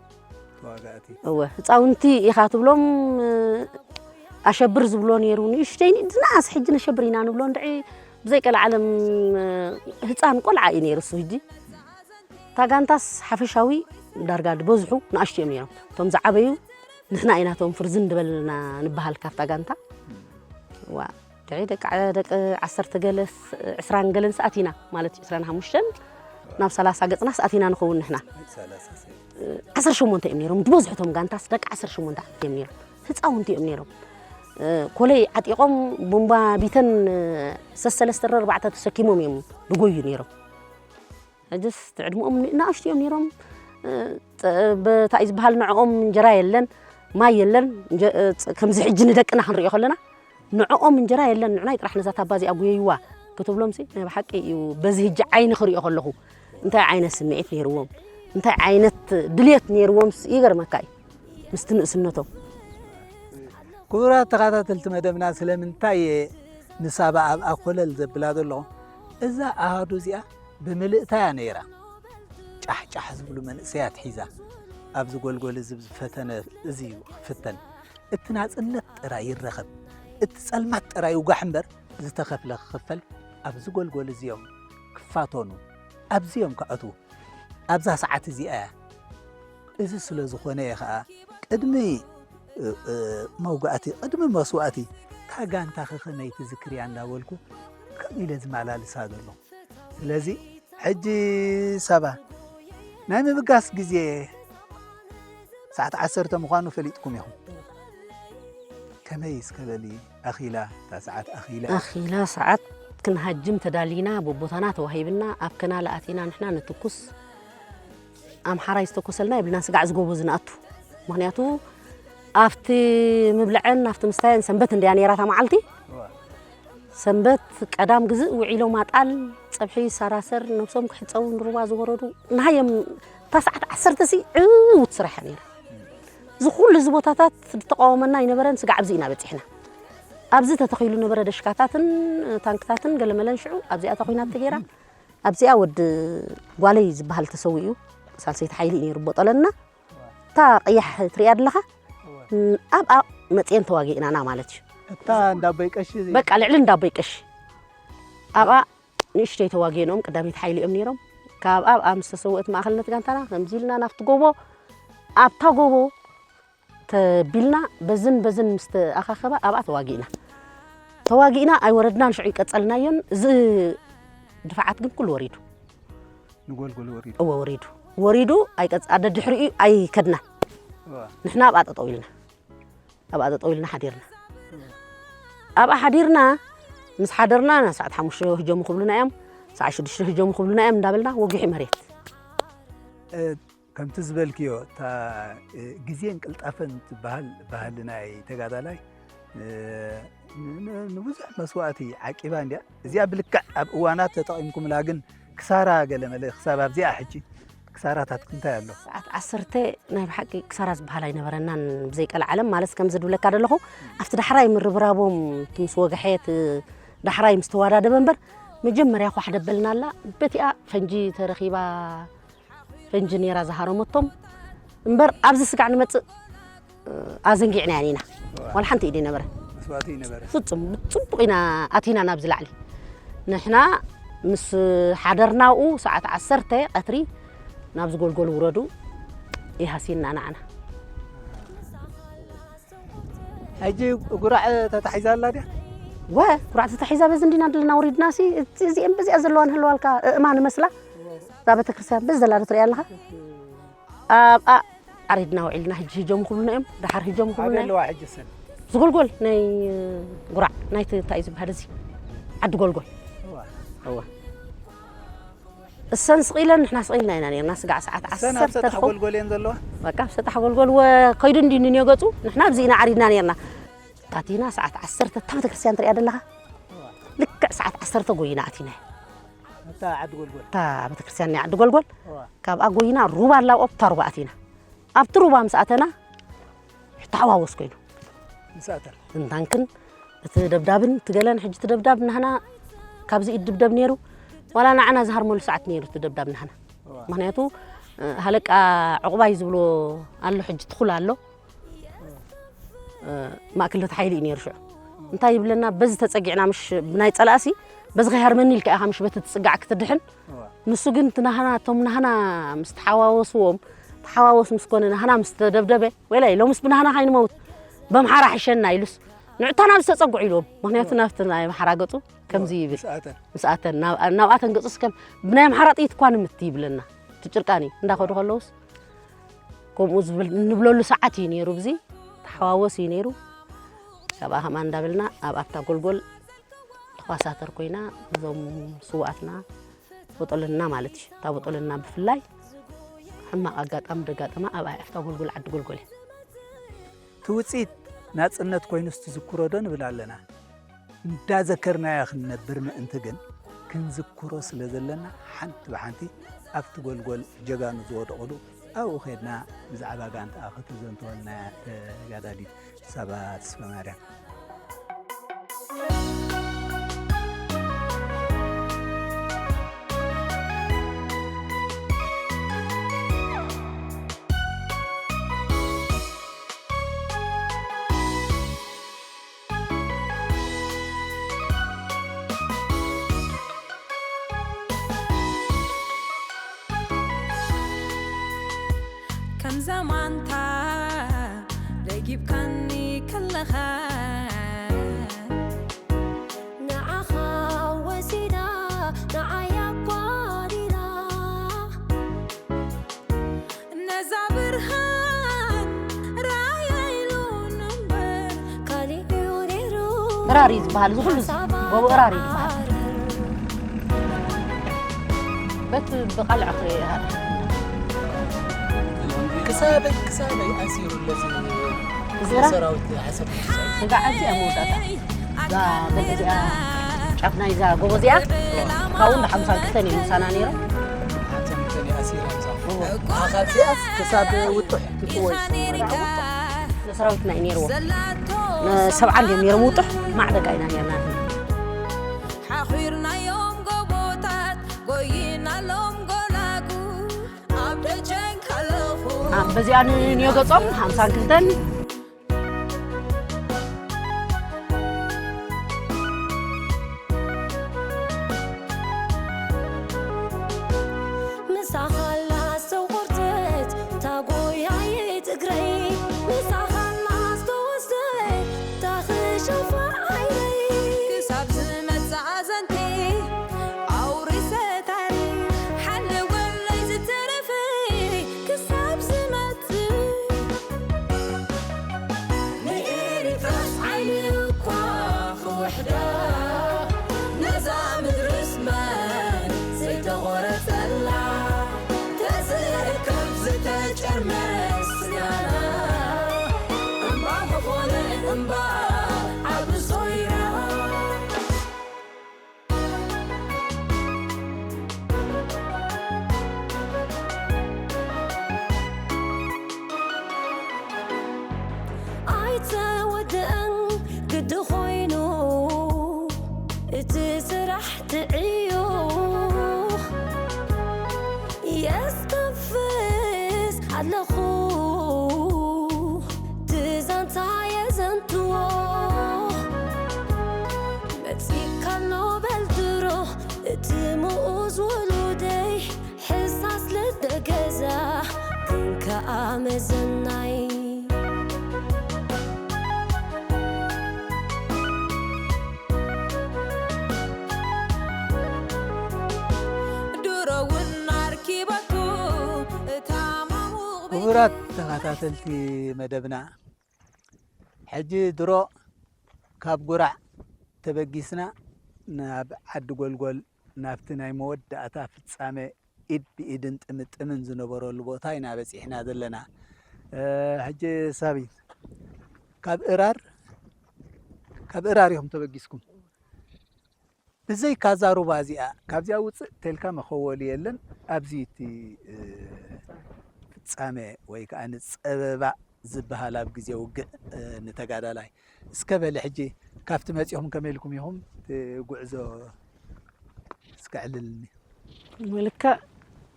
ተዋጋእቲ። እወ፣ ህፃውንቲ ኢኻ ትብሎም፣ ኣሸብር ዝብሎ ነይሩ። ንእሽተይ ዝነኣስ ሕጂ ነሸብር ኢና ንብሎ እንድዒ፣ ብዘይ ቀልዓለም ህፃን ቆልዓ እዩ ነይሩ እሱ። ሕጂ እታ ጋንታስ ሓፈሻዊ ዳርጋ ዝበዝሑ ንኣሽቱ እዮም ነይሮም። እቶም ዝዓበዩ ንሕና ኢና እቶም ፍርዝን ዝበልና ንበሃል ካብታ ጋንታ። ዋ፣ ድዒ ደቂ ዓ-፣ ደቂ ዓሰርተ ገለ ስ-፣ ዕስራን ገለን ሰኣት ኢና፣ ማለት ዕስራን ሓሙሽተን ናብ ሰላሳ ገጽና ሰኣት ኢና ንኸውን ንሕና። ሰላሳ ሰብ። ዓሰርተ ሸሞንተ እዮም ነይሮም፣ ዝበዝሑ እቶም ጋንታስ ደቂ ዓሰርተ ሸሞንተ እዮም ነይሮም። ህፃውንቲ እዮም ነይሮም። እ፣ ኮለይ ዓጢቖም ቡምባ ቢተን፣ እ፣ ሰሰለስተ ኣርባዕተ ተሰኪሞም እዮም ዝጎዩ ነይሮም። ሕጅስ ትዕድምኦም ን-፣ ንኣሽቱ እዮም ነይሮም። እ፣ ጸ-፣ በታ እዩ ዝበሃል ንዕኦም እንጀራ የለን፣ ማይ የለን፣ እንጀ-፣ እ፣ ጸ-፣ ከምዚ ሕጂ ንደቅና ክንሪኦ ከለና ንዕኦም እንጀራ የለን፣ ንዕናይ ጥራሕ ነዛ ታባ እዚኣ ጉየይዋ ክትብሎምሲ ናይ ብሓቂ እዩ። በዚ ሕጂ ዓይኒ ክሪኦ ከለኹ እንታይ ዓይነት ስምዒት ነይርዎም፣ እንታይ ዓይነት ድልየት ነይርዎምስ ይገርመካ እዩ ምስቲ ንእስነቶም። ክቡራት ተኸታተልቲ መደብና፣ ስለምንታይ እየ ንሳባ ኣብኣ ኮለል ዘብላ ዘለኹ? እዛ ኣሃዱ እዚኣ ብምልእታ እያ ነይራ። ጫሕ ጫሕ ዝብሉ መንእሰያት ሒዛ ኣብዚ ጎልጎል እዚ ዝፈተነ፣ እዚ እዩ ክፍተን። እቲ ናጽነት ጥራይ ይረኸብ፣ እቲ ጸልማት ጥራይ ይውጋሕ እምበር፣ ዝተኸፍለ ክኽፈል ኣብዚ ጎልጎል እዚ እዮም ክፋተኑ፣ ኣብዚ እዮም ክኣትዉ። ኣብዛ ሰዓት እዚኣ እያ። እዚ ስለ ዝኾነ እየ ኸኣ ቅድሚ፣ እ፣ እ፣ መውጋእቲ፣ ቅድሚ መስዋእቲ፣ እታ ጋንታኺ ከመይ ትዝክርያ እንዳበልኩ ከምኡ ኢለ ዝመላልሳ ዘለኹ። ስለዚ ሕጂ ሳባ ናይ ምብጋስ ግዜ ሰዓት ዓሰርተ ምዃኑ ፈሊጥኩም ኢኹም። ከመይ እስከ በሊ፣ ኣኺላ፣ እታ ሰዓት ኣኺላ? ኣኺላ ሰዓት ክንሃጅም ተዳሊና፣ በቦታና ተዋሂብና፣ ኣብ ከናል ኣቲና ንሕና ንትኩስ፣ ኣምሓራይ ዝተኮሰልና የብልናን ስጋዕ ዝጎቦ ዝንኣቱ። ምኽንያቱ ኣብቲ ምብልዐን ኣብቲ ምስታየን ሰንበት እንድያ ነይራ እታ መዓልቲ። እዋ። ሰንበት ቀዳም ግዝእ ውዒሎም ኣጣል ጸብሒ ሰራሰር ነብሶም ክሕጸቡ ንሩባ ዝወረዱ ናሃዮም እታ ሰዓት ዓሰርተ ሲ ዕውት ስራሕ እያ ነይራ። እዚ ኩሉ እዚ ቦታታት ዝተቃወመና ኣይነበረን። ስጋዕ ኣብዚ ኢና በጺሕና። ኣብዚ ተተኺሉ ነበረ ደሽካታትን ታንክታትን ገለመለን ሽዑ ኣብዚኣ ተኾይና ተገይራ። ኣብዚኣ ወዲ ጓለይ ዝበሃል ተሰዊኡ ሳልሰይቲ ሓይሊ እዩ ነይሩ ቦጠለና። እታ ቀያሕ ትሪኣ ኣለኻ ኣብኣ መፅየን ተዋጊእናና ማለት እዩ። እታ እንዳቦይ ቀሺ በቃ ልዕሊ እንዳቦይ ቀሺ ኣብኣ ንእሽተይ ተዋጊኖም ቀዳመይቲ ሓይሊ እዮም ነይሮም። ካብ ኣብኣ ምስ ተሰወእት ማእኸልነት ጋንታና ከምዚ ኢልና ናብቲ ጎቦ ኣብታ ጎቦ ተቢልና በዝን በዝን ምስ ተኣኻኸባ ኣብኣ ተዋጊእና ተዋጊእና ኣይወረድናን ሽዑ ይቀጸልናዮን እዚ ድፋዓት ግን ኩሉ ወሪዱ ንጎልጎል ወሪዱ እወ ወሪዱ ወሪዱ ኣይቀጽ ኣደ ድሕሪኡ ኣይከድናን ንሕና ኣብኣ ጠጠው ኢልና ኣብኣ ጠጠው ኢልና ሓዲርና ኣብኣ ሓዲርና ምስ ሓደርና ሰዓት ሓሙሽተ ህጀሙ ክብሉና እዮም ሰዓት ሽዱሽተ ህጀሙ ክብሉና እዮም እንዳበልና ወጊሑ መሬት ከምቲ ዝበልክዮ እታ ግዜን ቅልጣፈን ትበሃል ባህሊ ናይ ተጋዳላይ ንብዙሕ መስዋእቲ ዓቂባ እንዲያ እዚኣ ብልክዕ ኣብ እዋናት ተጠቒምኩምላ ግን ክሳራ ገለ መለ ክሳብ ኣብዚኣ ሕጂ ክሳራታት ክንታይ ኣሎ ሰዓት ዓሰርተ ናይ ብሓቂ ክሳራ ዝበሃል ኣይነበረናን ብዘይ ቀልዓለም ማለት ከምዚ ድብለካ ዘለኹ ኣብቲ ዳሕራይ ምርብራቦም እቲ ምስ ወግሐ እቲ ዳሕራይ ምስ ተዋዳደበ እምበር መጀመርያ ኳሕ ደበልና ኣላ በቲኣ ፈንጂ ተረኺባ ፈንጂ ነይራ ዝሃረመቶም እምበር ኣብዚ ስጋዕ ንመፅእ ኣዘንጊዕናያን ኢና ዋላ ሓንቲ ኢድ ይነበረ መስዋእቲ ይነበረ ፍጹም ብፅቡቕ ኢና ኣቲና ናብዚ ላዕሊ ንሕና ምስ ሓደርናኡ ሰዓት ዓሰርተ ቀትሪ ናብዚ ጎልጎል ውረዱ ይሃሲና ንዓና ሕጂ ጉራዕ ተታሒዛ ኣላ ድያ ወ ጉራዕ ተታሒዛ በዚ እንዲና ዘለና ውሪድና ሲ እዚአን በዚኣ ዘለዋ ንህልዋልካ እእማን መስላ እዛ ቤተክርስትያን በዚ ዘላ ዶ ትሪኣ ኣለኻ ኣብኣ ዓሪድና ውዒልና ሕጂ ሂጆም ክብሉና እዮም ድሓር ሂጆም ክብሉና እዮም ኣለዋ ሕጂ ሰን ዝጎልጎል ናይ ጉራዕ ናይቲ እንታይ እዩ ዝበሃል እዚ ዓዲ ጎልጎል እዋ እሰን ስቒለን ንሕና ስቒልና ኢና ነርና ስጋዕ ሰዓት ሰን ኣብ ዓሰርተ ሰጣሕ ትኸውን ጎልጎል እየን ዘለዋ በቃ ኣብ ሰጣሕ ጎልጎል ወ- ከይዱ እንዲዩ ንንዮ ገፁ ንሕና ኣብዚኢና ዓሪድና ነርና ኣቲና ሰዓት ዓሰርተ እታ ቤተክርስትያን ትሪኣ ደለኻ ልክዕ ሰዓት ዓሰርተ ጎይና ኣቲና እታ ዓዲ ጎልጎል እታ ቤተክርስትያን ናይ ዓዲ ጎልጎል እዋ ካብኣ ጎይና ሩባ ኣላ ኣብታ ሩባ ኣቲና ኣብቲ ሩባ ምስ ኣተና ተሓዋወስ ኮይኑ ንሳተር እንታንክን እቲ ደብዳብን እቲ ገለን ሕጂ እቲ ደብዳብ ናህና ካብዚ ኢድ ድብደብ ነይሩ ዋላ ንዓና ዝሃርመሉ ሰዓት ነይሩ እቲ ደብዳብ ናህና ምክንያቱ ሃለቃ ዕቑባይ ዝብሎ ኣሎ ሕጂ ትኹል ኣሎ ማእክል ሓይሊ እዩ ነይሩ ሽዑ እንታይ ይብለና በዚ ተፀጊዕና ምሽ ብናይ ፀላእሲ በዚ ከይሃርመኒ ኢልካ ኢኻ ምሽ በቲ ትፅጋዕ ክትድሕን ንሱ ግን እቲ ናህና እቶም ናህና ምስ ተሓዋወስዎም ተሓዋወስ ምስ ኮነ ናህና ምስ ተደብደበ ወይላይ ሎምስ ብናህና ካይንመውት በምሓራ ሕሸና ኢሉስ ንዕታ ናብ ዝተፀጉዕ ኢልዎም ምክንያቱ ናብቲ ናይ ኣምሓራ ገፁ ከምዚ ይብል ምስኣተን ናብኣተን ገፁስ ከም ብናይ ኣምሓራ ጥይት እኳ ንምት ይብለና እቲ ጭርቃን እዩ እንዳኸዱ ከለውስ ከምኡ ዝብል እንብለሉ ሰዓት እዩ ነይሩ ብዚ ተሓዋወስ እዩ ነይሩ ካብኣ ከምኣ እንዳበልና ኣብ ኣብታ ጎልጎል ተኳሳተር ኮይና እዞም ስውኣትና ቦጦለና ማለት እዩ እታ ቦጦለና ብፍላይ ሕማቕ ኣጋጣሚ ደጋጠማ ኣብ ኣዕፍታ ጎልጎል ዓዲ ጎልጎል እዩ እቲ ውፅኢት ናፅነት ኮይኑስ ትዝክሮ ዶ ንብል ኣለና እንዳዘከርናዮ ክንነብር ምእንቲ ግን ክንዝክሮ ስለ ዘለና ሓንቲ ብሓንቲ ኣብቲ ጎልጎል ጀጋኑ ዝወደቑሉ ኣብኡ ኸድና ብዛዕባ ጋንታኣ ከተዘንተወልና ተጋዳሊት ሳባ ተስፋማርያም ከም ዘማንታ ደጊብካኒ ከለኻ ንዓኻ ወሲዳ ንዓይ ኣጓዲላ ነዛ ብርሃን ራእያ ኢሉ እምበር ካሊእ እዩ ነይሩ እራር እዩ ዝበሃል እዚ ኩሉ እዚ ጎቦ እራር እዩ ዝበሃል በቲ ብቐልዕ ክርኢ ይሃል ክሳበይ ክሳበይ ኣሲሩ ለዚ እዚ እራር ሰራዊት ዓሰርተ ሽዱሽተ ስጋዕ ኣብዚኣ መወዳእታ እዛ ገለ እዚኣ ኣብ ናይዛ ጎቦ እዚኣ ካብኡ እንዳ ሓምሳን ክልተን እዮም ምሳና ነይሮም። ሓምሳን ክልተን እያ ኣሲራ ምሳና። እዎ። ኣኻብ እዚኣስ ክሳብ ውጡሕ ትጥወይ? ንሰራዊትና እዩ ነይርዎ። ንሰብዓ እንዲዮም ነይሮም ውጡሕ፣ ማዕደጋ ኢና ነይርና። ሓኺርናዮም ጎቦታት፣ ጎይናሎም ጎላጉ፣ ኣብ ደጀን ከለኹ። ኣ፣ በዚኣ ን-፣ ንዮ ገጾም ሓምሳን ክልተን። ምሳኻ ኣላ ሰው ቆርተት፣ ታጎያየት እግረይ። ምሳኻ ኣላ ዝተወስደ፣ ታኽሸፋ ዓይነይ። ክሳብ ዝመጽእ ኣዘንቲ፣ ኣውሪሰ ታሪኽ፣ ሓሊ ወለይ ዝተረፈ፣ ክሳብ ዝመጽእ። ንኤሪትራስ ዓይኒ እኳ ክውሕዳ፣ ነዛ ምድርስ መን ዘይተቖረጸላ፣ ተዝእከብ ዝተጨርመ ስጋና፣ እምባ ምኾነ እምባ ዓቢ ሶይራ። ኣይተወድአን ግዲ ኮይኑ እቲ ስራሕ ትዕዩ የስተንፍስ ኣለኹ ትዛንታ የዘንትዎ መጺእካ ኣሎ በል ድሮ እቲ ምኡዝ ውሉደይ ሕሳስ ልደ ገዛ ግን ከኣ መዘናይ። ድሮ እውን ኣርኪበኩም እታ ማሙቕ ቤት። ክቡራት ተኸታተልቲ መደብና፣ ሕጂ ድሮ ካብ ጉራዕ ተበጊስና ናብ ዓዲ ጎልጎል፣ ናብቲ ናይ መወዳእታ ፍጻመ ኢድ ብኢድን ጥምጥምን ዝነበረሉ ቦታ ኢና በጺሕና ዘለና። እ፣ ሕጂ ሳቢ፣ ካብ እራር፣ ካብ እራር ኢኹም ተበጊስኩም። ብዘይካ እዛ ሩባ እዚኣ፣ ካብዚኣ ውጽእ ተልካ መኸወሊ የለን። ኣብዚ እቲ፣ እ፣ ፍጻመ ወይ ከኣ ንጸበባ ዝበሃል ኣብ ግዜ ውግእ፣ እ፣ ንተጋዳላይ። እስከ በሊ ሕጂ ካብቲ መጺኹም ከመይ ኢልኩም ኢኹም እቲ ጉዕዞ እስከ ዕልልኒ። ልክዕ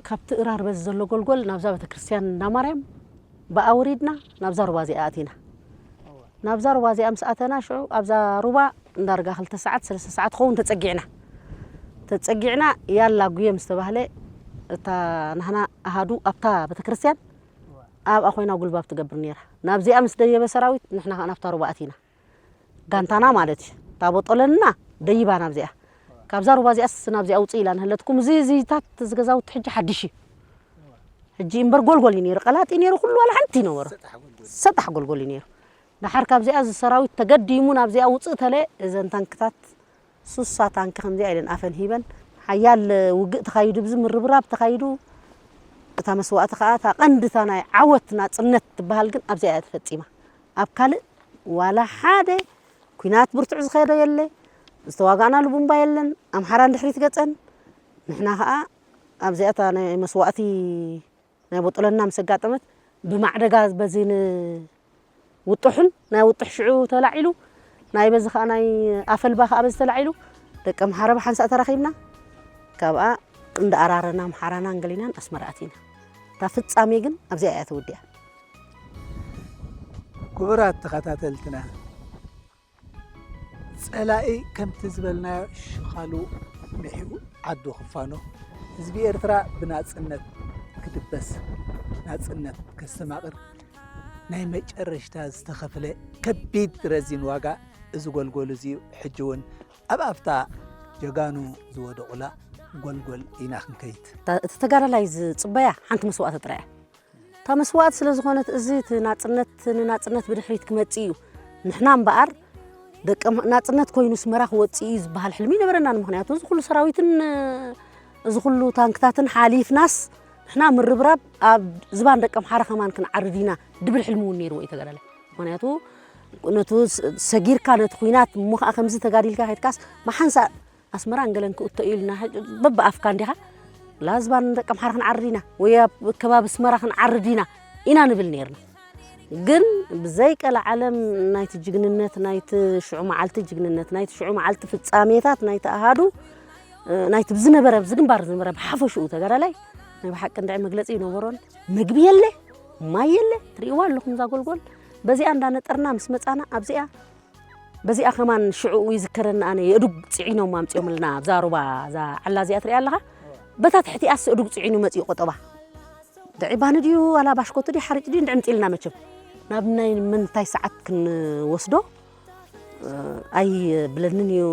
ካብቲ እራር በዚ ዘሎ ጎልጎል ናብዛ ቤተክርስትያን እንዳ ማርያም ብኣውሪድና ናብዛ ሩባ እዚኣ ኣቲና። ናብዛ ሩባ እዚኣ ምስ ኣተና ሽዑ ኣብዛ ሩባ እንዳርጋ ክልተ ሰዓት፣ ሰለስተ ሰዓት ክኸውን ተጸጊዕና። ተጸጊዕና ያላ ጉየ ምስ ተባህለ እታ ናህና ኣሃዱ ኣብታ ቤተክርስትያን ኣብኣ ኮይና ጉልባብ ትገብር ነይራ። ናብዚኣ ምስ ደየበ ሰራዊት ንሕና ከኣ ናብታ ሩባ ኣቲና። ጋንታና ማለት እዩ። እታ ቦጦለንና ደይባ ናብዚኣ። ካብዛ ሩባ እዚኣስ ናብዚኣ ውጽእ ኢላ ንህለትኩም። እዚ፣ እዚታት፣ እዚ ገዛውቲ ሕጂ ሓድሽ እዩ። ሕጂ እምበር ጎልጎል እዩ ነይሩ። ቀላጢ ነይሩ፣ ኩሉ ዋላ ሓንቲ ነበሮ። ሰጣሕ ጎልጎል። ሰጣሕ ጎልጎል እዩ ነይሩ። ደሓር ካብዚኣ እዚ ሰራዊት ተገዲሙ ናብዚኣ ውጽእ ተለ፣ እዘን ታንክታት ሱሳ ታንኪ ከምዚኣ ኢለን ኣፈን ሂበን፣ ሓያል ውግእ ተኻይዱ፣ ብዚ ምርብራብ ተኻይዱ። እታ መስዋእቲ ከኣ፣ እታ ቀንዲ፣ እታ ናይ ዓወት ናጽነት ትበሃል ግን ኣብዚኣ እያ ተፈጺማ። ኣብ ካልእ ዋላ ሓደ ኲናት ብርቱዕ ዝኸደ የለ፣ ዝተዋጋእናሉ ቡምባ የለን፣ ኣምሓራ ንድሕሪት ገጸን። ንሕና ከኣ ኣብዚኣ እታ ናይ መስዋእቲ ናይ ቦጦለና ምስ ኣጋጠመት፣ ብማዕደጋ በዚ ንውጡሕን ናይ ውጡሕ ሽዑ ተላዒሉ፣ ናይ በዚ ከኣ ናይ ኣፈልባ ከኣ በዚ ተላዒሉ፣ ደቂ ኣምሓራ ብሓንሳእ ተራኺብና፣ ካብኣ እንዳ ኣራረና ኣምሓራና እንገሊናን ኣስመራ ኣቲና። እታ ፍጻሜ ግን ኣብዚኣ እያ ተወዲኣ። ክቡራት ተኸታተልትና፣ ጸላኢ ከምቲ ዝበልናዮ ሽኻሉ ምሒኡ ዓዱ ክፋኖ፣ ህዝቢ ኤርትራ ብናጽነት ክድበስ፣ ናጽነት ከስተማቕር ናይ መጨረሽታ ዝተኸፍለ ከቢድ ረዚን ዋጋ እዚ ጎልጎል እዚ እዩ። ሕጂ እውን ኣብ ኣፍታ ጀጋኑ ዝወደቑላ ጎልጎል ኢና ክንከይድ። እታ፣ እቲ ተጋዳላይ ዝጽበያ ሓንቲ መስዋእቲ ጥራይ እያ። እታ መስዋእቲ ስለ ዝኾነት፣ እዚ እቲ ናጽነት፣ ንናጽነት ብድሕሪት ክመጽእ እዩ። ንሕና እምበኣር፣ ደቂ ም-፣ ናጽነት ኮይኑ ኣስመራ ክወጽእ እዩ ዝበሃል ሕልሚ ይነበረናን። ምኽንያቱ፣ እዚ ኩሉ ሰራዊትን፣ እዚ ኩሉ ታንክታትን ሓሊፍናስ፣ ንሕና ምርብራብ ኣብ ዝባን ደቂ ኣምሓራ ከማን ክንዓርድ ኢና ድብል ሕልሚ እውን ነይርዎ እዩ ተጋዳላይ። ምኽንያቱ፣ ነቱ ስ-፣ ሰጊርካ ነቲ ኲናት፣ እሞ ኸዓ ከምዚ ተጋዲልካ ከይድካስ፣ ብሓንሳእ ኣስመራን ገለን ክእቶ እዩ ኢልና፣ በብኣፍካ እንዲኻ፣ ላዝባን ደቂ ኣምሓራ ክንዓርድ ኢና ወይ ኣብ ከባቢ ኣስመራ ክንዓርድ ኢና ኢና ንብል ነርና። ግን ብዘይቀልዓለም ናይቲ ጅግንነት፣ ናይቲ ሽዑ መዓልቲ ጅግንነት፣ ናይቲ ሽዑ መዓልቲ ፍጻሜታት ናይቲ ኣሃዱ፣ ናይቲ ብዝነበረ፣ ብዝግንባር ዝነበረ ብሓፈሽኡ ተጋዳላይ ናይ ብሓቂ እንድዒ መግለጺ ይነበሮን። መግቢ የለ፣ ማይ የለ። ትርእይዋ ኣለኹም እዛ ጎልጎል። በዚኣ እንዳነጠርና ምስ መጻና ኣብዚኣ፣ በዚኣ ከማን ሽዑ ይዝከረኒ ኣነ፣ የእዱግ ጽዒኖም ኣምጺኦምልና ኣብዛ ሩባ፣ እዛ ዓላ እዚኣ ትርእያ ኣለኻ። በታ ትሕቲኣስ እዱግ ጽዒኑ መጺኡ ቆጠባ። ድዒ ባኒ ድዩ ዋላ ባሽኮቲ ድዩ ሓርጭ ድዩ እንድዒ ኣምጺልና መቸም። ናብ ናይ ምንታይ ሰዓት ክንወስዶ ኣይብለንን እዩ።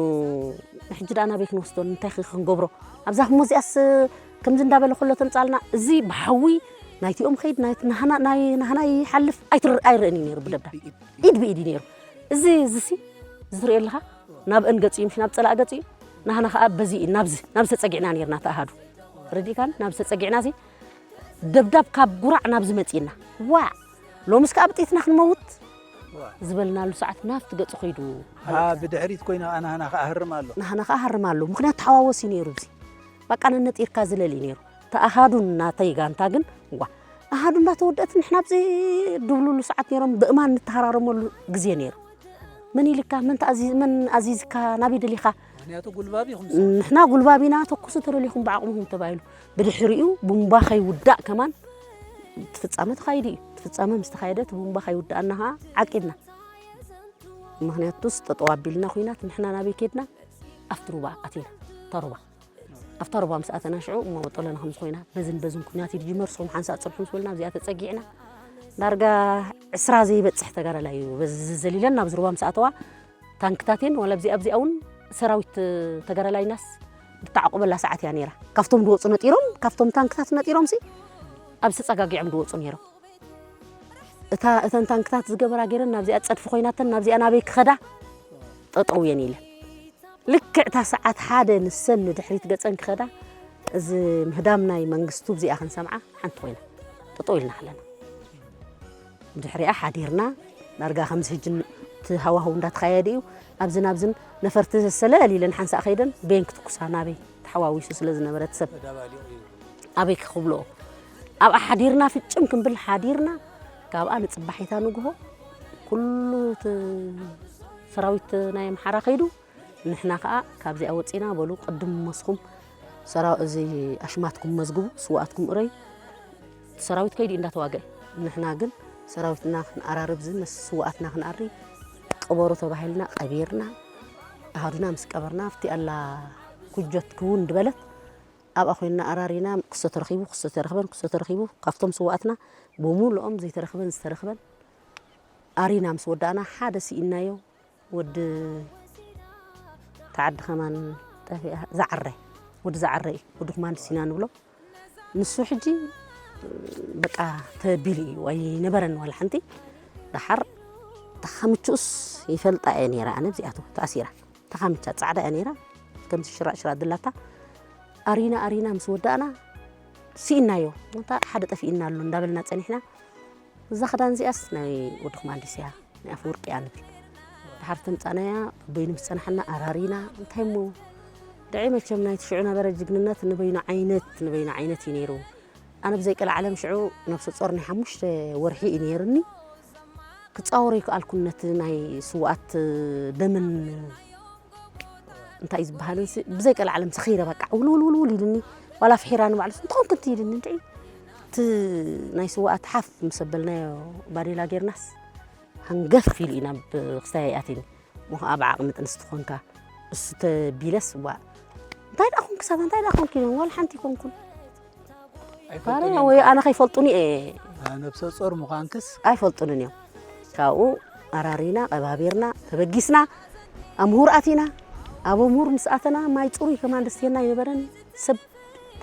ንሕጂ ደኣ ናበይ ክንወስዶ፣ እንታይ ኸ ክንገብሮ? ኣብዛ ህሞ እዚኣስ ከምዚ እንዳበለ ከሎ ተምጻልና፣ እዚ ብሓዊ ናይቲኦም ኸይድ፣ ናይ ናህና፣ ናይ ናህና ይሓልፍ ኣይትር-፣ ኣይርእን እዩ ነይሩ ብደብዳብ። ኢድ ብኢድ እዩ ነይሩ። እዚ፣ እዚሲ፣ እዚ ትርእዮ ኣለኻ? ናብ እን ገጹ እዩ፣ ምሽ ናብ ጸላእ ገጹ እዩ። ናህና ኸኣ በዚ እዩ፣ ናብዚ፣ ናብዚ ተጸጊዕና ነይርና፣ ተኣሃዱ። ረዲእካን? ናብዚ ተጸጊዕና እዚ ደብዳብ ካብ ጉራዕ ናብዚ መጺእና። ዋዕ! ሎምስ ከኣ ብጥይትና ክንመውት ዝበልናሉ ሰዓት ናብቲ ገጹ ኸይዱ። ሃ፣ ብድሕሪት ኮይና ከኣ ናህና ከኣ ሃርም ኣሎ። ናህና ከኣ ሃርም ኣሎ። ምኽንያቱ ተሓዋወስ እዩ ነይሩ እዚ። በቃ ነነጢርካ ዝለል እዩ ነይሩ። ተኣሃዱን ናተይ ጋንታ ግን፣ ዋ፣ ኣሃዱ እንዳተወደአት ንሕና ኣብዚ ድብሉሉ ሰዓት ነይሮም፣ ብእማን ንተሃራረመሉ ግዜ ነይሩ። መን ኢልካ? መን ተኣዚ-፣ መን ኣዚዝካ? ናበይ ደሊኻ? ምኽንያቱ ጉልባብ ኢኹም። ንሕና ጉልባብ ኢና፣ ተኩሱ ተደሊኹም ብዓቕምኹም ተባሂሉ። ብድሕሪኡ ቡምባ ከይውዳእ ከማን እቲ ፍጻመ ተኻይዱ እዩ። እቲ ፍጻመ ምስ ተኻየደ እቲ ቡምባ ከይውዳእና ኸዓ ዓቂብና። ምኽንያቱስ ጠጠው ኣቢልና ኹናት፣ ንሕና ናበይ ከድና? ኣብቲ ሩባ ኣቲና። እታ ሩባ። ኣብታ ሩባ ምስ ኣተና ሽዑ እሞ ጠለና ከም ዝኾይና፣ በዝን በዝን ኲናት ይድጅመር፣ ንስኹም ሓንሳእ ጽንሑ ምስ በልና ኣብዚኣ ተጸጊዕና። ዳርጋ ዕስራ ዘይበጽሕ ተጋዳላይ እዩ በዚ ዘሊለን ናብዚ ሩባ ምስ ኣተዋ፣ ታንክታት እየን፣ ዋላ ኣብዚኣ ኣብዚኣ እውን ሰራዊት ተጋዳላይናስ ብተዓቑበላ ሰዓት እያ ነይራ። ካብቶም ዝወጹ ነጢሮም፣ ካብቶም ታንክታት ነጢሮምሲ ኣብዚ ተጸጋጊዖም ዝወጹ ነይሮም። እታ፣ እተን ታንክታት ዝገበራ ገይረን ናብዚኣ ጸድፊ ኮይናተን፣ ናብዚኣ ናበይ ክኸዳ ጠጠው እየን ኢለን። ልክዕ እታ ሰዓት ሓደ ንሰን ንድሕሪት ገጸን ክኸዳ፣ እዚ ምህዳም ናይ መንግስቱ ብዚኣ ክንሰምዓ ሓንቲ ኮይና ጠጠው ኢልና ኣለና። ብድሕሪኣ ሓዲርና፣ ዳርጋ ከምዚ ሕጂ እቲ ሃዋህው እንዳተኻየደ እዩ። ኣብዝን ኣብዝን ነፈርቲ ሰለል ኢለን ሓንሳእ ከይደን ቤን ክትኩሳ ናበይ ተሓዋዊሱ ስለ ዝነበረ እቲ ሰብ ኣበይ ክኽብልኦ። ኣብኣ ሓዲርና ፍጭም ክንብል ሓዲርና፣ ካብኣ ንጽባሒታ ንግሆ ኩሉ እቲ ሰራዊት ናይ ኣምሓራ ከይዱ፣ ንሕና ኸኣ ካብዚኣ ወጺና፣ በሉ ቅድም መስኹም ሰራ-፣ እዚ ኣሽማትኩም መዝግቡ፣ ስውኣትኩም እረዩ፣ እቲ ሰራዊት ከይዱ እዩ እንዳተዋግአ። ንሕና ግን ሰራዊትና ክንኣራርብ፣ እዚ ምስ ስውኣትና ክንኣሪ ቅበሩ ተባሂልና ቀቢርና፣ ኣሃዱና ምስ ቀበርና፣ ኣብቲ ኣላ ኩጆት ክውን ድበለት፣ ኣብኣ ኮይንና ኣራሪና፣ ክስቶ ተረኺቡ፣ ክስቶ ተረኽበን፣ ክስቶ ተረኺቡ፣ ካብቶም ስውኣትና ብምሉኦም ዘይተረኽበን ዝተረኽበን ኣሪና ምስ ወዳእና፣ ሓደ ስኢናዮ፣ ወዲ ተዓዲ ከማን ጠፊኣ፣ ዝዓረ፣ ወዲ ዝዓረ እዩ፣ ወዲ ኩማንድስ ኢና ንብሎ። ንሱ ሕጂ በቃ ተቢሉ እዩ፣ ኣይነበረን ዋላ ሓንቲ። ደሓር ተኻምችኡስ ይፈልጣ እየ ነይረ ኣነ፣ ኣብዚኣቱ ተኣሲራ። ተኻምቻ ጻዕዳ እያ ነይራ፣ ከምዚ ሽራጥ ሽራጥ ድላታ። ኣሪና ኣሪና ምስ ወዳእና ስኢናዮ። እንታ ሓደ ጠፊእና ኣሎ እንዳበልና ጸኒሕና። እዛ ክዳን እዚኣስ ናይ ወዲ ኩማንዲስ እያ፣ ናይ ኣፈወርቂ እያ ንብል። ድሓር ተምጻናያ በይኑ ምስ ጸናሕና ኣራሪና፣ እንታይ እሞ ድዒ መቸም ናይቲ ሽዑ ነበረ ጅግንነት ንበይኑ ዓይነት፣ ንበይኑ ዓይነት እዩ ነይሩ። ኣነ ብዘይቀልዓለም ሽዑ ነብሰ ጾር ናይ ሓሙሽተ ወርሒ እዩ ነይሩኒ። ክጻወሮ ይከኣልኩን ነቲ ናይ ስውኣት ደምን እንታይ እዩ ዝበሃልን ሲ-፣ ብዘይቀልዓለም ሰኺረ በቃ ውልውል ውልውል ኢሉኒ። ዋላ ፍሒራ ንባዕሉስ እንተኾን ክንት ኢሉኒ እንድዒ። እቲ ናይ ስውኣት ሓፍ ምስ ኣበልናዮ ባዴላ ጌርናስ ሃንገፍ ኢሉ እዩ ናብ ክስታይ ኣትዩኒ። እሞ ኸዓ ብዓቕሚ ጥንስቲ ኾንካ እሱ ተቢለስ ዋ፣ እንታይ ደኣ ኾንኪ ሳባ፣ እንታይ ደኣ ኾንኪ ኢሎም፣ ዋላ ሓንቲ ኣይኮንኩን። ፋረ ኣይፈልጡን ወይ እዮም። ኣነ ከይፈልጡኒ እየ። አ፣ ነብሰ ጾር ምዃንክስ? ኣይፈልጡንን እዮም። ካብኡ ኣራሪና፣ ቀባቢርና፣ ተበጊስና፣ ኣብ ምሁር ኣቲና። ኣብ ምሁር ምስ ኣተና ማይ ጽሩይ ከማን ደስትየና ኣይነበረን። ሰብ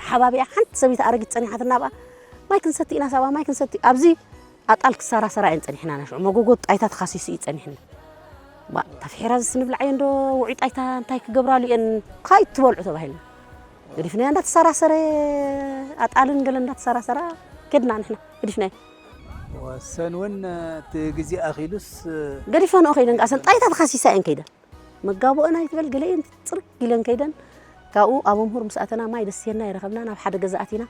ተሓባቢኣ፣ ሓንቲ ሰበይቲ ኣረጊት ጸኒሓትና ብኣ፣ ማይ ክንሰቲ ኢና ሳባ፣ ማይ ክንሰቲ። ኣብዚ ኣጣል ክሰራሰራ እየን ጸኒሕና፣ ናሽዑ መጎጎ ጣይታ ተኻሲሱ እዩ ጸኒሕና። ባ፣ እታ ፍሒራ ዝስ ንብልዓዮ እንዶ ውዑይ ጣይታ እንታይ ክገብራሉ እየን፣ ካይ ትበልዑ ተባሂልና። ገዲፍናዮ እንዳተሰራሰረ፣ ኣጣልን ገለ እንዳተሰራሰራ ከድና ንሕና፣ ገዲፍናዮ። ወሰን እውን እቲ ግዜ ኣኺሉስ ገዲፈንኦ ከይደን፣ ከኣ ሰን ጣይታ ተኻሲሳ እየን ከይደን። መጋብኦን ኣይትበል ገለ እየን ጽርግ ኢለን ከይደን፣ ካብኡ ኣብ ኣምሁር ምስ ኣተና ማይ ደስየና ይረኸብና፣ ናብ ሓደ ገዛ ኣቲና።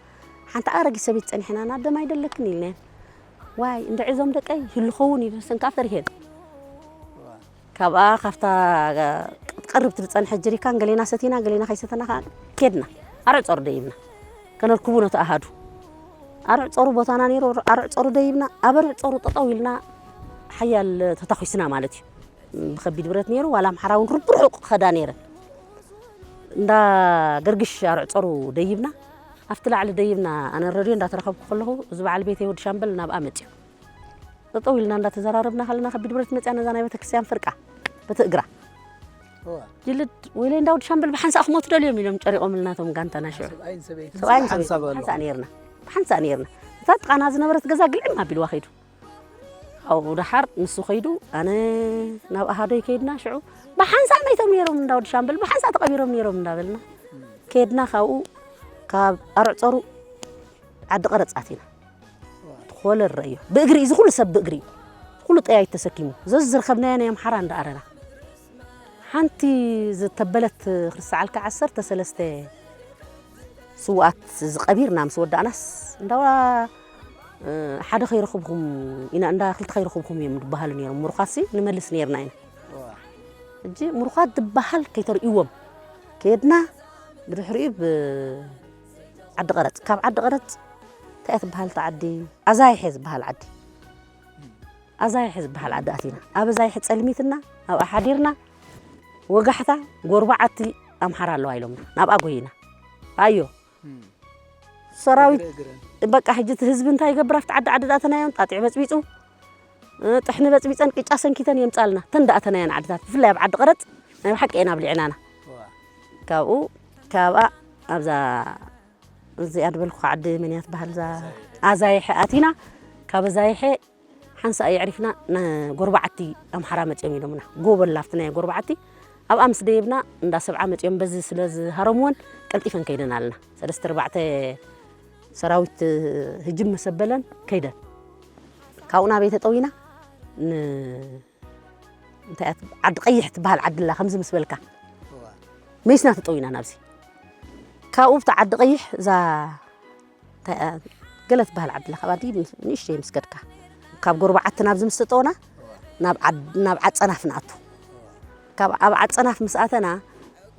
ሓንቲ ኣረጊት ሰበይቲ ጸኒሕና፣ "ናደ ማይ ደለክን?" ኢልናየን። "ዋይ፣ እንድዒ እዞም ደቀይ ይህሉ ኸውን?" ኢሉ ሰንካ ፈሪሄን። ካብኣ ካብታ ክትቀርብ ትብል ጸንሐት ጀሪካን ገሌና ሰቲና፣ ገሌና ከይሰተና ከኣ ኬድና። ኣርዕ ጸሩ ደይብና። ከነርክቡ ነቲ ኣሃዱ። ኣርዕ ጸሩ ቦታና ነይሩ፣ ኣርዕ ጸሩ ደይብና፣ ኣብ ኣርዕ ጸሩ ጠጠው ኢልና ሓያል ተታኺስና ማለት እዩ። ብኸቢድ ብረት ነይሩ፣ ዋላ ኣምሓራ እውን ርብርሑቕ ክኸዳ ነይረን። እንዳ ገርግሽ ኣርዕ ጸሩ ደይብና፣ ኣብቲ ላዕሊ ደይብና፣ ኣነ ረድዮ እንዳተረኸብኩ ከለኹ፣ እዚ በዓል ቤተይ ወዲ ሻምበል ናብኣ መጽዩ። ጠጠው ኢልና እንዳተዘራረብና ከለና ከቢድ ብረት መጽያ ነዛ ናይ ቤተክርስትያን ፍርቃ በቲ እግራ። እዋ። ጅልድ ወይለ እንዳ ወዲ ሻምበል ብሓንሳእ ክሞቱ ደልዮም ኢሎም ጨሪቖምልና እቶም ጋንታና ሽዑ። ሰብኣይን ሰበይትን ሰብኣይን ሓንሳብ ሰበይትን ኣለኹ። ብሓንሳእ ነይርና። ብሓንሳእ ነይርና። እታ ጥቓና ዝነበረት ገዛ ግልዕም ኣቢልዋ ከይዱ። ኣብኡ ደሓር ንሱ ከይዱ፣ ኣነ ናብ ኣሃዶይ ከይድና ሽዑ ብሓንሳእ መይቶም ነይሮም እንዳ ወዲ ሻምበል፣ ብሓንሳእ ተቐቢሮም ነይሮም እንዳበልና ከይድና ካብኡ ካብ ኣርዕ ጸሩ ዓዲ ቀረጽ ኣቲና። ተኾለል ረእዮ። ብእግሪ እዩ፣ እዚ ኩሉ ሰብ ብእግሪ እዩ። ኩሉ ጠያይት ተሰኪሙ። ዘዚ ዝረኸብናዮ ናይ ኣምሓራ እንዳኣረና። ሓንቲ ዝተበለት ክርስዓልካ ዓሰርተ ሰለስተ ስውኣት ዝቐቢርና ምስ ወዳእናስ፣ እንዳዋ፣ እ፣ ሓደ ከይረኽብኹም ኢና፣ እንዳ ክልተ ከይረኽብኹም እዮም ዝበሃሉ ነይሮም። ምሩኻሲ ንመልስ ነይርና ኢና። እዋ። ሕጂ ምሩኻት ዝበሃል ከይተርእይዎም ከየድና፣ ብድሕሪኡ ብ-፣ ዓዲ ቀረጽ፣ ካብ ዓዲ ቀረጽ እንታይ እያ ትበሃል እታ ዓዲ? ኣዛይሐ ዝበሃል ዓዲ። ኣዛይሐ ዝበሃል ዓዲ ኣቲና። ኣብ ኣዛይሐ ጸልሚትና፣ ኣብኣ ሓዲርና፣ ወጋሕታ፣ ጎርባዓቲ ኣምሓራ ኣለዋ ኢሎምና። ናብኣ ጎይና። ኣዮ። እም። ሰራዊት፣ እግረ እግረን። በቃ፣ ሕጂ እቲ ህዝቢ እንታይ ይገብር? ኣብቲ ዓዲ ዓዲ ዳእተናዮም፣ ጣጢዕ በጽቢጹ፣ እ፣ ጥሕኒ በጽቢጸን፣ ቅጫ ሰንኪተን የምጻልና። ተን ዳእተናየን ዓድታት፣ ብፍላይ ኣብ ዓዲ ቀረጽ፣ ናይ ብሓቂ እየን ኣብሊዕናና። ዋ። ካብኡ፣ ካብኣ፣ ኣብዛ፣ እዚኣ ድበልኩ ዓዲ መን እያ ትበሃል? እዛ ኣዛይሐ ኣቲና፣ ካብ ኣዛይሐ ሓንሳእ የዕሪፍና፣ ን-፣ ጎርባዕቲ ኣምሓራ መጺኦም ኢሎምና። ጎቦ ኣላ ኣብቲ ናይ ጎርባዕቲ። ኣብኣ ምስ ደየብና፣ እንዳ ሰብዓ መጺኦም በዚ ስለ ዝሃረምወን፣ ቀልጢፈን ከይደን ኣለና። ሰለስተ ኣርባዕተ ሰራዊት ህጅም መሰበለን ከይደን። ካብኡ ናበይ ተጠዊና? ን-፣ እንታይ እያ ትብ-፣ ዓዲ ቀይሕ ትበሃል ዓዲ ኣላ፣ ከምዚ ምስ በልካ። እዋ። መይስና ተጠዊና ናብዚ። ካብኡ ብቲ ዓዲ ቀይሕ እዛ እንታይ እያ፣ ገለ ትበሃል ዓዲ ኣላ፣ ካብ ኣዲ ንእሽተይ ምስ ከድካ። ካብ ጎረባዓቲ ናብዚ ምስ ተጠወና፣ ናብ ዓድ-፣ ናብ ዓጸናፍ ንኣቱ። ካብ ኣብ ዓጸናፍ ምስ ኣተና፣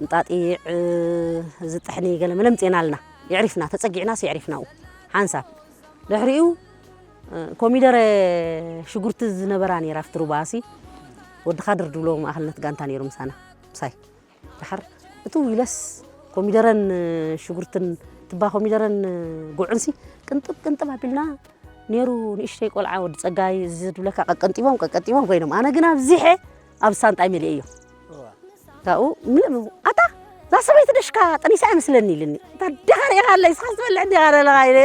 እንጣጢዕ፣ እዚ ጥሕኒ ገለ መለ ምጽኤና ኣለና። የዕሪፍና፣ ተጸጊዕናስ የዕሪፍና ኣብኡ። ሓንሳብ። ድሕሪኡ፣ ኮሚደረ ሽጉርቲ ዝነበራ ነይራ ኣብቲ ሩባሲ። ወዲ ካድር ድብሎ ማእኸልነት ጋንታ ነይሩ ምሳና። ምሳይ። ደሓር እትው ኢለስ ኮሚደረን ሽጉርትን ትባ ኮሚደረን ጉዕንሲ ቅንጥብ ቅንጥብ ኣቢልና ነይሩ። ንእሽተይ ቆልዓ ወዲ ጸጋይ እዚ ዝብለካ ቀቀንጢቦም ቀቀንጢቦም ኮይኖም፣ ኣነ ግን ኣብዚሐ ኣብ ሳንጣይ መሊኤዮ። እዋ። ካብኡ ምልእ ምልእ፣ "ኣታ እዛ ሰበይቲ ደሽካ ጠኒሳ ይመስለኒ" ኢልኒ። "እንታ ዲኻ ርኢኻ ኣለይ፣ ስኻ ዝበልዕ እንዲኻ ዘለኻ" ኢለ።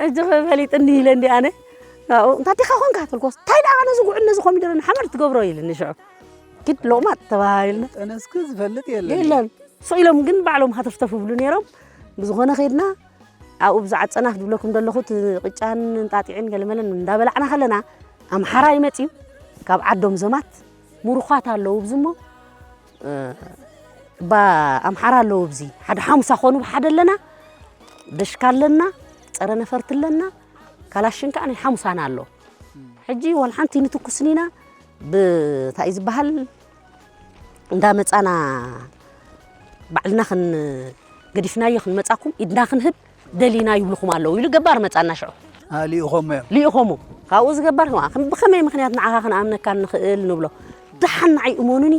ሕጂ ኸ ፈሊጥኒ ኢለ እንዲ ኣነ። ካብኡ "እንታ ዲኻ ኾንካ?" ተልኮስ፣ "እንታይ ደኣ ነዚ ጉዕን ነዚ ኮሚደረን ሓመድ ትገብሮ?" ኢልኒ ሽዑ። ግድ ሎቕማጥ ተባሂልና። ጠነስኪ ዝፈልጥ የለን። የለን። ስቕ ኢሎም ግን ባዕሎም ሃተፍተፍ ይብሉ ነይሮም። ብዝኾነ ኸይድና ኣብኡ ብዛዕባ ጸናፍ ዝብለኩም ዘለኹ እቲ ቅጫን እንጣጢዕን ገለመለን እንዳበላዕና ከለና ኣምሓራይ መጺኡ ካብ ዓዶም ዘማት ምሩኻት ኣለዉ ኣብዚ እሞ፣ እ፣ ባ ኣምሓራ ኣለዉ ኣብዚ ሓደ ሓሙሳ ኮኑ ብሓደ ኣለና፣ ደሽካ ኣለና፣ ጸረ ነፈርቲ ኣለና፣ ካላሽን ከኣ ናይ ሓሙሳና ኣሎ። ሕጂ ዋላ ሓንቲ ንትኩስን ኢና፣ ብታይ ዝበሃል እንዳመጻና ባዕልና ክን-፣ ገዲፍናዮ ክንመጻኩም ኢድና ክንህብ ደሊና ይብልኹም ኣለዉ ኢሉ ገባር መጻና ሽዑ። አ፣ ልኢኾም እዮም። ልኢኾሙ። ካብኡ እዚ ገባር ከማ፣ ከም፣ ብኸመይ ምኽንያት ንዓኻ ክንኣምነካ ንኽእል ንብሎ። ደሓን ንዓይ እመኑኒ፣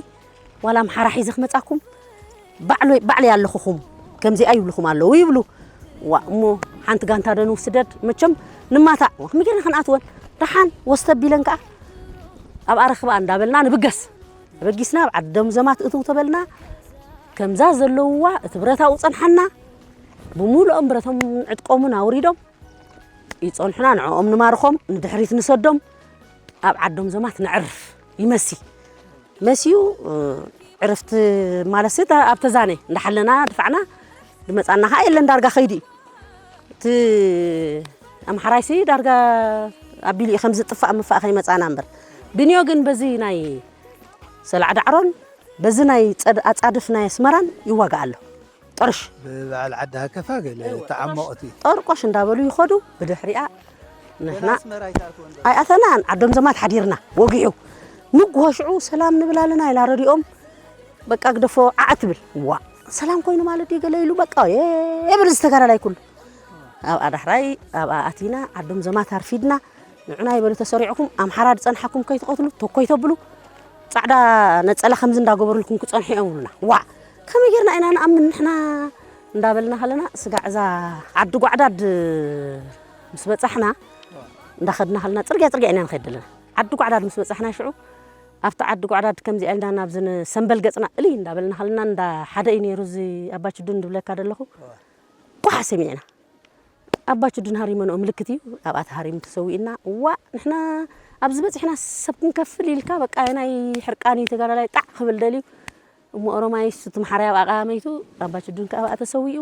ዋላ ኣምሓራ ሒዘ ክመጻኩም፣ ባዕሎ-፣ ባዕለይ ኣለኹኹም፣ ከምዚኣ ይብልኹም ኣለዉ ይብሉ። ዋ፣ እሞ ሓንቲ ጋንታ ዶ ንውስደድ? መቸም ንማታዕ፣ ዋ፣ ከመይ ጌርና ክንኣትወን? ደሓን ወስተ ቢለን ከኣ፣ ኣብኣ ረኽባ እንዳበልና ንብገስ። ተበጊስና፣ ኣብ ዓዶም ዘማት እትው ተበልና፣ ከምዛ ዘለውዋ፣ እቲ ብረት ኣብኡ ጸንሓና፣ ብምሉኦም ብረቶም ዕጥቆምን ኣውሪዶም፣ ይጸንሑና፣ ንዕኦም ንማርኾም፣ ንድሕሪት ንሰዶም፣ ኣብ ዓዶም ዘማት ነዕርፍ ይመሲ። መሲዩ፣ እ፣ ዕርፍቲ ማለትሲ፣ እታ ኣብ ተዛነ እንዳሓለና ድፋዕና፣ ድመጻና ኸኣ የለን፣ ዳርጋ ኸይዱ እዩ። እቲ ኣምሓራይሲ ዳርጋ ኣቢሉ እዩ፣ ከም ዝጥፋእ ምፋእ ከይመጻና እምበር። ብንዮ ግን በዚ ናይ ሰላዕ ዳዕሮን፣ በዚ ናይ ጸድ-፣ ኣጻድፍ ናይ ኣስመራን ይዋጋእ ኣሎ። ጠርሽ ብበዓል ዓዲ ሃከፋ ገለ ተዓሞቕቲ ጠርቆሽ እንዳበሉ ይኸዱ። ብድሕሪኣ ንሕና ኣስመራ ኣይተኣትወን ዶ? ኣይኣተናን። ዓዶም ዘማት ሓዲርና ወጊሑ ንግሆ ሽዑ ሰላም ንብል ኣለና ኢላ ረዲኦም በቃ ግደፎ ዓዓ ትብል። ዋ ሰላም ኮይኑ ማለት ድዩ ገለ ኢሉ በቃ የብል ዝተጋዳላይ ኩሉ ኣብኣ ዳሕራይ ኣብኣ ኣቲና። ዓዶም ዘማት ኣርፊድና ንዑና ይበሉ ተሰሪዕኩም ኣምሓራ ዝፀንሓኩም ከይትቐትሉ ተኮይ ተብሉ ፃዕዳ ነፀላ ከምዚ እንዳገበሩልኩም ክፀንሑ እዮም ብሉና። ዋ ከመይ ጌርና ኢና ንኣምን ንሕና እንዳበልና ከለና ስጋዕ እዛ ዓዲ ጓዕዳድ ምስ በፃሕና እንዳኸድና ከለና ፅርግያ ፅርግያ ኢና ንኸይድ ዘለና። ዓዲ ጓዕዳድ ምስ በፃሕና ሽዑ ኣብቲ ዓዲ ጓዕዳድ ከምዚኣ ኢልና ናብዚ ሰምበል ገፅና እልይ እንዳበልና ከለና እንዳ ሓደ እዩ ነይሩ እዚ ኣባችዱን ድብለካ ዘለኹ ኳሕ ሰሚዕና። ኣባችዱን ሃሪመንኦ ምልክት እዩ ኣብኣ ተሃሪሙ ተሰዊእና። ዋ ንሕና ኣብዚ በፂሕና ሰብ ክንከፍል ኢልካ በቃ ናይ ሕርቃን እዩ ተጋዳላይ ጣዕ ክብል ደልዩ እሞ ኦሮማይ እሱ ትምሓራይ ኣብኣ ቃመይቱ ኣባችዱን ከኣ ኣብኣ ተሰዊኡ።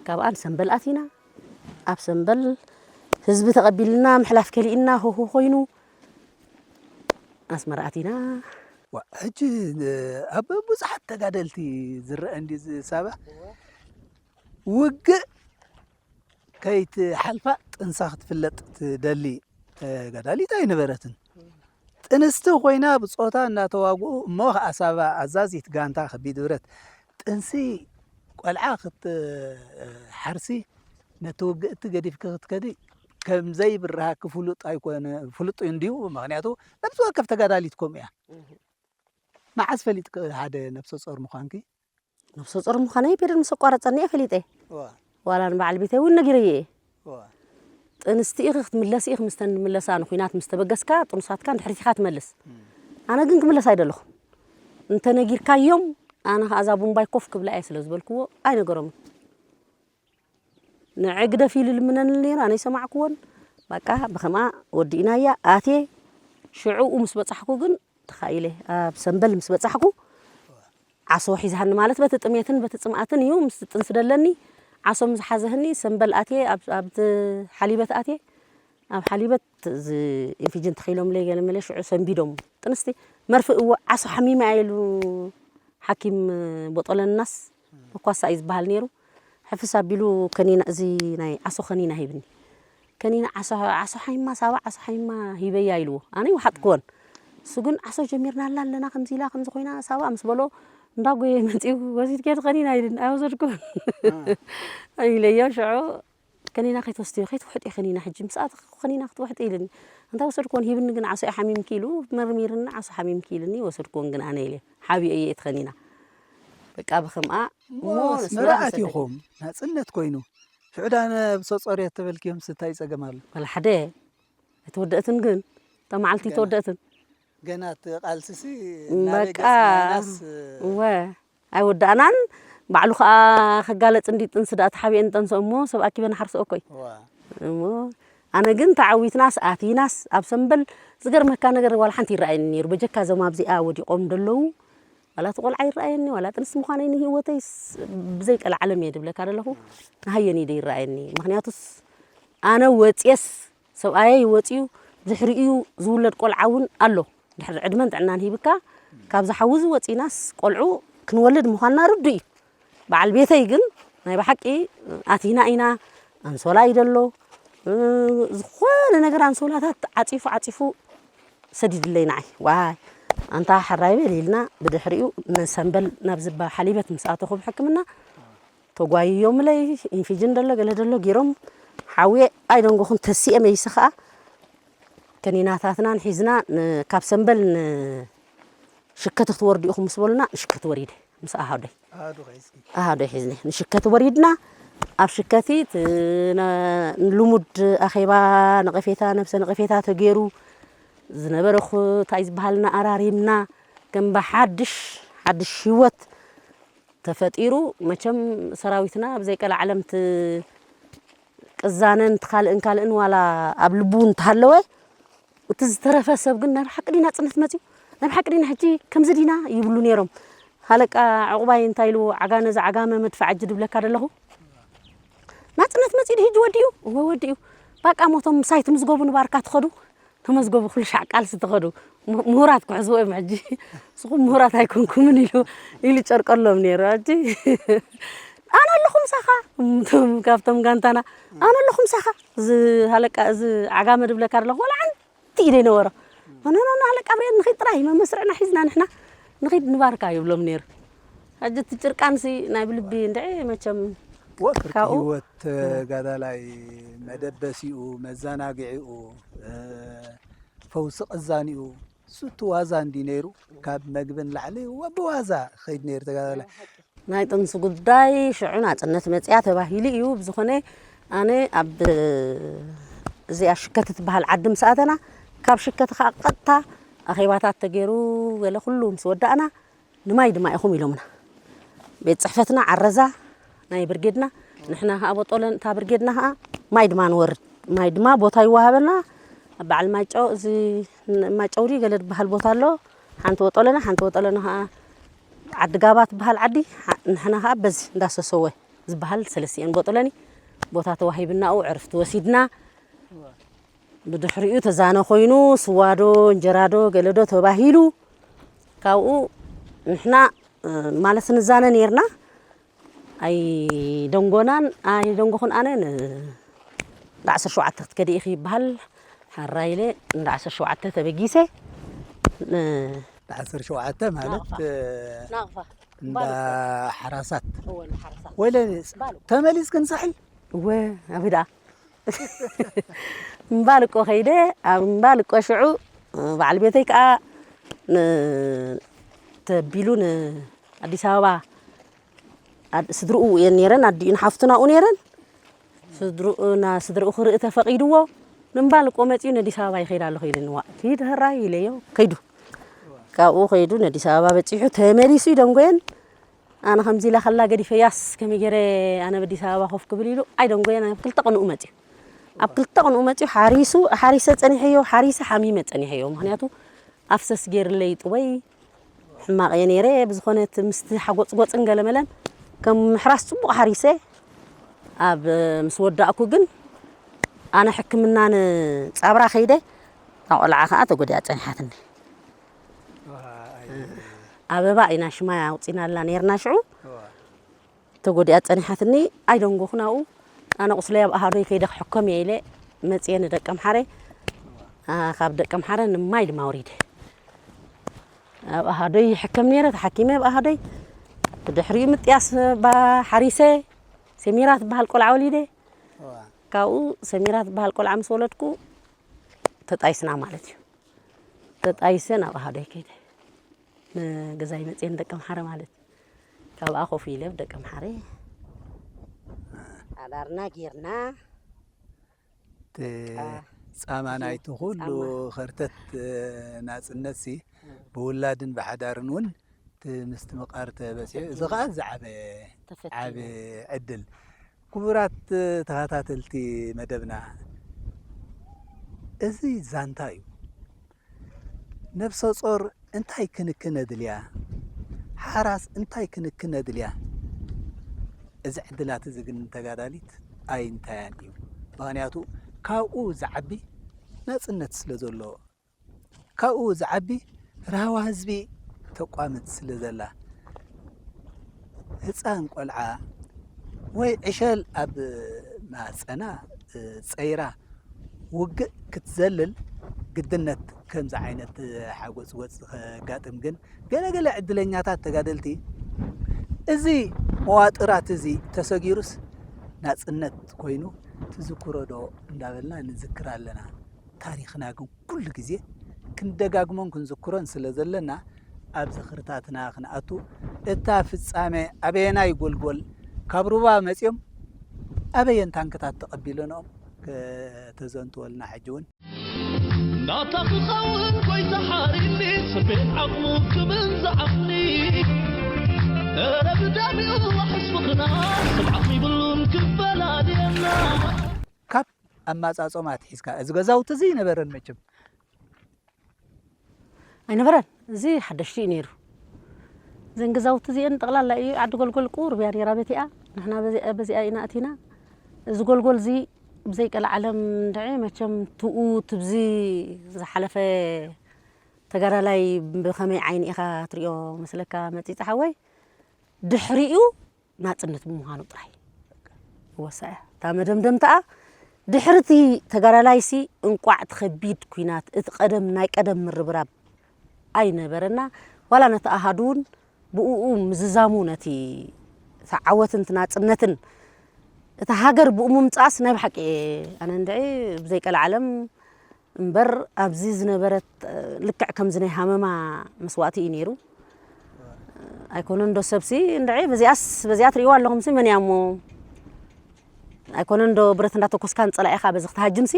ካብኣ ንሰምበል ኣቲና ኣብ ሰምበል ህዝቢ ተቐቢልና ምሕላፍ ከሊእና ሆሆ ኮይኑ ኣስመራ ኣቲና። ሕጂ ኣብ ብዙሓት ተጋደልቲ ዝረአ እንዲ ሳባ ውግእ ከይትሓልፋ ጥንሳ ክትፍለጥ ትደሊ ተጋዳሊት ኣይነበረትን። ጥንስቲ ኮይና ብጾታ እናተዋግኡ እሞ ከኣ ሳባ ኣዛዚት ጋንታ ከቢድ ብረት ጥንሲ ቆልዓ ክትሓርሲ ነቲ ውግእቲ ገዲፍኪ ክትከዲ ከም ዘይብርሃኪ ፍሉጥ ኣይኮነ ፍሉጥ እዩ እንድዩ። ምክንያቱ ነብሲ ወከፍ ተጋዳሊት ከምኡ እያ። መዓዝ ፈሊጥኪ ሓደ ነብሰ ጾር ምዃንኪ? ነብሰ ጾር ምዃነይ ፔርድ ምስ ኣቋረጸኒ እየ ፈሊጠ። ዋላ ንበዓል ቤተይ እውን ነጊረዮ እየ። ጥንስቲ ኢኺ ክትምለሲ ኢኺ ምስተን ዝምለሳ ንኹናት ምስ ተበገስካ ጥኑሳትካ ንድሕሪት ኢኻ ትመልስ። ኣነ ግን ክምለስ ኣይደለኹን። እንተነጊርካዮም ኣነ ከኣ እዛ ቡምባይ ኮፍ ክብላ እየ ስለ ዝበልክዎ ኣይነገሮምን። ንዐ ግደፍ ኢሉ ልምነኒ ነይሩ ኣነ ኣይሰማዕክዎን። በቃ ብኸምኣ ወዲእናያ ኣትየ ሽዕኡ ምስ በጻሕኩ ግን ተኻኢለ ኣብ ሰምበል ምስ በጻሕኩ ዓሶ ሒዝሃኒ ማለት በቲ ጥሜትን በቲ ጽምኣትን እዩ ምስ ጥንሲ ደለኒ ዓሶ ምስ ሓዘህኒ ሰምበል ኣትየ ኣብቲ ሓሊበት ኣትየ ኣብ ሓሊበት ኢንፊጅን ተኺሎምለይ ገለ መለ ሽዑ ሰንቢዶም ጥንስቲ መርፍእ እወ ዓሶ ሓሚመ እያ ኢሉ ሓኪም ቦጦለናስ መኳሳ እዩ ዝበሃል ነይሩ። ሕፍስ ኣቢሉ ከኒና እዚ ናይ ዓሶ ከኒና ሂብኒ። ከኒና ዓሶ ዓሶ ሓይማ ሳባ ዓሶ ሓይማ ሂበያ ኢልዎ። ኣነ ይወሓጥክዎን። እሱ ግን ዓሶ ጀሚርና ኣላ ኣለና ከምዚ ኢላ ከምዚ ኮይና ሳባ ምስ በሎ እንዳጎየ መፂኡ ወሲድክዮ ትኸኒና ኢልን ኣይወሰድክዎን ኢለዮ። ሽዑ ከኒና ከይትወስድዮ ከይትውሕጥዮ ከኒና ሕጂ ምስ ኣተኺ ከኒና ክትውሕጢ ኢልኒ። እንታይ ወሰድክዎን ሂብኒ ግን ዓሶ እየ ሓሚምኪ ኢሉ መርሚርኒ ዓሶ ሓሚምኪ ኢልኒ ወሰድክዎን ግን ኣነ ኢለ ሓቢኦዮ እቲ ከኒና በቃ ብኸምኣ እሞ ኣስመራ ኣቲኹም ናጽነት ኮይኑ ሽዑ ዳ ነብሰ ጾር እየ ተበልክዮምስ እንታይ ጸገም ኣሎ? ወላ ሓደ ኣይተወደእትን ግን እታ መዓልቲ ኣይተወደእትን። ገና እቲ ቃልስሲ እናበገስ በቃ ናይናስ እወ ኣይወዳእናን። ባዕሉ ከኣ ክጋለጽ እንዲ ጥንሲ ደኣ ተሓቢኤን ጠንሶ እሞ ሰብ ኣኪበ ንሓርሶ እኮይ እሞ ኣነ ግን ተዓዊትናስ ኣቲናስ ኣብ ሰምበል ዝገርመካ ነገር ዋላ ሓንቲ ይረኣየኒ ነይሩ በጀካ እዞም ኣብዚኣ ወዲቖም ደለዉ ዋላ እቲ ቆልዓ ይረኣየኒ ዋላ ጥንሲ ምዃነይ ንህይወተይ ብዘይ ቀልዓለም እየ ድብለካ ደለኹ ንሃየኒ ዶ ይረኣየኒ ምኽንያቱስ ኣነ ወፅየስ ሰብኣየይ ወፅዩ ድሕሪኡ ዝውለድ ቆልዓ እውን ኣሎ ድሕሪ ዕድመን ጥዕናን ሂብካ ካብዚ ሓዊ እዚ ወፂናስ ቆልዑ ክንወልድ ምዃንና ርዱእ እዩ በዓል ቤተይ ግን ናይ ብሓቂ ኣቲና ኢና ኣንሶላ እዩ ደሎ ዝኾነ ነገር ኣንሶላታት ዓፂፉ ዓፂፉ ሰዲድለይ ንዓይ ዋይ ኣንታ ሕራይ በል ኢልና ብድሕሪኡ ንሰንበል ናብ ዝባ ሓሊበት ምስ ኣተኹ ብሕክምና ተጓይዮምለይ ኢንፊጅን ደሎ ገለ ደሎ ጌሮም ሓውየ ኣይደንጎኹን ተሲኤ መይሰ ኸዓ ከኒናታትናን ሒዝና ካብ ሰንበል ንሽከቲ ክትወርዱ ኢኹም ምስ በሉና ንሽከቲ ወሪደ ምስ ኣሃዶይ ኣሃዶይ ሒዝኒ ንሽከቲ ወሪድና ኣብ ሽከቲ ልሙድ ኣኼባ ነቐፌታ ነብሰ ነቐፌታ ተገይሩ ዝነበረ እንታይ ዝበሃልና ኣራሪምና ከም ብሓድሽ ሓድሽ ህይወት ተፈጢሩ መቸም ሰራዊትና ብዘይ ቀልዓለም ቅዛነን ካልእን ካልእን ዋላ ኣብ ልቡ እውን እንተሃለወ እቲ ዝተረፈ ሰብ ግን ናይ ብሓቂ ድዩ ናፅነት መፅዩ ናይ ብሓቂ ድና ሕጂ ከምዚ ዲና ይብሉ ነይሮም ሃለቃ ዕቑባይ እንታይ ኢልዎ ዓጋነ ዝዓጋመ መድፍዕ ኣጅ ድብለካ ደለኹ ናፅነት መፅዩ ድዩ ሕጂ ወዲኡ እወ ወዲኡ ባቃ ሞቶም ሳይት ምዝገቡ ንባርካ ትኸዱ ተመዝገቡ ኩሉ ሻዕ ቃልሲ ትኸዱ ምሁራት ክሕዝዎ እዮም ሕጂ ንስኹም ምሁራት ኣይኮንኩምን ኢሉ ኢሉ ጨርቀሎም ነይሩ ሕጂ ኣነ ኣለኹ ምሳኻ። እቶም ካብቶም ጋንታና፣ ኣነ ኣለኹ ምሳኻ። እዚ ሃለቃ፣ እዚ ዓጋመ ድብለካ ኣለኹ፣ ዋላ ሓንቲ ኢደ ይነበሮ። ኣነ፣ ኣነ፣ ኣነ፣ ሃለቃ ብሬን ንኺድ ጥራይ፣ መመስርዕና ሒዝና ንሕና ንኺድ ንባርካ ይብሎም ነይሩ። ሕጂ እቲ ጭርቃንሲ ናይ ብልቢ እንድዒ መቸም ወፍሪ ካብኡ ህይወት ተጋዳላይ መደበሲኡ፣ መዘናግዒኡ፣ እ፣ ፈውሲ ቀዛኒኡ፣ እሱ እቲ ዋዛ እንዲ ነይሩ፣ ካብ መግቢ ንላዕሊ ወ-፣ ብዋዛ ኸይድ ነይሩ ተጋዳላይ። ናይ ጥንሲ ጉዳይ ሽዑ ናጽነት መጽያ ተባሂሉ እዩ። ብዝኾነ ኣነ ኣብ እዚኣ ሽከት ትበሃል ዓዲ ምስ ኣተና፣ ካብ ሽከት ኸኣ ቀጥታ ኣኼባታት ተገይሩ፣ ገለ ኩሉ ምስ ወዳእና፣ ንማይ ድማ ኢኹም ኢሎምና። ቤት ጽሕፈትና ዓረዛ ናይ ብርጌድና፣ ንሕና ኸኣ ቦጦለን፣ እታ ብርጌድና ኸኣ ማይ ድማ ንወርድ። ማይ ድማ ቦታ ይወሃበና። ኣብ በዓል ማይጨው፣ እዚ ን-፣ ማይጨው ድዩ ገለ ዝበሃል ቦታ ኣሎ። ሓንቲ ወጦለና፣ ሓንቲ ወጦለና ኸኣ ዓዲ ጋባ ትበሃል ዓዲ፣ ሓ-፣ ንሕና ኸኣ በዚ እንዳ ሰሰወ ዝበሃል ሰለስቲኤን ቦጦለኒ ቦታ ተዋሂብና፣ ኣብኡ ዕርፍቲ ወሲድና። ብድሕሪኡ ተዛነ ኮይኑ፣ ስዋ ዶ፣ እንጀራ ዶ፣ ገለ ዶ ተባሂሉ፣ ካብኡ ንሕና፣ እ፣ ማለት ንዛነ ኔርና። ኣይደንጎናን፣ ኣይደንጎኹን ኣነ ን-፣ እንዳ ዓሰርተ ሸውዓተ ክትከዲ ኢኺ ይበሃል። ሓራ ኢለ እንዳ ዓሰርተ ሸውዓተ ተበጊሰ። ን-፣ ዓሰርተ ሸውዓተ ማለት፣ ናቕፋ። እ፣ ናቕፋ። እንዳ እምባ ሓራሳት። እወ፣ እንዳ ሓራሳት። ወይለ እምባ ልቆ። ተመሊስክን ሳሕል? እወ፣ ኣበይ ደኣ? እምባ ልቆ ከይደ፣ ኣብ እምባ ልቆ ሽዑ፣ እ፣ በዓል ቤተይ ከኣ ን-፣ ተቢሉ ንኣዲስ ኣበባ ኣድ-፣ ስድርኡ እየን ነይረን፣ ኣዲኡን ሓፍቱን ኣብኡ ነይረን። ስድርኡ፣ ና-፣ ስድርኡ ክርኢ ተፈቒድዎ፣ ንእምባ ልቆ መጺኡ ነዲስ ኣበባ ይኸይድ ኣለኹ ኢሉኒ። ዋእ፣ ኪድ ህራይ ኢለዮ፣ ከይዱ። ካብኡ ከይዱ ነዲስ ኣበባ በጺሑ ተመሊሱ ይደንጎየን። ኣነ ከምዚ ኢላ ከላ ገዲፈያስ ከመይ ገይረ ኣነ በዲስ ኣበባ ኮፍ ክብል ኢሉ ኣይደንጎየን። ኣብ ክልተ ቅንኡ መጺኡ፣ ኣብ ክልተ ቅንኡ መጺኡ ሓሪሱ፣ ሓሪሰ ጸኒሐዮ፣ ሓሪሰ ሓሚመ ጸኒሐዮ። ምኽንያቱ ኣፍሰስ ገይርለይ ጥወይ ሕማቕ እየ ነይረ። ብዝኾነ እቲ ምስቲ ሓጎጽጎጽን ገለመለን ከም ምሕራስ ጽቡቕ ሓሪሰ ኣብ ምስ ወዳእኩ ግን ኣነ ሕክምና ንጻብራ ከይደ፣ እታ ቆልዓ ከኣ ተጎዲኣ ጸኒሓትኒ። ኣበባ ኢና ሽማ ኣውጺናላ ነይርና ሽዑ። ተጎዲኣ ጸኒሓትኒ፣ ኣይደንጎኹን ኣብኡ። ኣነ ቁስለይ ኣብ ኣሃዶይ ከይደ ክሕከም እየ ኢለ መጽየ ንደቀምሓረ። ኣ፣ ካብ ደቀምሓረ ንማይ ድማ ወሪደ። ኣብ ኣሃዶይ ይሕከም ነይረ፣ ተሓኪመ ኣብ ኣሃዶይ። ብድሕሪኡ ምጥያስ ባ-፣ ሓሪሰ፣ ሰሚራ ትበሃል ቆልዓ ወሊደ። እዋ። ካብኡ ሰሚራ ትበሃል ቆልዓ ምስ ወለድኩ ተጣይስና ማለት እዩ። ተጣይሰ ናብ ኣሃዶይ ከይደ። ንገዛይ መጽየ ንደቀምሓረ ማለት እዩ። ካብኣ ኮፍ ኢለ ብደቀምሓረ ሓዳርና ጌርና። እቲ ቃ-፣ ጻማ እዚ ናይቲ ኩሉ ጻማ። ኸርተት፣ እ፣ ናጽነትሲ፣ እ። ብውላድን ብሓዳርን እውን እቲ ምስትምቓር ተበጺሑ። እዚ ተፈቲኑ። ኸኣ ዝዓበየ ተፈቲኑ። ዓቢ ዕድል። ክቡራት ተኸታተልቲ መደብና፣ እዚ ዛንታ እዩ። ነብሰ ጾር እንታይ ክንክን ኣድልያ? ሓራስ እንታይ ክንክን ኣድልያ? እዚ ዕድላት እዚ ግን ንተጋዳሊት ኣይንታያን እዩ። ምኽንያቱ ካብኡ ዝዓቢ ናጽነት ስለ ዘሎ፣ ካብኡ ዝዓቢ ራህዋ ህዝቢ ተቋምት ስለ ዘላ፣ ህጻን ቆልዓ ወይ ዕሸል ኣብ ማህጸና፣ እ፣ ጸይራ ውግእ ክትዘልል ግድነት ከምዚ ዓይነት ሓጎጽጎጽ ከጋጥም ግን ገለ ገለ ዕድለኛታት ተጋደልቲ እዚ መዋጥራት እዚ ተሰጊሩስ ናጽነት ኮይኑ ትዝክሮ ዶ እንዳበልና ንዝክር ኣለና። ታሪኽና ግን ኩሉ ግዜ ክንደጋግሞን ክንዝክሮን ስለ ዘለና፣ ኣብ ዝኽርታትና ክንኣቱ፣ እታ ፍጻመ ኣበየናይ ጎልጎል ካብ ሩባ መጺኦም ኣበየን ታንክታት ተቐቢለንኦም ከተዘንትወልና ሕጂ እውን። ናታ ክኸውን ጎይታ ሓሪኒ፣ ስርቤት ዓቕሙ ክብል ዝዓቕኒ። እረ ብደም ይዋሕስ ፍቕርና፣ ስብዓት ይብሉን ክፈላልየና። ካብ ኣማጻጾም ኣትሒዝካ፣ እዚ ገዛውቲ እዚ ኣይነበረን መቸም። ኣይነበረን። እዚ ሓደሽቲ እዩ ነይሩ። እዘን ገዛውቲ እዚአን ጠቕላላ እዩ ዓዲ ጎልጎል ቁሩብ እያ ነይራ ቤት እያ። ንሕና በዚ-፣ በዚኣ ኢና ኣቲና። እዚ ጎልጎል እዚ ብዘይ ቀልዓለም እንድዒ መቸም ትኡ ትብዚ ዝሓለፈ ተጋዳላይ ብኸመይ ዓይኒ ኢኻ ትሪኦ መስለካ መጺጽ ሓወይ? ድሕሪኡ ናጽነት ብምዃኑ ጥራይ። ወሳያ እታ መደምደምታኣ ድሕርቲ ተጋዳላይሲ እንቋዕ እቲ ከቢድ ኲናት፣ እቲ ቀደም ናይ ቀደም ምርብራብ ኣይነበረና። ዋላ ነቲ ኣሃዱ እውን ብእኡ ምዝዛሙ ነቲ እቲ ዓወትን እቲ ናጽነትን እታ ሃገር ብኡ ምምጻእስ ናይ ብሓቂ እየ ኣነ እንድዒ ብዘይቀልዓለም እምበር ኣብዚ ዝነበረት ልክዕ ከምዚ ናይ ሃመማ መስዋእቲ እዩ ነይሩ። ኣይኮነን ዶ ሰብሲ እንድዒ በዚኣስ በዚኣ ትርእይዋ ኣለኹምሲ መን እያ እሞ ኣይኮነን ዶ ብረት እንዳተኮስካ ንጸላኢኻ በዚ ክትሃጅምሲ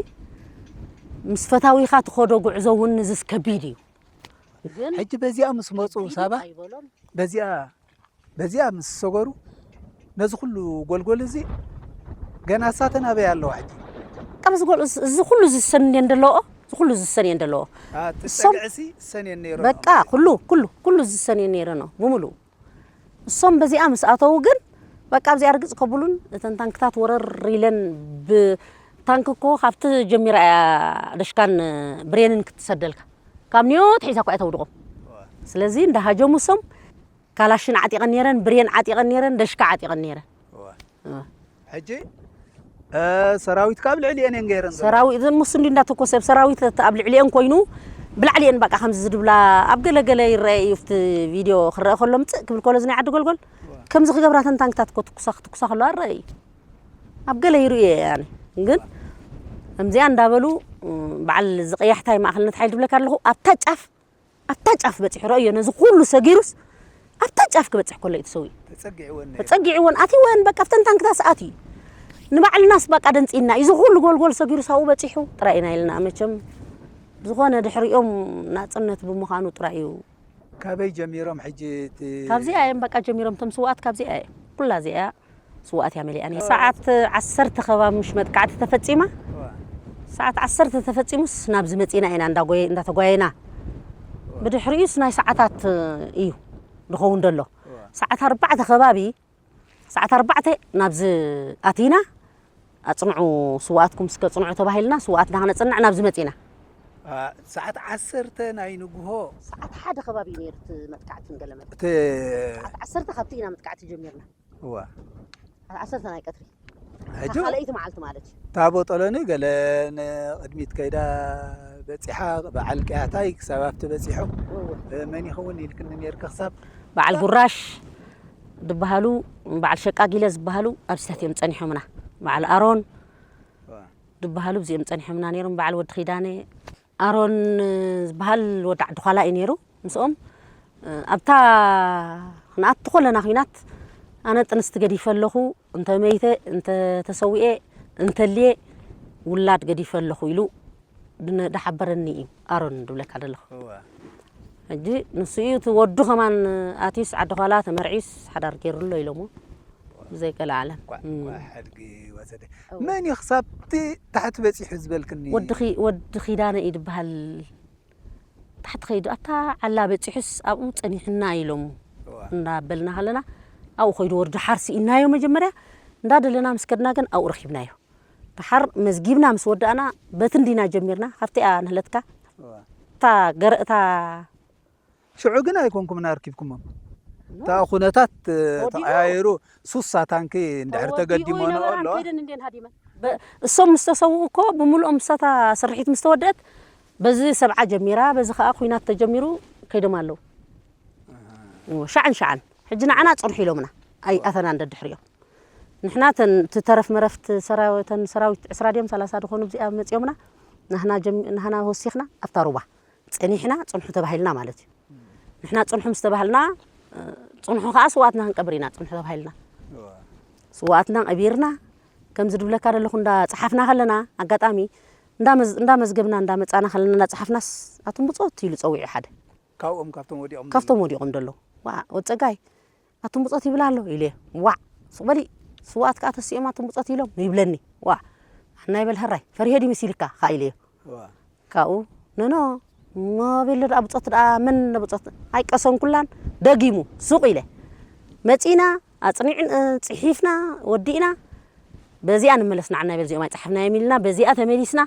ምስ ፈታዊኻ ትኸዶ ጉዕዞ እውን ንዝስ ከቢድ እዩ። ግን ሕጂ በዚኣ ምስ መጹ ቢቢ ሳባ ኣይበሎም። በዚኣ በዚኣ ምስ ሰገሩ ነዚ ኩሉ ጎልጎል እዚ ገና እሳተን ኣበይ ኣለዋ ሕጂ? በቃ በዚ ጎል እዚ ኩሉ ዝሰን እየን ደለዎ እዚ ኩሉ ዝሰን እየን ደለዎ። አ፣ እቲ እሶም ጸግዕሲ ዝሰን እየን ነይሩ በቃ ኩሉ ኩሉ ኩሉ ዝሰን እየን ነይረ ነው ብምሉ እሶም በዚኣ ምስ ኣተው ግን በቃ ኣብዚኣ ርግጽ ከብሉን እተን ታንክታት ወረር ኢለን ብታንክ እኮ ካብቲ ጀሚራ እያ ደሽካን ብሬንን ክትሰደልካ ካብ ኒዮት ሒዛ እኳ እያ ተውድቖም። ስለዚ እንዳሃጀሙ እሶም ካላሽን ዓጢቐን ነይረን፣ ብሬን ዓጢቐን ነይረን፣ ደሽካ ዓጢቐን ነይረን። እዋ። እዋ። ሕጂ፣ እ፣ ሰራዊት ካብ ልዕሊኤን እየን ገይረን ዘለዋ። ሰራዊት፣ እዘን ምስ እንዲ እንዳተኮሰ፣ ሰራዊት ኣብ ልዕሊኤን ኮይኑ፣ ብላዕሊኤን በቃ ከምዚ ዝድብላ፣ ኣብ ገለ ገለ ይረአ እዩ፣ ኣብቲ ቪድዮ ክረአ ከሎ፣ ምጽእ ክብል ከሎ፣ እዚ ናይ ዓዲ ጎልጎል፣ እዋ። ከምዚ ክገብራ፣ እተን ታንክታት እኮ ትኩሳ፣ ክትኩሳ ከለዋ ይረአ እዩ። ኣብ ገለ ይርእዮ እየ ኣነ። ግን፣ ከምዚኣ እንዳበሉ፣ እ፣ በዓል ዝቐያሕታይ ማእኸልነት ሓይሊ ድብለካ ኣለኹ፣ ኣብታ ጫፍ ኣብታ ጫፍ በጺሑ ረእዮ ነዚ ኩሉ ሰጊሩስ ኣብታ ጫፍ ክበጽሕ ከሎ እዩ ተሰዊኡ። ተጸጊዕወን ነይሩ። ተጸጊዕወን ኣትይወን በቃ ኣብተን ታንክታስ ኣትዩ። ንባዕልናስ በቃ ደንጺና እዩ። እዚ ኩሉ ጎልጎል ሰጊሩስ ኣብኡ በጺሑ ጥራይ ኢና ኢልና መቸም። ብዝኾነ ድሕሪኦም ናጽነት ብምዃኑ ጥራይ እዩ። ካበይ ጀሚሮም ሕጂ እቲ ካብዚኣ እዮም በቃ ጀሚሮም እቶም ስውኣት ካብዚኣ እዮም። ኩላ እዚኣ እያ። ስውኣት እያ መሊኣ ነይራ። ሰዓት ዓሰርተ ከባቢ ምሽ መጥቃዕቲ ተፈጺማ። እዋ። ሰዓት ዓሰርተ ተፈጺሙስ ናብዚ መጺና ኢና እንዳጎየ-፣ እንዳተጓየና። እዋ። ብድሕሪኡስ ናይ ሰዓታት እዩ ዝኸውን ዘሎ። እዋ። ሰዓት ኣርባዕተ ከባቢ፣ ሰዓት ኣርባዕተ ናብዚ ኣቲና፣ ኣጽንዑ ስውኣትኩም እስከ ጽንዑ ተባሂልና፣ ስውኣትና ክነጽንዕ ናብዚ መጺና። አ፣ ሰዓት ዓሰርተ ናይ ንግሆ። ሰዓት ሓደ ከባቢ እዩ ነይሩ እቲ መጥቃዕቲ ንገለ መለ። እቲ ሰዓት ዓሰርተ ካብቲ ኢና መጥቃዕቲ ጀሚርና። እዋ። ዓሰርተ ናይ ቀትሪ። ሕጂ እታ ካልኣይቲ መዓልቲ ማለት እዩ። እታ ቦጦሎኒ ገለ ንቕድሚት ከይዳ በጺሓ፣ በዓል ቅያታይ ክሳብ ኣብቲ በጺሑ። እወ። መን ይኸውን ኢልክኒ ነይርኪ ክሳብ በዓል ጉራሽ ዝበሃሉ፣ በዓል ሸቃጊለ ዝበሃሉ ኣብዚታት እዮም ጸኒሖምና። በዓል ኣሮን እዋ። ዝበሃሉ ኣብዚኦም ጸኒሖምና ነይሮም። በዓል ወዲ ኪዳነ፣ ኣሮን ዝበሃል ወዲ ዓዲ ዃላ እዩ ነይሩ። ምስኦም፣ እ፣ ኣብታ ክንኣቱ ከለና ኲናት ኣነ ጥንስቲ ገዲፈ ኣለኹ፣ እንተ መይተ፣ እንተ ተሰዊኤ፣ እንተልየ ውላድ ገዲፈ ኣለኹ ኢሉ ድነ-፣ ድሓበረኒ እዩ ኣሮን ድብለካ ዘለኹ። እወ። ሕጂ ንሱ እዩ እቲ ወዱ ከማን ኣትዩስ ዓዲ ዃላ ተመርዕዩስ ሓዳር ገይሩ ኣሎ ኢሎሞ። ብዘይቀለ ዓለም። ኳ-፣ እም። ኳ-፣ ሓድጊ ወሰደ። እወ። መን እዩ ክሳብ እቲ ታሕቲ በጺሑ ዝበልክኒ? ወዲ ኺ-፣ ወዲ ኪዳነ እዩ ዝበሃል። ታሕቲ ኸይዱ፣ ኣታ ዓላ በጺሑስ ኣብኡ ጸኒሕና ኢሎም እዋ። እንዳበልና ከለና፣ ኣብኡ ኸይዱ ወርዱ ሓር ስኢናዮ መጀመርያ፣ እንዳደለና ምስ ከድና ግን ኣብኡ ረኺብናዮ። ደሓር መዝጊብና ምስ ወዳእና፣ በቲ እንዲና ጀሚርና፣ ካብቲኣ ንህለትካ፣ እዋ። እታ ገረ-፣ እታ ሽዑ ግን ኣይኮንኩምን ኣርኪብኩሞም። ኖ። እታ ኩነታት፣ እ፣ ተወዲኡ። ተቐያይሩ፣ ሱሳ ታንኪ እንድሕር ተወዲኡ ተገዲሞንኦ ይነበራ ኣለዋ። ከይደን እንዴን ሃዲመን። በ-፣ እሶም ምስ ተሰውኡ እኮ ብምልኦም ምሳታ ስርሒት ምስ ተወደአት፣ በዚ ሰብዓ ጀሚራ፣ በዚ ኸኣ ኲናት ተጀሚሩ ከይዶም ኣለዉ። ኣሃ። እዎ፣ ሻዕን ሻዕን። ሕጂ ንዓና ጽንሑ ኢሎምና። ኣይኣተናን ደድሕሪኦም። ንሕና ተን-፣ እቲ ተረፍ መረፍቲ ሰራዊ-፣ ተን ሰራዊት ዕስራ ድዮም ሰላሳ ድኾኑ ኣብዚኣ መጺኦምና። ናህና ጀም-፣ ናህና ወሲኽና ኣብታ ሩባ። ጸኒሕና ጽንሑ ተባሂልና ማለት እዩ። ንሕና ጽንሑ ምስ ተባህልና፣ እ፣ ጽንሑ ከኣ ስውኣትና ክንቀብር ኢና ጽንሑ ተባሂልና። እዋ። ስውኣትና ቀቢርና፣ ከምዚ ድብለካ ዘለኹ እንዳ ጸሓፍና ከለና፣ ኣጋጣሚ እንዳ መዝ-፣ እንዳ መዝገብና እንዳ መጻና ከለና እንዳ ጸሓፍናስ፣ ኣቱም ብጾት ኢሉ ጸዊዑ ሓደ። ካብኦም ካብቶም ወዲቖም ካብቶም ዘለዉ። ወዲቖም ዘለዉ። ዋ፣ ወጸጋይ፣ ኣቱም ብጾት ይብል ኣሎ ኢለ፣ ዋዕ፣ ሱቕ በሊ፣ ስውኣት ከኣ ተሲኦም ኣቱም ብጾት ኢሎም ይብለኒ። ዋዕ፣ ኣና ይበል ሕራይ፣ ፈሪሆ ድዩ መሲልካ? ከኣ ኢለዮ። እዋ። ካብኡ፣ ኖኖ፣ እሞ ቤሎ ደኣ ብጾት ደኣ መን ብጾት? ኣይቀሰንኩላን፣ ደጊሙ፣ ሱቕ ኢለ። መጺና፣ ኣጽኒዕን-፣ ጽሒፍና፣ ወዲእና፣ በዚኣ ንመለስ ንዓና ይበል እዚኦም ኣይጸሓፍናዮም ኢልና፣ በዚኣ ተመሊስና፣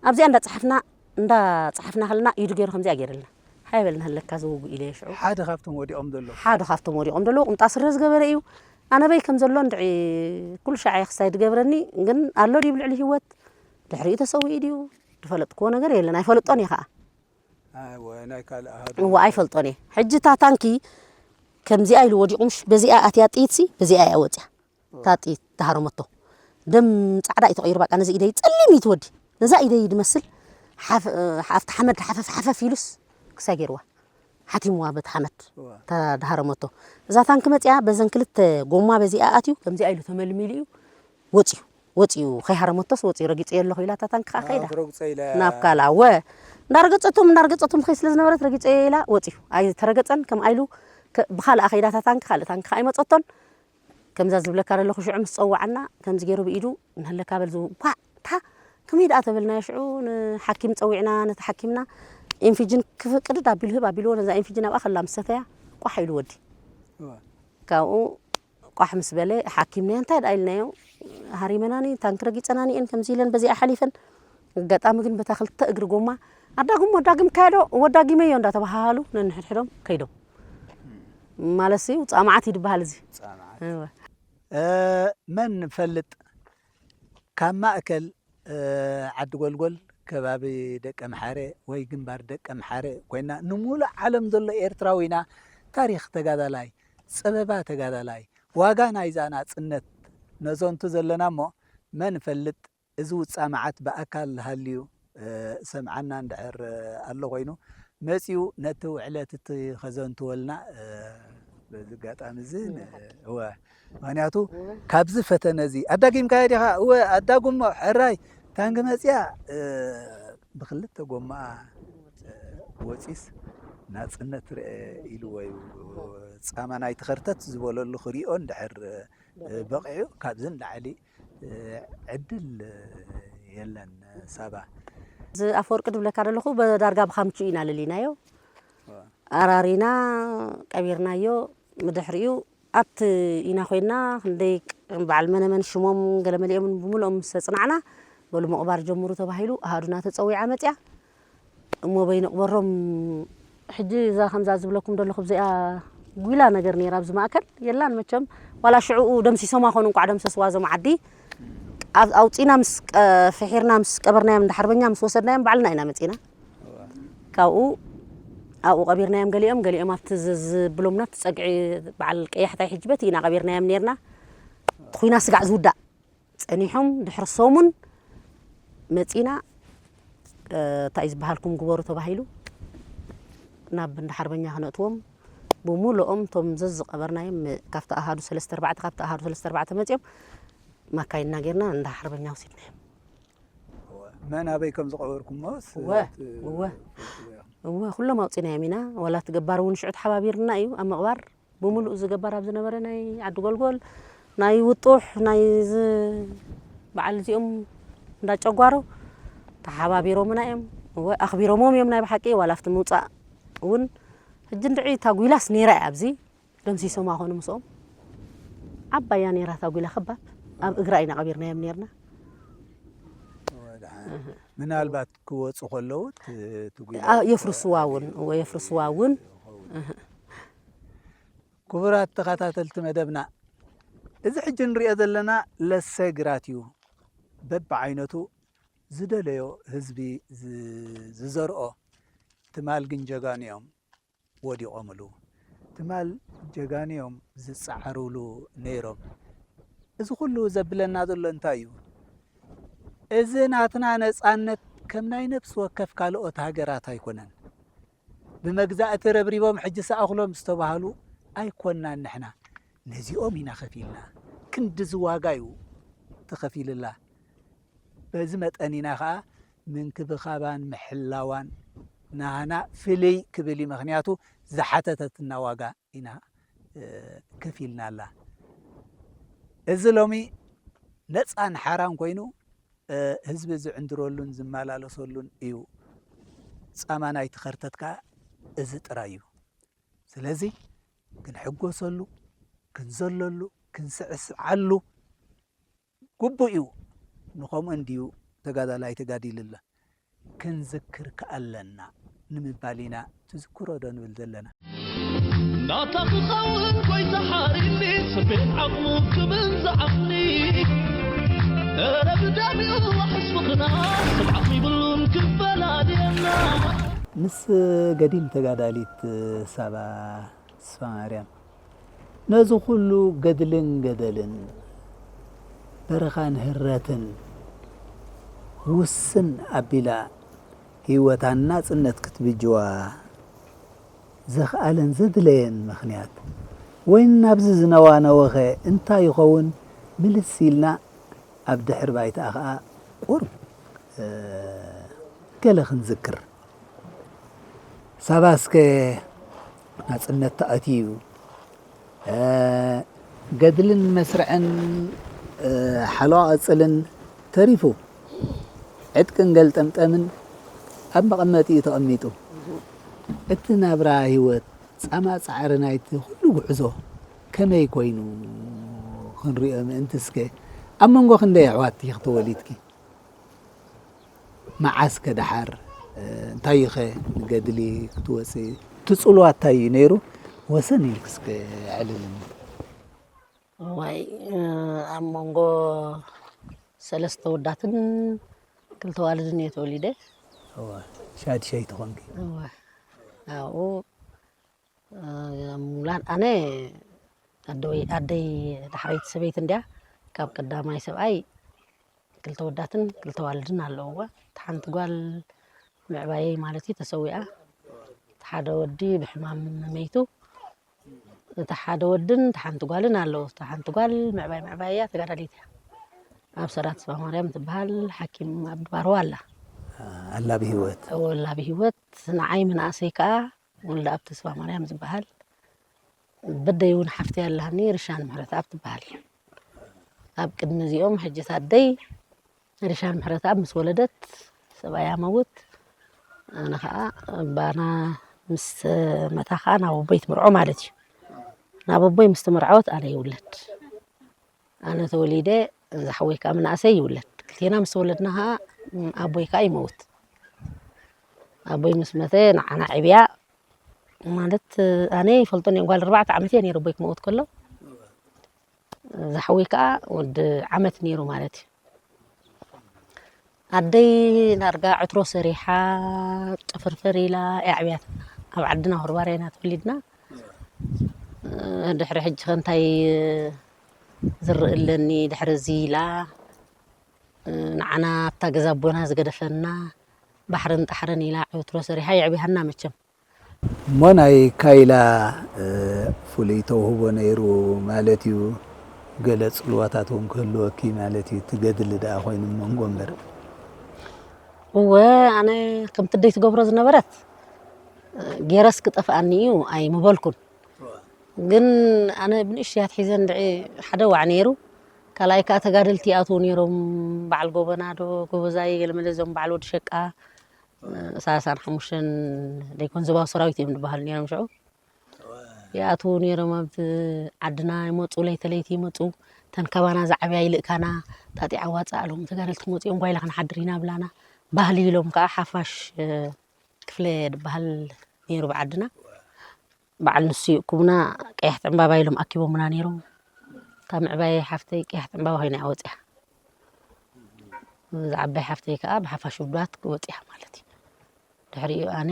ኣብዚኣ እንዳጸሓፍና፣ እንዳጸሓፍና ከለና ኢዱ ገይሩ ከምዚኣ ገይርልና። ሃይ በል ንሃለካ ዝውጉ ኢለ ሽዑ። ሓደ ካብቶም ወዲቖም ዘለዉ። ሓደ ካብቶም ወዲቖም ዘለዉ ቁምጣ ስረ ዝገበረ እዩ። ኣነ በይ ከም ዘሎ እንድዒ ኩሉ ሻዕ ክሳይ ድገብረኒ ግን ኣሎ ድዩ ብልዕሊ ህይወት ድሕሪኡ ተሰዊኡ ድዩ ዝፈለጥክዎ ነገር የለን ኣይፈልጦን እየ ከዓ። ኣይ፣ ወ-፣ ናይ ካልእ ኣሃዱ እዋ ኣይፈልጦን እየ። ሕጂ እታ ታንኪ ከምዚኣ ኢሉ ወዲቑ ምሽ በዚኣ ኣትያ ጥይትሲ በዚኣ እያ ወፅያ። እታ ጥይት ተሃረመቶ ደም ፃዕዳ እዩ ተቐይሩ። በቃ ነዚ ኢደይ ፀሊም እዩ ትወዲ ነዛ ኢደይ ድመስል ሓፍ-፣ ሓፍቲ ሓመድ ሓፈፍ ሓፈፍ ኢሉስ ክሳይ ገይርዋ ሓቲምዋ በቲ ሓመድ እዋ። ተዳሃረመቶ። እዛ ታንኪ መፅያ በዘን ክልተ ጎማ በዚኣ ኣትዩ ከምዚኣ ኢሉ ተመልሚሉ እዩ ወፅዩ። ወፅዩ ከይሃረመቶስ ወፅዩ ረጊፀዮ ኣለኹ ኢላ እታ ታንኪ ከዓ ከይዳ ትረግፀ ኢለ ናብ ካላ ወ እንዳረገፀቶም እንዳረገፀቶም ትኸይ ስለ ዝነበረት ረጊፀዮ ኢላ ወፅዩ ኣይተረገፀን። ከምኣ ኢሉ ከ- ብካልኣ ከይዳ እታ ታንኪ ካልእ ታንኪ ከዓ ኣይመፀቶን። ከምዛ ዝብለካ ዘለኹ ሽዑ ምስ ፀዋዓና ከምዚ ገይሩ ብኢዱ ንህለካ በል ዝው ኳ እታ ከመይ ደኣ ተበልናዮ ሽዑ ንሓኪም ፀዊዕና ነቲ ሓኪምና ኢንፊጅን ክፍቅድድ ኣቢሉ ህብ ኣቢልዎ ነዛ ኢንፊጅን ኣብኣ ከላ ምስ ሰተያ ቋሕ ኢሉ ወዲ እዋ። ካብኡ ቋሕ ምስ በለ ሓኪምና እንታይ ደኣ ኢልናዮ ሃሪመናኒ ታንኪ ረጊፀናኒ እየን ከምዚ ኢለን በዚኣ ሓሊፈን ኣጋጣሚ ግን በታ ክልተ እግሪ ጎማ ኣዳጉሞ ኣዳግምካዮ ዶ ወዳጊመዮ እንዳተባሃሃሉ ነንሕድሕዶም ከይዶም ማለት እዩ ፃማዓት እዩ ዝበሃል እዚ ፃማዓት እወ። እ፣ መን ንፈልጥ ካብ ማእከል እ፣ ዓዲ ጎልጎል ከባቢ ደቀ ምሓረ ወይ ግንባር ደቀ ምሓረ ኮይና ንሙሉእ ዓለም ዘሎ ኤርትራዊና ታሪኽ ተጋዳላይ ፀበባ ተጋዳላይ ዋጋ ናይዛ ናፅነት ነዘንቱ ዘለና እሞ መን ፈልጥ እዚ ውፃ መዓት ብኣካል ሃልዩ እ፣ ሰምዓና እንድሕር ኣሎ ኮይኑ መፂኡ ነቲ ውዕለት እቲ ከዘንትወልና እ፣ በዚ ኣጋጣሚ እዚ ን- እወ ምክንያቱ ካብዚ ፈተነ እዚ ኣዳጊምካዮ ዲኻ እወ ኣዳጉሞ ሕራይ ታንኪ መፅያ እ፣ ብክልተ ጎማኣ እ፣ ወፂስ ናፅነት ርአ ኢልዎ እዩ ፃማ ናይቲ ከርተት ዝበለሉ ክሪኦ እንድሕር እ፣ በቂዑ ካብዚ ንላዕሊ እ፣ ዕድል እ፣ የለን ሳባ እዚ ኣፈወርቂ ድብለካ ዘለኹ በዳርጋ ብካምቹ ኢና ለሊናዮ ኣራሪና ቀቢርናዮ። ብድሕሪኡ ኣብቲ ኢና ኮይና ክንደይ በዓል መነመን ሽሞም ገለመሊኦምን ብምልኦም ምስ ኣፅናዕና በሉ ምቕባር ጀምሩ ተባሂሉ ኣሃዱና ተፀዊዓ መፅያ እሞ በይንቕበሮም ሕጂ እዛ ከምዛ ዝብለኩም ዘለኹ ብዚኣ ጉላ ነገር ነይራ ኣብዚ ማእከል የላን መቸም ዋላ ሽዕኡ ደምሲሶማ ኮኑ እንቋዕ ደምሰስዋ እዞም ዓዲ ኣብ- ኣውፂና ምስ ቀ- ፍሒርና ምስ ቀበርናዮም እንዳ ሓርበኛ ምስ ወሰድናዮም ባዕልና ኢና መፂና ካብኡ ኣብኡ ቀቢርናዮም ገሊኦም ገሊኦም ኣብቲ ዝ- ዝብሎምና እቲ ፀግዒ በዓል ቀያሕታይ ሕጂ በቲ ኢና ቀቢርናዮም ነርና እቲ ኩና ስጋዕ ዝውዳእ ፀኒሖም ድሕሪ ሰሙን መፂና እንታይ እዩ ዝበሃልኩም ግበሩ ተባሂሉ ናብ እንዳ ሓርበኛ ክነእትዎም ብሙሉኦም እቶም ዘዝቀበርናዮም ካብቲ ኣሃዱ ሰለስተ ኣርባዕተ ካብቲ ኣሃዱ ሰለስተ ኣርባዕተ መፂኦም ማካይንና ጌርና እንዳ ሓርበኛ ወሲድናዮም መን ኣበይ ከም ዝቐበርኩሞስ እወ እወ እወ ኩሎም ኣውፂናዮም ኢና ዋላ እቲ ገባር እውን ሽዑ ተሓባቢርና እዩ ኣብ ምቕባር ብምሉእ ዝገበር ኣብ ዝነበረ ናይ ዓዲ ጎልጎል ናይ ውጡሕ ናይ ዝ- በዓል እዚኦም እንዳጨጓሮ ተሓባቢሮምና እዮም እወ ኣኽቢሮሞም እዮም ናይ ብሓቂ ዋላ ኣብቲ ምውፃእ እውን ሕጂ እንድዒ እታ ጉይላስ ነይራ እያ ኣብዚ ደምሲሶማ ኮኑ ምስኦም ዓባያ ነይራ እታ ጉይላ ከባብ ኣብ እግራ ኢና ቀቢርናዮም ነርና ምናልባት ክወፁ ከለዉ ት- ትጉ- ኣ- የፍርስዋ እውን እወ የፍርስዋ እውን ክቡራት ተኸታተልቲ መደብና እዚ ሕጂ ንሪኦ ዘለና ለሰ ግራት እዩ በብዓይነቱ ዝደለዮ ህዝቢ ዝ- ዝዘርኦ ትማል ግን ጀጋኑ እዮም ወዲቖምሉ ትማል ጀጋኑ እዮም ዝፀዓርሉ ነይሮም እዚ ኩሉ ዘብለና ዘሎ እንታይ እዩ እዚ ናትና ነፃነት ከም ናይ ነፍሲ ወከፍ ካልኦት ሃገራት ኣይኮነን ብመግዛእቲ ረብሪቦም ሕጂ ሰኣኽሎም ዝተባህሉ ኣይኮናን ንሕና ነዚኦም ኢና ከፊልና ክንድዚ ዋጋ እዩ ተኸፊልላ በዚ መጠን ኢና ኸዓ ምንክብኻባን ምሕላዋን ናህና ፍልይ ክብል እዩ ምኽንያቱ ዝሓተተትና ዋጋ ኢና ከፊልናላ እዚ ሎሚ ነፃን ሓራን ኮይኑ ህዝቢ ዝዕንድረሉን ዝመላለሰሉን እዩ ፃማ ናይቲ ከርተት ከዓ እዚ ጥራይ እዩ ስለዚ ክንሕጎሰሉ ክንዘለሉ ክንስዕስዓሉ ግቡእ እዩ ንኸምኡ እንድዩ ተጋዳላይ ተጋዲሉላ ክንዝክር ከኣለና ንምባል ኢና ትዝክሮ ዶ ንብል ዘለና ናታ ክኸውን ጎይታ ሓሪኒ፣ ሰሜን ዓቕሙ ክብል ዝዓቕኒ። እረ ብዳሚኡ ዋሕስ ምኽና፣ ስምዓት ይብሉን ክፈላልየና። ምስ ገዲም ተጋዳሊት ሳባ ተስፋማርያም ነዚ ኩሉ ገድልን ገደልን፣ በረኻን ህረትን ውስን ኣቢላ ህይወታን ናጽነት ክትብጅዋ ዘኽኣለን ዘድለየን ምኽንያት፣ ወይን ናብዚ ዝነዋነወኸ እንታይ ይኸውን? ምልስ ኢልና ኣብ ድሕር ባይታኣ ኸኣ ቁሩብ፣ እ፣ ገለ ክንዝክር። ሳባ እስከ ናጽነት ተኣትዩ፣ እ፣ ገድልን መስርዕን፣ እ፣ ሓለዋ ቀጽልን ተሪፉ፣ ዕጥቅን ገልጠምጠምን ኣብ መቐመጢኡ ተቐሚጡ፣ እቲ ናብራ ህይወት ጻማ ጻዕሪ ናይቲ ኩሉ ጉዕዞ ከመይ ኮይኑ ክንሪኦ ምእንቲ እስከ ኣብ መንጎ ክንደይ ኣሕዋት ኢኺ ተወሊድኪ? መዓስ ከ ደሓር፣ እ፣ እንታይ እዩ ኸ ንገድሊ ክትወፂ? እቲ ፅልዋ እንታይ እዩ ነይሩ? ወሰን ኢልኪ እስከ ኣዕልልኒ። እዋይ፣ እ፣ ኣብ መንጎ ሰለስተ ወዳትን ክልተ ዋልድን እየ ተወሊደ። እወ፣ ሻድሸይቲ ኮንኪ። እወ፣ ኣብኡ፣ እ፣ ምውላድ ኣነ ኣደይ፣ ኣደይ ዳሕረይቲ ሰበይቲ እንድያ። ካብ ቀዳማይ ሰብኣይ ክልተ ወዳትን ክልተ ዋልድን ኣለውዋ። እታ ሓንቲ ጓል ምዕባየይ ማለት እዩ ተሰዊኣ። እቲ ሓደ ወዲ ብሕማም መይቱ። እቲ ሓደ ወድን እታ ሓንቲ ጓልን ኣለዉ። እታ ሓንቲ ጓል ምዕባይ ምዕባይ እያ፣ ተጋዳሊት እያ። ኣብ ሰራት ተስፋ ማርያም ትበሃል ሓኪም ኣብ ድባርዋ ኣላ። ኣላ ብህይወት? እወ፣ ኣላ ብህይወት። ንዓይ ምንኣሰይ ከኣ ወልደ ኣብ ተስፋ ማርያም ዝበሃል በደይ እውን ሓፍቲ ኣለሃኒ፣ ርሻን ምሕረተኣብ ትበሃል። ኣብ ቅድሚ እዚኦም ሕጂ እታ ኣደይ ርሻን ምሕረተኣብ ምስ ወለደት ሰብኣያ መውት፣ ኣነ ኸዓ ባና ምስ መታ ኸዓ ናብ ኣቦይ ትምርዖ ማለት እዩ። ናብ ኣቦይ ምስ ተመርዓወት ኣነ ይውለድ። ኣነ ተወሊደ፣ ዝሓወይ ከኣ ምንኣሰይ ይውለድ። ክልቴና ምስ ተወለድና ኸዓ፣ ም፣ ኣቦይ ከኣ ይመውት። ኣቦይ ምስ መተ ንዓና ዕብያ፣ ማለት፣ ኣነ ይፈልጦን እየ፣ ጓል ኣርባዕተ ዓመት እየ ነይረ ኣቦይ ክመውት ከሎ። ዝሓወይ ከኣ ወዲ ዓመት ነይሩ ማለት እዩ። ኣደይ ዳርጋ ዕትሮ ሰሪሓ፣ ጥፍርፍር ኢላ እያ ኣዕብያትና። ኣብ ዓድና ወርባርያ ኢና ተወሊድና። ድሕሪ ሕጂ ኸ እንታይ ዝርኢ ኣለኒ ድሕሪ እዚ ኢላ፣ ንዓና ኣብታ ገዛ ኣቦና ዝገደፈና፣ ባሕርን ጣሕርን ኢላ ዕትሮ ሰሪሓ የዕብያና መቸም። እሞ ናይ ካይላ፣ እ፣ ፍሉይ ተውህቦ ነይሩ ማለት እዩ። ገለ ጽልዋታት እውን ክህልወኪ ማለት እዩ። እቲ ገድሊ ደኣ ኮይኑ መንጎ እምበር። እወ፣ ኣነ ከምቲ ኣደይ ትገብሮ ዝነበረት፣ እ፣ ገይረስ ክጠፍኣኒ እዩ ኣይምበልኩን። ግን ኣነ ብንእሽተይ ኣትሒዘ እንድዒ ሓደ ዋዕ ነይሩ። ካልኣይ ከኣ ተጋደልቲ ይኣትዉ ነይሮም። በዓል ጎበና ዶ፣ ጎበዛይ፣ ገለመለ እዞም በዓል ወዲ ሸቃ፣ እ፣ ሰላሳን ሓሙሽተን ደይኮን ዞባዊ ሰራዊት እዮም ዝበሃሉ ነይሮም ሽዑ። ይኣትዉ ነይሮም ኣብቲ ዓድና ይመፁ፣ ለይተ ለይቲ ይመፁ። እተን ካባና ዝዓብያ ይልእካና፣ ጣጢዕ ኣዋፅእ ኣሎም ተጋደልቲ ክመፁ እዮም፣ ጓይላ ክንሓድር ኢና ብላና። ባህሊ ኢሎም ከዓ ሓፋሽ፣ እ፣ ክፍለ ዝበሃል ነይሩ ብዓድና። በዓል ንሱ ይእኩብና፣ ቀያሕቲ ዕምባባ ኢሎም ኣኪቦምና ነይሮም። ካብ ምዕባየ ሓፍተይ ቀያሕቲ ዕምባባ ኮይና እያ ወፂኣ። ዝዓባይ ሓፍተይ ከዓ ብሓፋሽ ውዱባት ወፂኣ ማለት እዩ። ድሕሪኡ ኣነ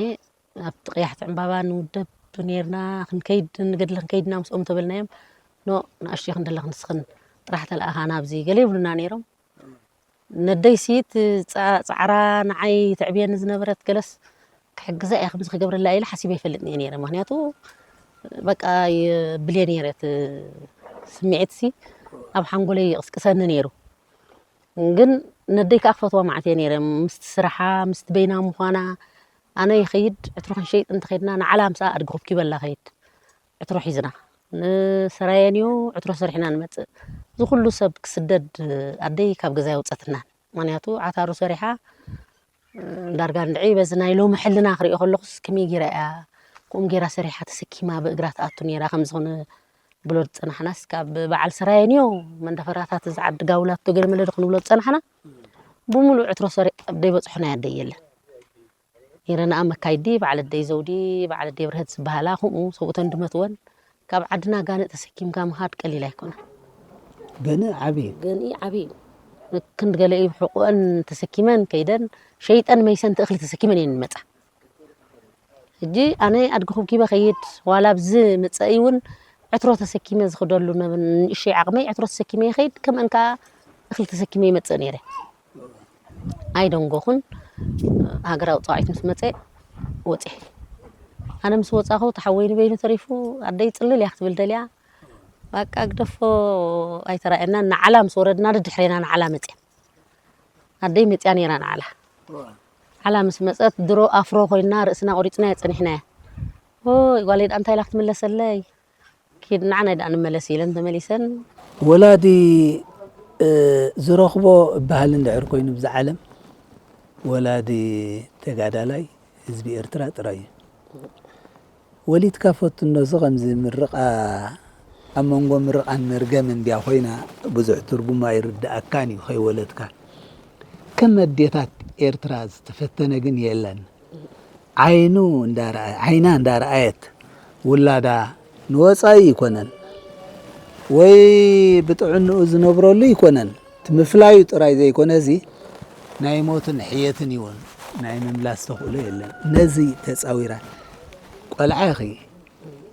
ኣብቲ ቀያሕቲ ዕምባባ ንውደብ ነይርና፣ ክንከይድ፣ ንገድሊ ክንከይድ ኢና ምስኦም ተበልናዮም። ኖ፣ ንኣሽቱ ክንደለ ክንስኽን ጥራሕ ተለኣኻና ኣብዚ ገለ ይብሉና ነይሮም። ነደይሲ እቲ ጻ-፣ ጻዕራ ንዓይ ተዕብየኒ ዝነበረት ገለስ ክሕግዛ እየ፣ ከምዚ ክገብረላ እየ ኢለ ሓሲበ ኣይፈልጥን እየ ነይረ። ምኽንያቱ በቃ የብልየ ነይረ፣ እቲ ስምዒትሲ ኣብ ሓንጎለይ ይቕስቅሰኒ ነይሩ። ግን ነደይ ከኣ ክፈትዋ መዓት እየ ነይረ። ምስቲ ስራሓ፣ ምስቲ በይና ምዃና፣ ኣነ ይኸይድ፣ ዕትሮ ክንሸይጥ እንተኸይድና ንዓላ ምስኣ ኣድጊ ኩብኪበላ ከይድ። ዕትሮ ሒዝና ንሰራየን እዩ፣ ዕትሮ ሰሪሕና ንመጽእ። እዚ ኩሉ ሰብ ክስደድ ኣደይ ካብ ገዛ የውጸትናን። ምኽንያቱ ዓታሩ ሰሪሓ፣ ዳርጋ እንድዒ በዚ ናይ ሎሚ ሕልና ክሪኦ ከለኹስ ከመይ ገይራ እያ ከምኡ ገይራ ሰሪሓ ተሰኪማ ብእግራ ትኣቱ ነይራ ከም ዝኾነ ብሎ ዝጸናሕናስ ካብ በዓል ሰራየን እዩ መንደፈራታት እዚ ዓዲ ጋውላቶ ገለ መለ ዶ ክንብሎ ዝጸናሕና ብምሉእ ዕትሮ ሰሪሕ ዘይበጽሖ ናይ ኣደይ የለን። ነይረንኣ መካይዲ በዓል ኣደይ ዘውዲ፣ በዓል ኣደይ ብርሀት ዝበሃላ፣ ከምኡ ሰብኡተን ድመትወን። ካብ ዓድና ጋንእ ተሰኪምካ ምኻድ ቀሊል ኣይኮነን። ገንእ ዓብዪ እዩ። ገንኢ ዓብዪ እዩ። ክንድ ገለ እዩ ሕቁአን ተሰኪመን ከይደን ሸይጠን መይሰን እቲ እኽሊ ተሰኪመን እየን ዝመጻ። ሕጂ ኣነ ኣድጊ ኩብኪበ ከይድ ዋላ ኣብዚ መጸኢ እውን ዕትሮ ተሰኪመ ዝኽደሉ ነበ ንእሽተይ ዓቕመይ ዕትሮ ተሰኪመ ይኸይድ ከምአን ከዓ እኽሊ ተሰኪመ ይመጽእ ነይረ። ኣይደንጎኹን። ሃገራዊ ጻውዒት ምስ መጸ ወጺኤ። ኣነ ምስ ወጻኹ ተሓወይ ንበይኑ ተሪፉ ኣደይ ጽልል እያ ክትብል ደልያ። በቃ ግደፎ ኣይተራእየናን ንዓላ ምስ ወረድና ድድሕሬና ንዓላ መጽያ። ኣደይ መጽያ ነይራ ንዓላ። ዓላ ምስ መጸት ድሮ ኣፍሮ ኮይና ርእስና ቆሪጽና የጸኒሕናያ። ኦይ ጓለይ ደኣ እንታይ ኢላ ክትምለሰለይ? ኪድ ንዓናይ ደኣ ንመለስ ኢለን ተመሊሰን። ወላዲ ዝረኽቦ እበሃል እንድሕር ኮይኑ ብዛ ዓለም ወላዲ ተጋዳላይ ህዝቢ ኤርትራ ጥራይ እዩ። ወሊድካ ፈቱ እነሱ ከምዚ ምርቓ ኣብ መንጎ ምርቓን መርገምን ድያ ኮይና ብዙሕ ትርጉማ ይርድኣካን እዩ ከይወለድካ። ከም ኣዴታት ኤርትራ ዝተፈተነ ግን የለን። ዓይኑ እንዳረኣየ ዓይና እንዳረኣየት ውላዳ ንወጻኢ ይኮነን ወይ ብጥዕንኡ ዝነብረሉ ይኮነን እቲ ምፍላዩ ጥራይ ዘይኮነ እዚ ናይ ሞትን ሕየትን ይውን ናይ ምምላስ ተኽእሎ የለን። ነዚ ተጻዊራ ቆልዓ ኢኺ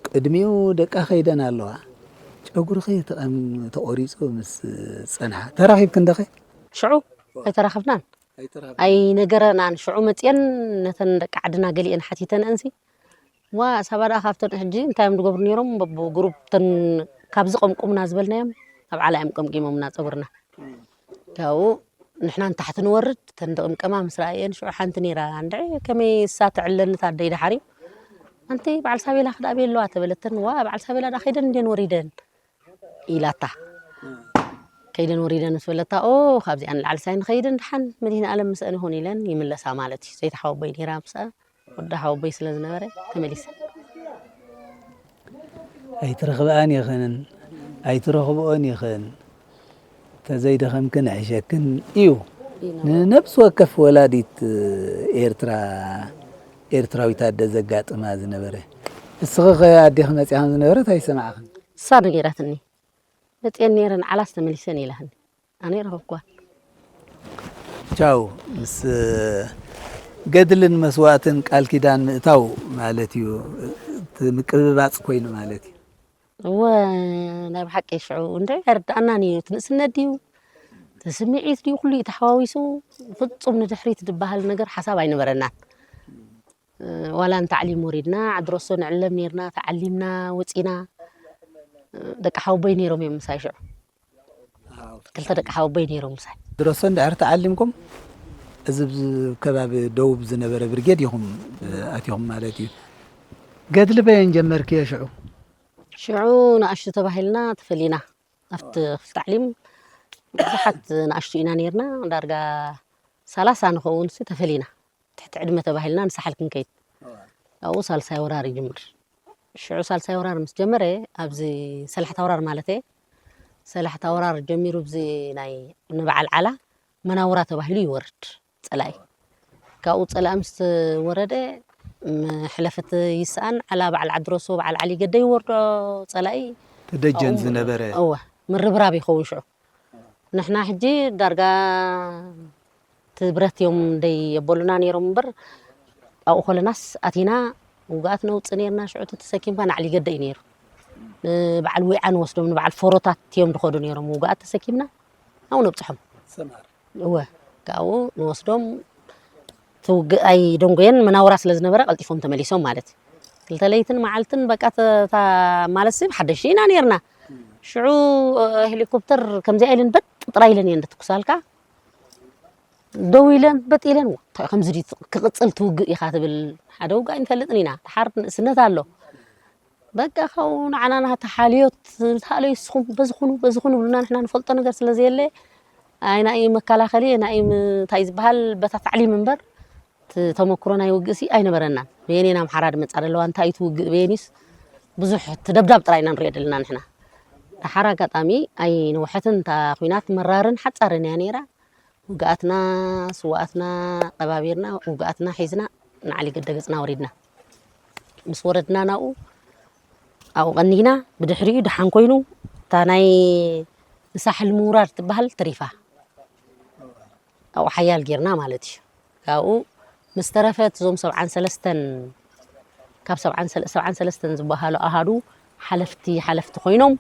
ቅድሚኡ ደቃ ከይደን ኣለዋ ጨጉርኺ ተቐም- ተቆሪጹ ምስ ጸንሓ ተራኺብክን ደኸ? ሽዑ ኣይተራኸብናን ኣይነገረናን። ሽዑ መጽየን ነተን ደቂ ዓድና ገሊአን ሓቲተንአንሲ ዋ ሳባ ደኣ ካብተን ሕጂ እንታይ እዮም ዝገብሩ ነይሮም በብግሩፕ ተን ካብዚ ቀምቁምና ዝበልናዮም ኣብ ዓላ እዮም ቀምቂሞምና ጸጉርና ካብኡ ንሕና ንታሕቲ ንወርድ ተን ደቕምቀማ ምስ ረኣየን ሽዑ ሓንቲ ነይራ እንድዒ ከመይ እሳ ትዕለኒ ታደይ ደሓር እዩ ኣንቲ በዓል ሳቤላ ክዳ ቤለዋ ተበለተን ዋ በዓል ሳቤላ ዳ ከይደን እንዴን ወሪደን ኢላታ ከይደን ወሪደን ምስ በለታ ኦ ካብዚኣ ንላዕሊ ሳይ ንኸይድን ደሓን መድህን ኣለም ምስአን ይኹን ኢለን ይምለሳ ማለት እዩ ዘይተሓወቦይ ነይራ ምስኣ ወዲ ሓወቦይ ስለ ዝነበረ ተመሊሰ። ኣይትረኽብኣን ኢኽን ኣይትረኽብኦን ኢኽን ተዘይደኸምክን ይሕሸክን እዩ። ንነብሲ ወከፍ ወላዲት ኤርትራ ኤርትራዊት ኣደ ዘጋጥማ ዝነበረ። እስኺ ኸ ኣዴኺ መጺኣ ከም ዝነበረት ኣይሰማዕኽን? እሳ ነጊራትኒ። መጺኤን ነይረን ዓላስ ተመሊሰን ኢላትኒ። ኣነ ኣይረኸብኩዋን። ቻው ምስ ገድልን መስዋእትን ቃል ኪዳን ምእታው ማለት እዩ። እቲ ምቅብባፅ ኮይኑ ማለት እዩ። እወ ናይ ብሓቂ ሽዑ እንደ ኣይርድኣናን እዩ። እቲ ንእስነት ድዩ እቲ ስምዒት ድዩ ኩሉ እዩ ተሓዋዊሱ። ፍጹም ንድሕሪት ዝበሃል ነገር ሓሳብ ኣይነበረናን። ዋላ ንታዕሊም ወሪድና ዓዲ ሮሶ ንዕለም ነይርና ተዓሊምና ወፂና ደቂ ሓወቦይ ነይሮም እዮም ምሳይ ሽዑ ክልተ ደቂ ሓወቦይ ነይሮም ምሳይ ድረሶ እንድሕር ተዓሊምኩም እዚ ኣብዚ ከባቢ ደቡብ ዝነበረ ብርጌድ ኢኹም ኣቲኹም ማለት እዩ። ገድሊ በየን ጀመርክዮ ሽዑ? ሽዑ ንኣሽቱ ተባሂልና ተፈሊና ኣብቲ ክፍሊ ታዕሊም ብዙሓት ንኣሽቱ ኢና ነይርና ዳርጋ ሰላሳ ንኸውን ሲ ተፈሊና ትሕቲ ዕድመ ተባሂልና ንሳሕል ክንከይድ ኣብኡ ሳልሳይ ወራር ይጅምር ሽዑ ሳልሳይ ወራር ምስ ጀመረ ኣብዚ ሰላሕታ ወራር ማለት እየ ሰላሕታ ወራር ጀሚሩ ብዚ ናይ ንበዓል ዓላ መናውራ ተባሂሉ ይወርድ ፀላኢ ካብኡ ፀላኢ ምስ ወረደ መሕለፍት ይስኣን ዓላ በዓል ዓዲ ረሶ በዓል ዓሊ ገደ ይወርዶ ፀላኢ ደጀን ዝነበረ እወ ምርብራብ ይኸውን ሽዑ ንሕና ሕጂ ዳርጋ እቲ ብረት እዮም ደይ የበሉና ነይሮም እምበር ኣብኡ ከለናስ ኣቲና ውግኣት ነውፅእ ነይርና ሽዑ እቲ ተሰኪምካ ናዕሊ ገደ እዩ ነይሩ ንበዓል ዊዓ ንወስዶም ንበዓል ፎሮታት እዮም ዝኸዱ ነይሮም ውግኣት ተሰኪምና ኣብኡ ነብፅሖም እወ ካብኡ ንወስዶም ትውግእ ኣይደንጎየን መናውራ ስለ ዝነበረ ቀልጢፎም ተመሊሶም ማለት እዩ ክልተ ለይትን መዓልትን በቃ ማለት ሲ ብሓደሽቲ ኢና ነይርና ሽዑ ሄሊኮፕተር ከምዚኣ ኢለን በጥ ጥራይ ኢለን እየን ዝትኩሳልካ ደው ኢለን በጥ ኢለን እንታይ ከምዚ ድዩ ክቕፅል ትውግእ ኢኻ ትብል ሓደ ውግእ ኣይንፈልጥን ኢና ድሓር ንእስነት ኣሎ በቃ ካብኡ ንዓና ናታ ሓልዮት ንተሃለዩ ንስኹም በዚ ኩኑ በዚ ኩኑ ብሉና ንሕና ንፈልጦ ነገር ስለ ዘየለ ኣይናይ መከላኸሊ ናይ እንታይ ዝበሃል በታ ታዕሊም እምበር እቲ ተመክሮ ናይ ውግእ ሲ ኣይነበረናን በየን እየን ኣምሓራ ድመፃ ዘለዋ እንታይ እዩ ትውግእ በየን እዩስ ብዙሕ እቲ ደብዳብ ጥራይ ኢና ንሪኦ ዘለና ንሕና ደሓር ኣጋጣሚ ኣይነውሐትን እታ ኩናት መራርን ሓፃርን እያ ነይራ ውግኣትና ስውኣትና ቀባቢርና ውግኣትና ሒዝና ንዓሊ ገደ ገጽና ወሪድና። ምስ ወረድና ናብኡ ኣብኡ ቀኒና፣ ብድሕሪኡ ደሓን ኮይኑ እታ ናይ ንሳሕል ምውራድ ትበሃል ተሪፋ። ኣብኡ ሓያል ጌርና ማለት እዩ። ካብኡ ምስ ተረፈት እዞም ሰብዓን ሰለስተን ካብ ሰብዓን ሰለ- ሰብዓን ሰለስተን ዝበሃሉ ኣሃዱ ሓለፍቲ ሓለፍቲ ኮይኖም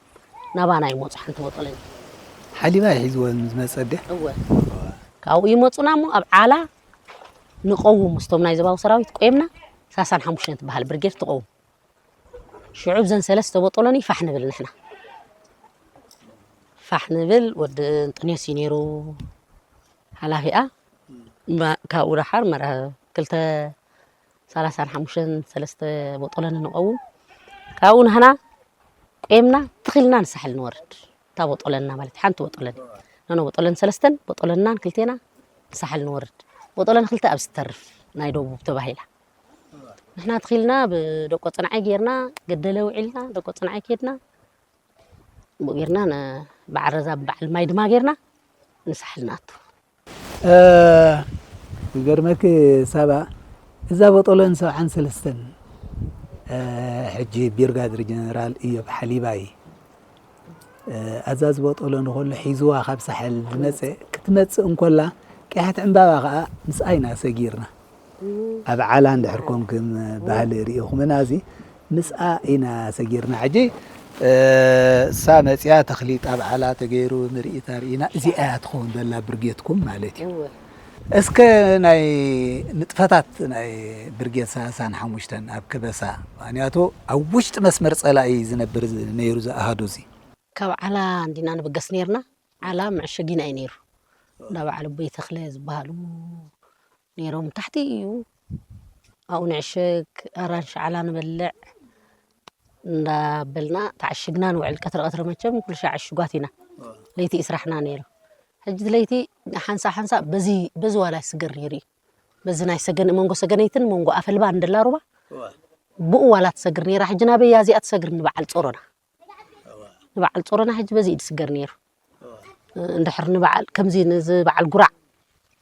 ናባና ይመፁ። ሓንቲ ቦጦለን ሓሊባ ይሒዝወን ዝመፀ ድያ? እወ። ካብኡ ይመፁና እሞ ኣብ ዓላ ንቐውም ምስቶም ናይ ዘባዊ ሰራዊት ቆይምና። ሳሳን ሓሙሽተን ትበሃል ብርጌድ ትቐውም። ሽዑ ብዘን ሰለስተ ቦጦሎኒ ፋሕ ንብል ንሕና። ፋሕ ንብል። ወዲ እንጥንዮስ እዩ ነይሩ ሓላፊኣ። ማ- ካብኡ ደሓር መራ ክልተ ሰላሳን ሓሙሽተን ሰለስተ ቦጦሎኒ ንቐውም። ካብኡ ንሕና ቆይምና ትኺልና ንሳሕል ንወርድ። እታ ቦጦለና ማለት ሓንቲ ቦጦለን። ነኖ ቦጦለን ሰለስተን፣ ቦጦለናን ክልቴና ንሳሕል ንወርድ። ቦጦለን ክልተ ኣብ ዝተርፍ ናይ ደቡብ ተባሂላ። ንሕና ትኺልና ብደቆ ጽንዓይ ጌርና፣ ገደለ ውዒልና፣ ደቆ ጽንዓይ ኬድና፣ ብኡ ጌርና ነ- በዓል ረዛ በዓል ማይ ድማ ጌርና ንሳሕል ንኣቱ። እ፣ ዝገርመኪ ሳባ፣ እዛ ቦጦለን ሰብዓን ሰለስተን፣ እ፣ ሕጂ ቢርጋድር ጀነራል እዮብ ሓሊባይ፣ እ፣ ኣዛዚ ቦጦለን ከሎ ሒዝዋ ካብ ሳሕል ዝመጸ፣ ክትመጽእ እንኮላ፣ ቀያሕቲ ዕምባባ ከኣ ምስኣ ኢና ሰጊርና። ኣብ ዓላ እንድሕር ኮንክን ባህሊ ርኢኹምና፣ እዚ ምስኣ ኢና ሰጊርና። ሕጂ፣ እ፣ እሳ መጽያ ተኽሊጥ ኣብ ዓላ ተገይሩ ምርኢት ኣርኢና፣ እዚኣ እያ ትኸውን ዘላ ብርጌትኩም ማለት እዩ። እወ። እስከ ናይ ንጥፈታት ናይ ብርጌድ ሰላሳን ሓሙሽተን ኣብ ከበሳ፣ ምኽንያቱ ኣብ ውሽጢ መስመር ጸላኢ ዝነብር ዝ- ነይሩ ዝኣሃዱ እዚ። ካብ ዓላ እንዲና ንብገስ ነይርና። ዓላ መዕሸጊና እዩ ነይሩ። እንዳ በዓል ኣቦይ ተኽለ ዝበሃሉ ነይሮም። ታሕቲ እዩ። ኣብኡ ንዕሸግ፣ ኣራንሺ ዓላ ንበልዕ እንዳበልና ተዓሽግና ንውዕል። ቀትሪ ቀትሪ መቸም ኩሉ ሻዕ ዕሹጋት ኢና። ለይቲ እዩ ስራሕና ነይሩ። ሕጂ እቲ ለይቲ ሓንሳእ ሓንሳእ በዚ፣ በዚ ዋላ ይስገር ነይሩ እዩ። በዚ ናይ ሰገን፣ መንጎ ሰገነይትን መንጎ ኣፈልባን እንደላ ሩባ፣ ብኡ ዋላ ትሰግር ነይራ። ሕጂ ናበይ እያ እዚኣ ትሰግር? ንበዓል ጾሮና። ንበዓል ጾሮና ሕጂ በዚ እዩ ዝስገር ነይሩ። እንድሕር ንበዓል ከምዚ፣ ነዚ በዓል ጉራዕ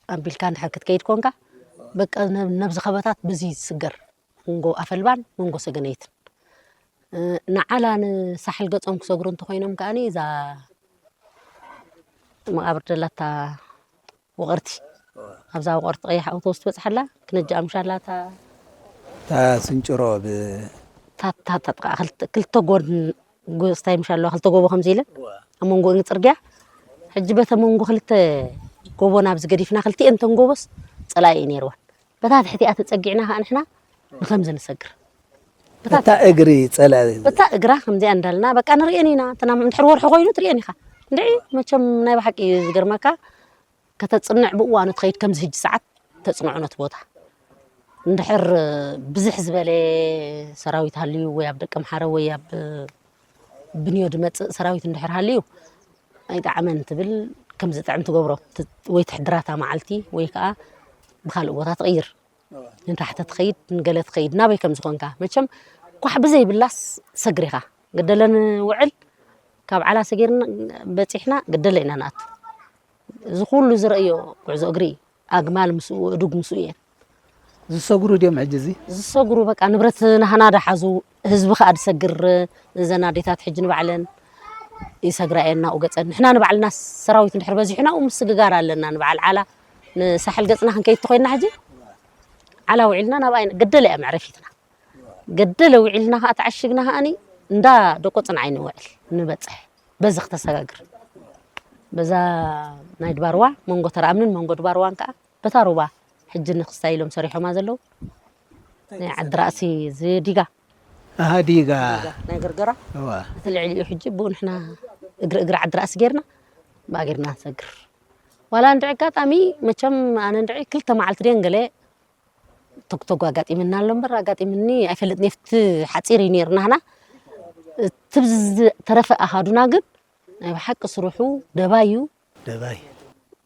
ኣቢልካ እንድሕር ክትከይድ ኮንካ፣ በቃ ነብ- ነብዚ ኸበታት በዚ ዝስገር፣ መንጎ ኣፈልባን መንጎ ሰገነይትን። እ፣ ንዓላ ንሳሕል ገጾም ክሰግሩ እንተኾይኖም ከኣኒ፣ እዛ መቓብር ደላታ ውቕርቲ፣ ኣብዛ ውቕርቲ ቀያሕ ኣውቶቡስ ትበጽሓላ፣ ክነጃ ኣምሻላታ እታ ስንጭሮ ብ- ታታ ታጥቃ ክልተ ክልተ ጎን ጎስታይ ምሽ ኣለዋ፣ ክልተ ጎቦ ከምዚ ኢለን ኣብ መንጎ ጽርግያ። ሕጂ በተ መንጎ ክልተ ጎቦ ናብዚ ገዲፍና፣ ክልቲኤን ተን ጎቦስ ጸላኢ እዩ ነይርወን። በታ ትሕቲኣ ተጸጊዕና ከዓ ንሕና ንኸምዚ ንሰግር። በታ እታ እግሪ ጸላኢ በታ እግራ ከምዚኣ እንዳልና በቃ ንርእየን ኢና። ተናም እንድሕር ወርሒ ኮይኑ ትርእየን ኢኻ። እንድዒ መቸም ናይ ብሓቂ እዩ ዝገርመካ። ከተጽንዕ ብእዋኑ ትኸይድ፣ ከምዚ ሕጂ ሰዓት ተጽንዑ ነቲ ቦታ። እንድሕር ብዝሕ ዝበለ ሰራዊት ሃልዩ ወይ ኣብ ደቀ ምሓረ ወይ ኣብ ብንዮ ድመጽእ ሰራዊት እንድሕር ሃልዩ ኣይጠዓመን ትብል፣ ከም ዝጥዕም ትገብሮ። ት- ወይ ትሕድራታ መዓልቲ ወይ ከኣ ብኻልእ ቦታ ትቕይር። ንታሕተ ትኸይድ፣ ንገለ ትኸይድ፣ ናበይ ከም ዝኾንካ። መቸም ኳሕ ብዘይብላስ ሰግሪኻ። ገደለ ንውዕል፣ ካብ ዓላ ሰጊርና በጺሕና ገደለ ኢና ንኣቱ። እዚ ኩሉ ዝረእዮ ጉዕዞ እግሪ እዩ። ኣግማል ምስኡ፣ እዱግ ምስኡ እየን። ዝሰግሩ ድዮም ሕጂ እዚ? ዝሰግሩ በቃ ንብረት ናህና ዳሓዙ፣ ህዝቢ ከኣ ዝሰግር፣ እዘን ኣዴታት ሕጂ ንባዕለን ይሰግራ እየን ናብኡ ገጸን። ንሕና ንባዕልና ሰራዊት እንድሕር በዚሑ ናብኡ ምስግጋር ኣለና። ንበዓል ዓላ ንሳሕል ገጽና ክንከይድ ተኾይንና ሕጂ ዓላ ውዒልና ናብኣ ኢና፣ ገደለ እያ መዕረፊትና። ገደለ ውዒልና ከኣ ተዓሽግና ከኣኒ እንዳ ደቆ ጽንዓይ ንውዕል፣ ንበጽሕ። በዚ ክተሰጋግር። በዛ ናይ ድባርዋ መንጎ ተራኣምንን መንጎ ድባርዋን ከኣ በታ ሩባ ሕጂ ንክስታይ ኢሎም ሰሪሖማ ዘለዉ ናይ ዓዲ ራእሲ እዚ ዲጋ። ኣሃ፣ ዲጋ። ዲጋ ናይ ገርገራ። እዋ። እቲ ልዕሊኡ ሕጂ ብኡ ንሕና እግሪ እግሪ ዓዲ ራእሲ ጌርና፣ ብኣ ጌርና ንሰግር። ዋላ እንድዒ ኣጋጣሚ መቸም ኣነ እንድዒ ክልተ መዓልቲ ድየን ገለ ቶክቶክ ኣጋጢምና ኣሎ እምበር፣ ኣጋጢምኒ ኣይፈልጥን። ኣብቲ ሓጺር እዩ ነይሩ ናህና። እቲ ዝተረፈ ኣሃዱና ግን ናይ ብሓቂ ስርሑ ደባይ እዩ። ደባይ።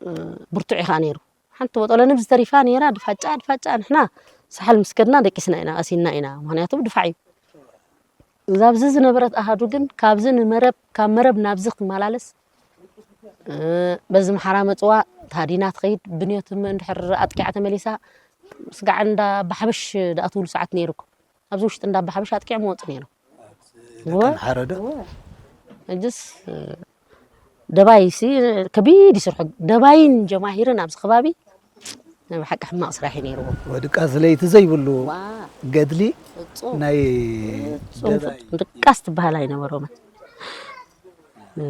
እ፣ ብርቱዕ እዩ ከኣ ነይሩ። ሓንቲ ቦጦሎ ንብዚ ተሪፋ ነይራ፣ ድፋጫ፣ ድፋጫ። ንሕና ሳሕል ምስ ከድና ደቂስና ኢና፣ ቀሲንና ኢና። ምኽንያቱ ብድፋዕ እዩ። እዛ ኣብዚ ዝነበረት ኣሃዱ ግን ካብዚ ንመረብ፣ ካብ መረብ ናብዚ ክትመላለስ፣ እ፣ በዚ ምሓራ መጽዋ ታዲና ትኸይድ፣ ብንዮት እሞ እንድሕር ኣጥቂዓ ተመሊሳ፣ ስጋዕ እንዳ ኣባሓበሽ ዝኣትውሉ ሰዓት ነይሩ እኮ። ኣብዚ ውሽጢ እንዳ ኣባሓበሽ ኣጥቂዖም ይወፁ ነይሮም። እወ። ደቀን ሓረደ? እወ። ሕጅስ፣ እ፣ ደባይሲ ከቢድ ይስርሑ። ደባይን ጀማሂርን ኣብዚ ከባቢ ናይ ብሓቂ ሕማቕ ስራሕ እዩ ነይርዎም። ወድቃስ ለይቲ ዘይብሉ ዋ። ገድሊ ፍጹም። ናይ ፍጹም፣ ደባይ። ፍጹም። ድቃስ ትበሃል ኣይነበሮምን። እ፣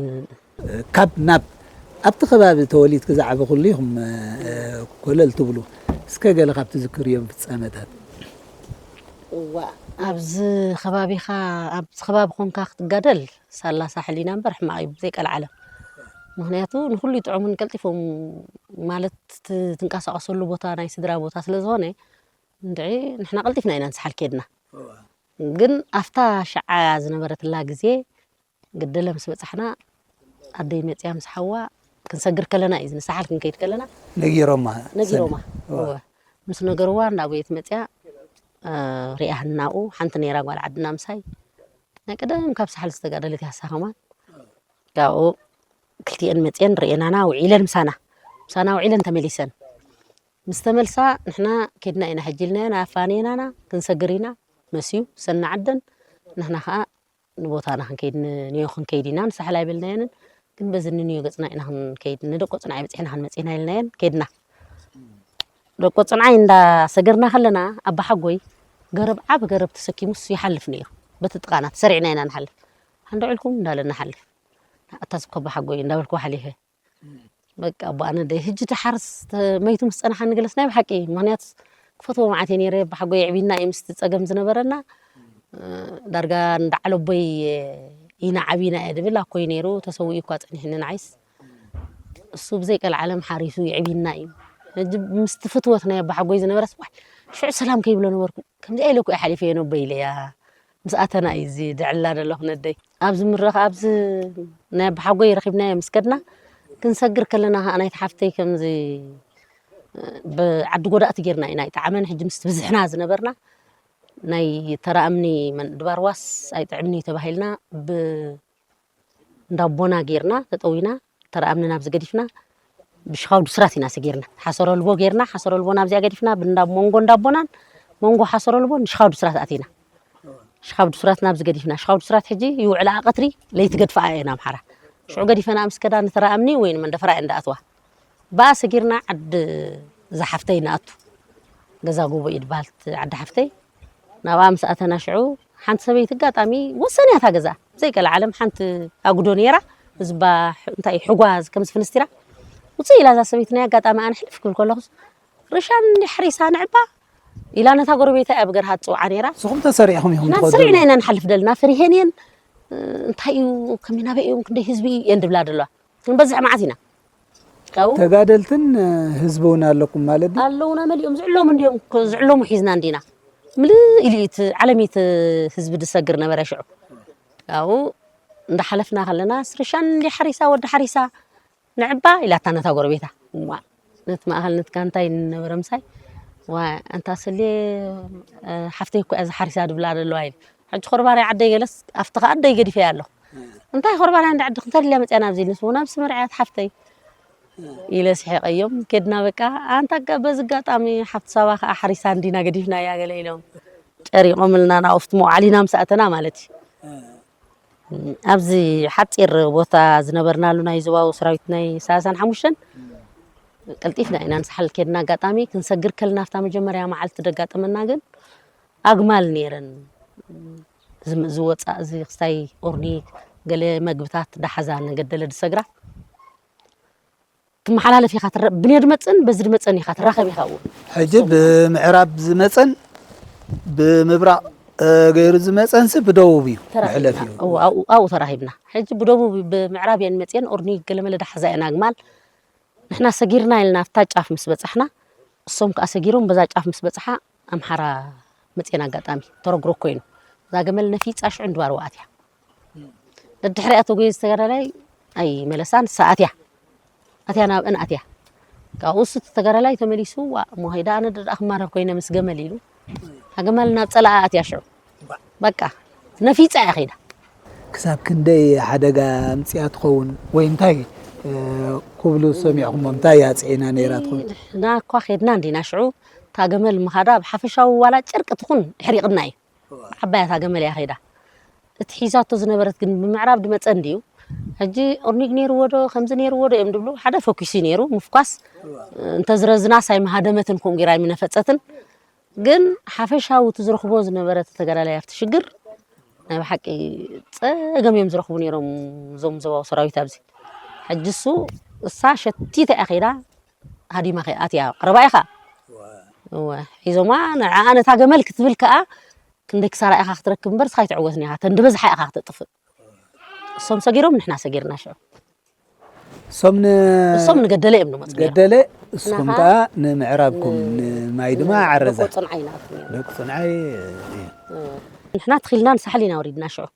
ካብ ናብ ኣብቲ ከባቢ ተወሊድኪ ዝዓበኹሉ ኢኹም፣ እ፣ ኮለል ትብሉ። እስከ ገለ ካብ ትዝክርዮም ፍጻመታት። እዋ፣ ኣብዚ ከባቢኻ፣ ኣብዚ ከባቢ ኮንካ ክትጋደል ሳላ ሳሕል ኢና እምበር ሕማቕ እዩ፣ ብዘይቀልዓለም። ምኽንያቱ ንኹሉ ይጥዕሙን ቀልጢፎም፣ ማለት፣ ት-፣ ትንቀሳቐሰሉ ቦታ ናይ ስድራ ቦታ ስለ ዝኾነ፣ እንድዒ ንሕና ቀልጢፍና ኢና ንሳሕል ኬድና። እዋ። ግን ኣብታ ሸዓ ዝነበረትላ ግዜ፣ ግደለ ምስ በጻሕና፣ ኣደይ መጽያ ምስ ሓዋ ክንሰግር ከለና እዩ፣ ንሳሕል ክንከይድ ከለና ነጊሮማ። ነጊሮማ። ሰሚ-፣ እዋ። እወ። ምስ ነገርዋ፣ እንዳበየት መጽያ፣ እ፣ ሪኣህን ናብኡ፣ ሓንቲ ነይራ ጓል ዓድና ምሳይ። ናይ ቀደም ካብ ሳሕል ዝተጋደለት እያ፣ ሳኸማን። ካብኡ ክልቲኤን መጽየን ርኤናና፣ ውዒለን ምሳና። ምሳና ውዒለን ተመሊሰን። ምስ ተመልሳ፣ ንሕና ኬድና ኢና፣ ሕጂ ኢልናየን፣ ኣፋንየናና፣ ክንሰግር ኢና፣ መስዩ፣ ሰና ዓደን፣ ንሕና ኸኣ ንቦታና ክንከይድ፣ ን-፣ ንዮ ክንከይድ ኢና፣ ንሳሕል ኣይበልናየንን፣ ግን በዚ ንንዮ ገጽና ኢና ክንከይድ፣ ንደቆ ጽንዓይ በጺሕና ክንመጽእ ኢና ኢልናየን፣ ኬድና። ደቆ ጽንዓይ እንዳሰገርና ከለና፣ ኣባ ሓጎይ ገረብ፣ ዓቢ ገረብ ተሰኪሙስ ይሓልፍ ነይሩ። በቲ ጥቓና ተሰሪዕና ኢና ንሓልፍ። ሃንደ ዑልኩም እንዳለ ንሓልፍ። ኣታ ዝኮ ኣባ ሓጎይ እንዳበልኩ ሓሊፈ። በቃ፣ ኣቦ ኣነ ደይ፣ ሕጂ ድሓርስ ተ-፣ መይቱ ምስ ጸንሓኒ ገለስ ናይ ብሓቂ፣ ምኽንያቱ ክፈትዎ መዓት እየ ነይረ፣ ኣባ ሓጎይ የዕቢና እዩ ምስቲ ጸገም ዝነበረና። እ፣ ዳርጋ እንዳ ዓለቦይ ኢና ዓቢና እየ ድብል ኣኮይ ነይሩ፣ ተሰዊኡ እኳ ጸኒሕኒ ንዓይስ። እሱ ብዘይ ቀልዓለም ሓሪሱ የዕቢና እዩ። ሕጂ ምስቲ ፍትወት ናይ ኣባ ሓጎይ ዝነበረስ፣ ዋይ፣ ሽዑ ሰላም ከይብሎ ነበርኩ። ከምዚኣ ኢለ እኮ እየ ሓሊፈዮ ነቦይ ኢለያ። ምስ ኣተና እዩ እዚ ድዕላ ዘለኹ ነደይ። ኣብዚ ምረኽ፣ ኣብዚ ናይ ኣባ ሓጎይ ረኺብናዮ ምስ ከድና፣ ክንሰግር ከለና ኸኣ ናይቲ ሓፍተይ ከምዚ ብዓዲ ጎዳእቲ ጌርና ኢና ኣይጠዓመን። ሕጂ ምስ ብዝሕና ዝነበርና ናይ ተራ እምኒ መን-፣ ድባርዋስ ኣይጥዕምኒ ተባሂልና ብ-፣ እንዳቦና ጌርና ተጠዊና፣ ተራ እምኒ ናብዚ ገዲፍና፣ ብሽኻው ድስራት ኢና ሰጊርና። ሓሰሮ ልቦ ጌርና፣ ሓሰሮ ልቦ ናብዚኣ ገዲፍና፣ ብእንዳ መንጎ እንዳቦናን መንጎ ሓሰሮ ልቦን ሽኻው ድስራት ኣቲና። ሽኻው ድስራት ናብዚ ገዲፍና። ሽኻው ድስራት ሕጂ ይውዕላ ቀትሪ፣ ለይቲ ገድፍኣ እየን ኣምሓራ። ሽዑ ገዲፈና ምስ ከዳ ንተራ እምኒ ወይ ንመንደፈራ እየን እንዳኣትዋ። ብኣ ሰጊርና ዓዲ እዛ ሓፍተይ ንኣቱ። ገዛ ጎቦ እዩ ድበሃል እቲ ዓዲ ሓፍተይ። ናብኣ ምስ ኣተና ሽዑ ሓንቲ ሰበይቲ ኣጋጣሚ ወሰን እያ እታ ገዛ። ዘይቀልዓለም ሓንቲ ኣጉዶ ነይራ። እዚ ባ-፣ እንታይ እዩ፣ ሕጓ ከምዚ ፍንስትራ። ውፅእ ኢላ እዛ ሰበይቲ ናይ ኣጋጣሚ ኣነ ሕልፍ ክብል ከለኹስ፣ ርሻን እንዲ ሓሪሳ ንዕባ ኢላ ነታ ጎረቤታ እያ ብገርሃ ትፅውዓ ነይራ። ንስኹም ተሰሪዕኹም ኢኹም ንሕና ትኸዱ? ሰሪዕና ኢና ንሓልፍ ደልና፣ ፈሪሄን እየን። እንታይ እዩ፣ ከመይ ናበይ እዮም፣ ክንደይ ህዝቢ እዩ እየን ድብላ ደለዋ። ክንበዝሕ መዓት ኢና። ካብኡ ተጋደልትን ህዝቢ እውን ኣለኩም ማለት ድዩ? ኣለውና መሊኦም፣ ዝዕለሙ እንዲዮም፣ ዝዕለሙ ሒዝና እንዲና። ምልእ ኢሉ እዩ እቲ ዓለም እዩ እቲ ህዝቢ ዝሰግር ነበረ ሽዑ። ካብኡ እንዳሓለፍና ከለና፣ ርሻን እንዲ ሓሪሳ፣ ወዲ ሓሪሳ፣ ንዕባ ኢላታ ነታ ጎረቤታ። እማ፣ ነቲ ማእኸል ነቲ ጋንታይ ነበረ ምሳይ። ዋ፣ ኣንታ ስሌ፣ እ፣ ሓፍተይ እኮ እያ ዝሓሪሳ ድብላ ዘለዋ ኢለ። ሕጂ ኮርባርያ ዓደይ ገለስ፣ ኣብቲ ኸኣ ኣደይ ገዲፈያ ኣለኹ። እንታይ ኮርባርያ እንዳ ዓዲ ክንተልያ መፅያ ናብዚ ኢልንስ፣ ናብዚ መርዓያት ሓፍተይ ኢለ ስሒቐዮም። ኬድና በቃ፣ ኣንታ ጋ-፣ በዚ ኣጋጣሚ ሓፍቲ ሳባ ኸኣ ሓሪሳ እንዲና ገዲፍናያ ገለ ኢሎም። ጨሪቖምልና ናብኡ መውዓሊና ምስ ኣተና ማለት እዩ። ኣብዚ ሓጺር ቦታ ዝነበርናሉ ናይ ዞባዊ ሰራዊት ናይ ሰላሳን ሓሙሽተን ቀልጢፍና ኢና ንሳሕል ኬድና። ኣጋጣሚ ክንሰግር ከለና ኣብታ መጀመርያ መዓልቲ ደጋጠመና ግን ኣግማል ነይረን። ዝም-፣ ዝወጻ እዚ ክስታይ ኦርኒክ ገለ መግብታት ዳሓዛ ንገደለ ዝሰግራ ትመሓላለፍ ኢኻ ትረ-፣ ብንዮ ድመጽን በዚ ድመጸን ኢኻ ትራኸብ ኢኻ እውን። ሕጂ ብምዕራብ ዝመጸን ብምብራቕ፣ እ፣ ገይሩ ዝመጸንሲ ብደቡብ እዩ ተራኺብና። መሕለፊኡ። እዎ፣ ኣብኡ፣ ኣብኡ ተራኺብና። ሕጂ ብደቡብ ብምዕራብ እየን መጽየን ኦርኒ ገለመለ ዳሓዛ እየን ኣግማል። ንሕና ሰጊርና ኢልና ኣብታ ጫፍ ምስ በጻሕና፣ እሶም ከኣ ሰጊሮም በዛ ጫፍ ምስ በጽሓ ኣምሓራ መጽየን ኣጋጣሚ ተረግሮ ኮይኑ። እዛ ገመል ነፊጻ ሽዑ እንድባርዋ ኣትያ። ደድሕሪኣ ተጎየ ዝተጋዳላይ ኣይመለሳን፣ ንሳ ኣትያ። ኣትያ ናብአን ኣትያ። ካብኡ እሱ እቲ ተጋዳላይ ተመሊሱ፣ "ዋ፣ እሞ ኸይዳ ኣነ ደኣ ክማረር ኮይነ ምስ ገመል" ኢሉ። ኣገማል ናብ ጸላኣ ኣትያ ሽዑ። በቃ፣ ነፊጻ እያ ኸይዳ። ክሳብ ክንደይ ሓደጋ ኣምጺኣ ትኸውን? ወይ እንታይ፣ እ፣ ክብሉ ሰሚዕኹሞ? እንታይ እያ ጽዒና ነይራ ትኸውን? ንሕና እኳ ኸድና እንዲና ሽዑ፣ እታ እታ ገመል ምኻዳ ብሓፈሻዊ ዋላ ጨርቂ ትኹን ኣሕሪቕና እዩ። ዓባያ እታ ገመል እያ ከይዳ። እቲ ሒዛቶ ዝነበረት ግን ብምዕራብ ድመጸ እንድዩ። ሕጂ ኦርኒግ ነይርዎ ዶ፣ ከምዚ ነይርዎ ዶ እዮም ድብሉ። ሓደ ፈኲሱ ነይሩ፣ ምፍኳስ። እንተዝረዝናስ ኣይምሃደመትን፣ ከምኡ ጌራ ኣይምነፈጸትን። ግን ሓፈሻዊ እቲ ዝረኽቦ ዝነበረ እቲ ተጋዳላይ ኣብቲ ሽግር ናይ ብሓቂ ጸገም እዮም ዝረኽቡ ነይሮም እዞም ዞባዊ ሰራዊት ኣብዚ። ሕጂ እሱ እሳ ሸቲታ እያ ከይዳ ሃዲማ ከይኣትያ ቀረባ ኢኻ። እወ፣ ሒዞማ ንዕኣ ነታ ገመል ክትብል ከኣ ክንደይ ክሳራ ኢኻ ክትረክብ እምበር እስኻ ኣይትዕወትን ኢኻ፣ ተን ድበዝሓ ኢኻ ክተጥፍእ። እሶም ሰጊሮም ንሕና ሰጊርና ሽዑ። እሶም ን እሶም ንገደለ እዮም ድመፁ ነይሮም። ገደለ፣ እስኹም ንኻ- ከዓ ንምዕራብኩም ንማይ ድማ ዓረዛ። ደቆ ፅንዓይ ኢና ኣትዩ ነይሩ። ደቂ ፅንዓይ እዩ። ንሕና ትኺልና ንሳሕል ኢና ወሪድና ሽዑ።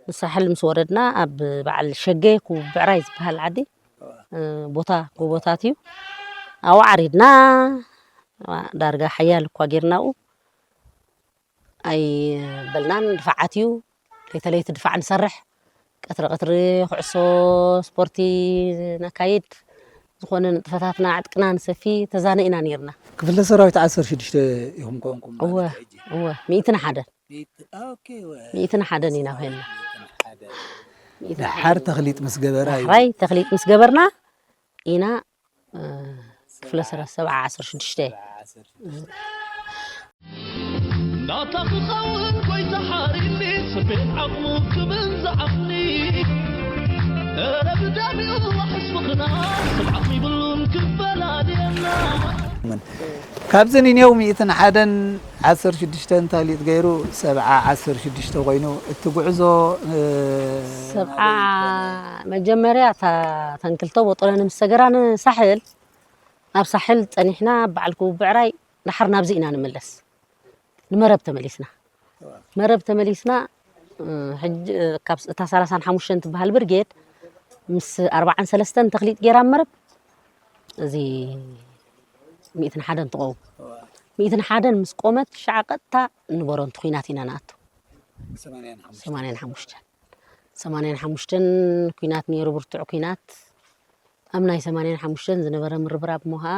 ንሳሕል ምስ ወረድና ኣብ በዓል ሸገ ኩ ብዕራይ ዝበሃል ዓዲ እ፣ ቦታ ጎቦታት እዩ። ኣብኡ ዓሪድና ዳርጋ ሓያል እኳ ጌርናኡ ኣይበልናን። ድፋዓት እዩ። ለይተ ለይቲ ድፋዕ ንሰርሕ። ቀትሪ ቀትሪ ኩዕሶ ስፖርቲ ነካይድ። ዝኾነ ንጥፈታትና ዕጥቅና ንሰፊ ተዛነ ኢና ነይርና። ክፍለ ሰራዊት ዓሰርተ ሽዱሽተ ኢኹም ኮንኩም እወ ማለት እዩ ሕጂ። እወ ሚእትን ሓደን ሚእቲ- ኦኬ፣ እወ። ሚእትን ሓደን ኢና ኮይንና። ሚእትን ሓደ። ደሓር ተኽሊጥ ምስ ገበራ እዩ። ዳሕራይ ተኽሊጥ ምስ ገበርና ኢና እ፣ ክፍለ ሰራዊት ሰብዓ ዓሰርተ ሽዱሽተ። ናታ ክኸውን ጎይታ ሓሪኒ ስቤት ዓቕሙ ክብል ዝዓቕኒ ኧረ ብዳሚኡ ዋሕስ ምኽና ስብዓት ይብሉን ክፈላልየና ካብዚ ንኔው ሚእትን ሓደን ዓሰርተ ሽዱሽተ እንታሊጥ ገይሩ ሰብዓ ዓሰርተ ሽዱሽተ ኮይኑ እቲ ጉዕዞ እ፣ ሰብዓ መጀመርያ እታ ተንክልተ ቦጦለን ምስ ሰገራ ንሳሕል ኣብ ሳሕል ጸኒሕና በዓል ክውብዕራይ ደሓር ናብዚ ኢና ንምለስ። ንመረብ ተመሊስና። መረብ ተመሊስና እ፣ ሕጂ እ፣ ካብ እታ ሰላሳን ሓሙሽተን ትበሃል ብርጌድ ምስ ኣርባዓን ሰለስተን ተኽሊጥ ጌራ መረብ እዚ ሚእትን ሓደን ትቐውም። ሚእትን ሓደን ምስ ቆመት ሻዕ ቀጥታ ንበረንቱ ኲናት ኢና ንኣቱ። ሰማንያን ሓሙሽተን ሰማንያን ሓሙሽተን ኲናት ነይሩ፣ ብርቱዕ ኲናት። ኣብ ናይ ሰማንያን ሓሙሽተን ዝነበረ ምርብራብ እሞ ኸዓ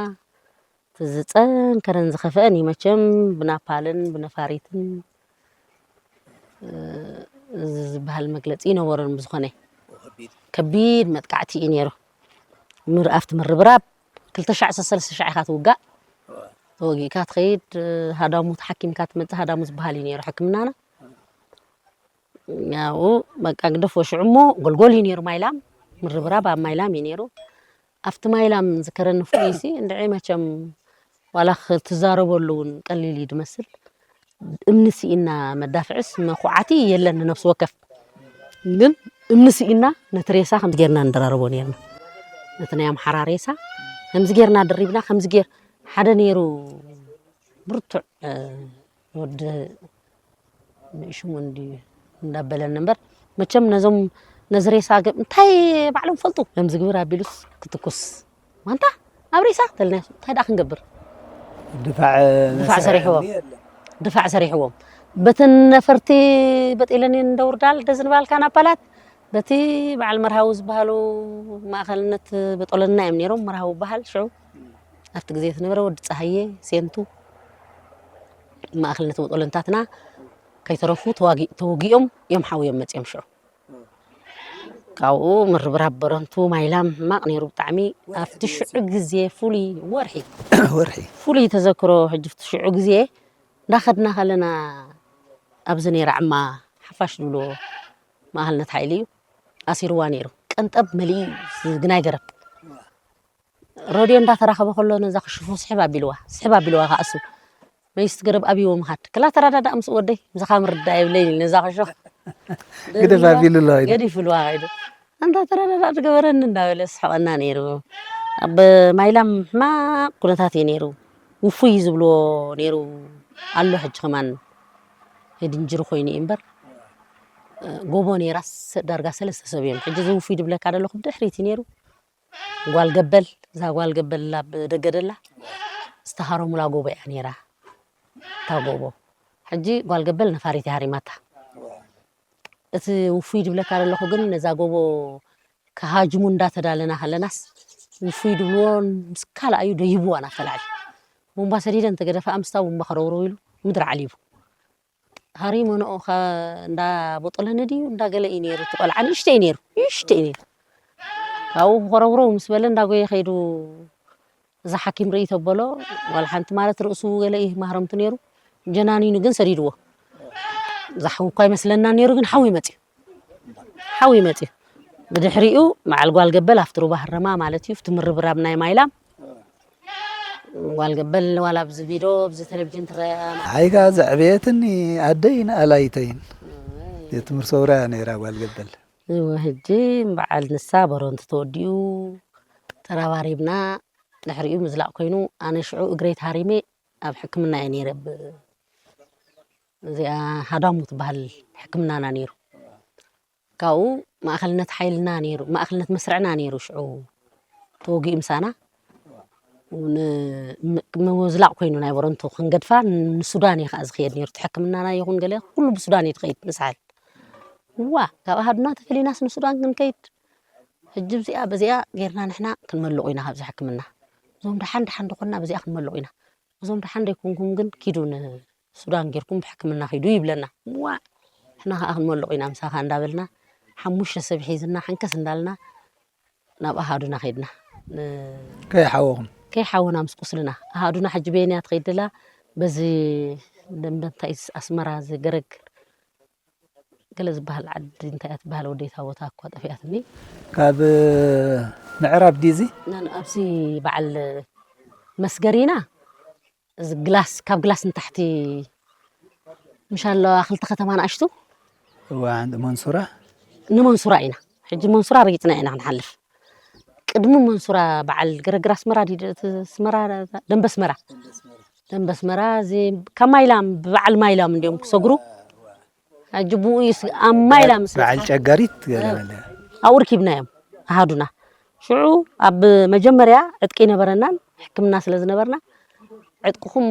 እቲ ዝጸንከረን ዝኸፍአን እዩ መቸም ብናፓልን ብነፋሪትን እ፣ እዚ ዝበሃል መግለጺ ይነበሮን ብዝኾነ ከቢድ መጥቃዕቲ እዩ ነይሩ። ምር ኣብቲ ምርብራብ ክልተ ሻዕ ሰለስተ ሻዕ ኢኻ ትውጋእ። ተወጊእካ ትኸይድ፣ ሃዳሙ ተሓኪምካ ትመጽእ፣ ሃዳሙ ዝበሃል እዩ ነይሩ ሕክምናና። ያው በቃ ግደፎ ሽዑ እሞ ጎልጎል እዩ ነይሩ ማይላም፣ ምርብራብ ኣብ ማይላም እዩ ነይሩ። ኣብቲ ማይላም ዝከረኒ ፍሉይሲ እንድዒ መቸም ዋላ ክትዛረበሉ እውን ቀሊል እዩ ድመስል። እምኒ ስኢና መዳፍዕስ መኹዓቲ የለን ንነፍሲ ወከፍ። ግን እምኒ ስኢና ነቲ ሬሳ ከምዚ ጌርና ንደራረቦ ነርና። ነቲ ናይ ኣምሓራ ሬሳ ከምዚ ጌርና ደሪብና ከምዚ ጌር ሓደ ነይሩ ብርቱዕ እ፣ ወዲ ንእሽሙ እንዲ እንዳበለኒ እምበር መቸም ነዞም ነዚ ሬሳ ገብ እንታይ ባዕሎም ፈልጡ ነምዚ ግብር ኣቢሉስ ክትኩስ ማንታ ኣብ ሬሳ ተልና እንታይ ደኣ ክንገብር ድፋዕ ድፋዕ ሰሪሕዎም ድፋዕ ሰሪሕዎም በተን ነፈርቲ በጢለን እየን እንደውርዳል ደዝንባልካ ናባላት በቲ በዓል መርሃዊ ዝበሃሉ ማእኸልነት በጦለና እዮም ነይሮም መርሃዊ በሃል ሽዑ ኣብቲ ግዜ ዝነበረ ወዲ ፀሃየ ሴንቱ ማእኸልነት መጦለንታትና ከይተረፉ ተዋጊ- ተወጊኦም እዮም ሓውዮም መፅኦም ሽዑ ካብኡ ምርብራብ በረንቱ ማይላም ሕማቕ ነይሩ ብጣዕሚ ኣብቲ ሽዑ ግዜ ፍሉይ ወርሒ ወርሒ ፍሉይ ተዘክሮ ሕጂ ኣብቲ ሽዑ ግዜ እንዳኸድና ከለና ኣብዚ ነይራ ዕማ ሓፋሽ ዝብልዎ ማእኸልነት ሓይሊ እዩ ኣሲርዋ ነይሩ ቀንጠብ መሊኡ ዝግናይ ገረብ ሮድዮ እንዳተራኸበ ከሎ ነዛ ክሽፎ ስሕብ ኣቢልዋ ስሕብ ኣቢልዋ ከዓ እሱ መይስት ገረብ ኣብይዎ ምኻድ ክላ ተረዳዳእ ምስ ወደይ ምሳኻ ምርዳእ የብለይን ኢሉ ነዛ ክሾኽ ግደፍ ኣቢሉ ኣሎ ኢሉ። ገዲፍልዋ ከይዱ ኣንታ ተረዳዳእ ዝገበረኒ እንዳበለ ስሕቐና ነይሩ ኣብ ማይላም ሕማቕ ኩነታት እዩ ነይሩ ውፉይ ዝብልዎ ነይሩ ኣሎ ሕጂ ከማን ሄድንጅሪ ኮይኑ እዩ እምበር ጎቦ ነይራስ ዳርጋ ሰለስተ ሰብ እዮም ሕጂ እዚ ውፉይ ድብለካ ዘለኹ ብድሕሪት እዩ ነይሩ ጓል ገበል እዛ ጓል ገበል ኣብ ደገ ደላ ዝተሃረሙላ ጎቦ እያ ነይራ እታ ጎቦ ሕጂ ጓል ገበል ነፋሪት እያ ሃሪማታ እቲ ውፉይ ድብለካ ዘለኹ ግን ነዛ ጎቦ ክሃጅሙ እንዳተዳለና ከለናስ ውፉይ ድብልዎ ምስ ካልኣዩ ደይብዋ ናተላዕል ቡምባ ሰዲደ እንተገደፈ ኣምስታ ቡምባ ከረውረው ኢሉ ምድሪ ዓሊቡ። ሃሪመ ንኡ ከ እንዳ ቦጠለኒ ድዩ እንዳ ገለ እዩ ነይሩ። እቲ ቆልዓ ንእሽተይ ነይሩ፣ ንእሽተይ ነይሩ። ካብኡ ክረውረው ምስ በለ እንዳ ጎየ ከይዱ እዛ ሓኪም ርእይ ተበሎ። ዋላ ሓንቲ ማለት ርእሱ ገለ እዩ ማህረምቱ ነይሩ። ጀናኒኑ ግን ሰዲድዎ። እዛ ሓዊ እኳ ይመስለና ነይሩ፣ ግን ሓዊ መፅዩ። ሓዊ መፅዩ። ብድሕሪኡ መዓል ጓል ገበል ኣብቲ ሩባ ህረማ ማለት እዩ። ኣብቲ ምርብራብ ናይ ማይላም ጓል ገበል ዋላ ኣብዚ ቪድዮ፣ ኣብዚ ቴሌቪዥን ትረአ። ሓይጋ ዘዕበየትኒ ኣደይን ኣላይተይን። የትምህር ሰውራ እያ ነይራ ጓል ገበል። እወ፣ ሕጂ በዓል ንሳ በሮንቲ ተወዲኡ ተራባሪብና፣ ድሕሪኡ ምዝላቕ ኮይኑ፣ ኣነ ሽዑ እግረይ ተሃሪመ ኣብ ሕክምና እየ ነይረ። ብ-፣ እዚኣ ሃዳሙ ትበሃል ሕክምናና ነይሩ። ካብኡ ማእኸልነት ሓይልና ነይሩ፣ ማእኸልነት መስርዕና ነይሩ። ሽዑ ተወጊኡ ምሳና ን-፣ ም-፣ ምዝላቕ ኮይኑ ናይ በረንቱ ክንገድፋ ንሱዳን እዩ ከዓ ዝኸየድ ነይሩ። እቲ ሕክምናና ይኹን ገለ ኩሉ ብሱዳን እዩ ትኸይድ ንሳሕል። እዋ፣ ካብ ኣሃዱና ተፈሊናስ ንሱዳን ክንከይድ? ሕጂ ብዚኣ፣ በዚኣ ጌርና ንሕና ክንመልቑ ኢና ካብዚ ሕክምና። እዞም ደሓን ደሓን ደኾንና በዚኣ ክንመልቑ ኢና። እዞም ደሓን ደይኮንኩም ግን ኪዱ ንሱዳን ጌርኩም ብሕክምና ኪዱ ይብለና። እዋ፣ ንሕና ከዓ ክንመልቑ ኢና ምሳኻ እንዳበልና፣ ሓሙሽተ ሰብ ሒዝና ሓንከስ እንዳልና ናብ ኣሃዱና ከይድና። ን-፣ ከይሓወኹም? ከይሓወና ምስ ቁስልና። ኣሃዱና ሕጂ በየንያ ትኸይድ ደላ? በዚ ደንበ እንታይ ኣስመራ ዝገረግ ገለ ዝበሃል ዓዲ እንታይ እያ ትበሃል? ወደይታ ቦታ እኳ ጠፊኣትኒ። ካብ ምዕራብ ዲዚ? ና-፣ ኣብዚ በዓል መስገሪና፣ እዚ ግላስ፣ ካብ ግላስ ንታሕቲ ምሽ ኣለዋ ክልተ ከተማ ንኣሽቱ። እዋ፣ ዓንዲ መንሱራ? ንመንሱራ ኢና። ሕጂ መንሱራ ረጊጽና ኢና ክንሓልፍ። ቅድሚ መንሱራ በዓል ገረግር ኣስመራ ድዩ? እቲ ኣስመራ፣ ደንበ ኣስመራ። ደንበ ኣስመራ፣ እዚ ካብ ማይላም፣ ብበዓል ማይላም እንዲኦም ክሰግሩ። ሕጂ ብኡ ይስ-፣ ኣብ ማይላም ምስ በዓል በጽሐ ጨጋሪት ገለ በለ። ኣብኡ ርኪብናዮም ኣሃዱና። ሽዑ ኣብ መጀመርያ ዕጥቂ ኣይነበረናን፣ ሕክምና ስለ ዝነበርና፣ ዕጥቅኹም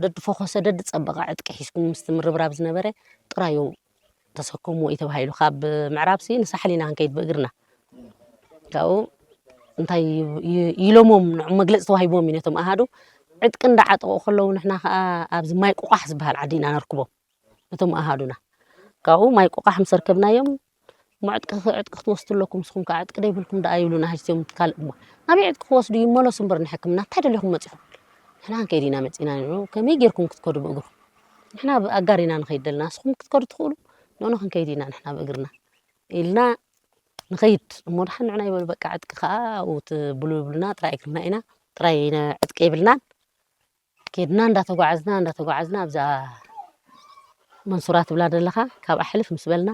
ደድፈኾሰ ደድጸበቐ ዕጥቂ ሒዝኩም ምስቲ ምርብራብ ዝነበረ ጥራዩ ተሰከምዎ እዩ ተባሂሉ። ካብ ምዕራብሲ ንሳሕል ኢና ክንከይድ ብእግርና። ካብኡ እንታይ ይ-፣ ይ-፣ ኢሎሞም ንዑ መግለጺ ተዋሂብዎም እዩ ነቶም ኣሃዱ። ዕጥቂ እንዳዓጠቑ ከለዉ ንሕና ከኣ ኣብዚ ማይ ቁቋሕ ዝበሃል ዓዲ ኢና ነርክቦም ነቶም ኣሃዱና። ካብኡ ማይ ቁቋሕ ምስ ኣርከብናዮም፣ "እሞ ዕጥቂ፣ ዕጥቂ ክትወስዱ ኣለኩም፣ ንስኹም ከኣ ዕጥቂ ደይብልኩም ደኣ" ይብሉና። ሕጂ እቲኦም ካልእ እሞ፣ "ናበይ ዕጥቂ ክወስዱ? ይመለሱ እምበር ንሕክምና እንታይ ደሊኹም መጺኹም? ንሕና ክንከይድ ኢና መጺና፣ ንዑ ከመይ ጌርኩም ክትከዱ ብእግርኩም? ንሕና ብኣጋር ኢና ንኸይድ ደለና፣ ንስኹም ክትከዱ ትኽእሉ፣ ንሕና ክንከይድ ኢና ንሕና ብእግርና" ኢልና ንኸይድ። እሞ ደሓን ንዑና ይበሉ። በቃ ዕጥቂ ከኣ ኣብኡ ትብሉ ይብሉና፣ ጥራይ እግርና ኢና፣ ጥራይ ዕጥቂ የብልናን። ኬድና እንዳተጓዓዝና፣ እንዳተጓዓዝና ኣብዛ መንሱራ ትብላ ዘለኻ ካብኣ ሕልፍ ምስ በልና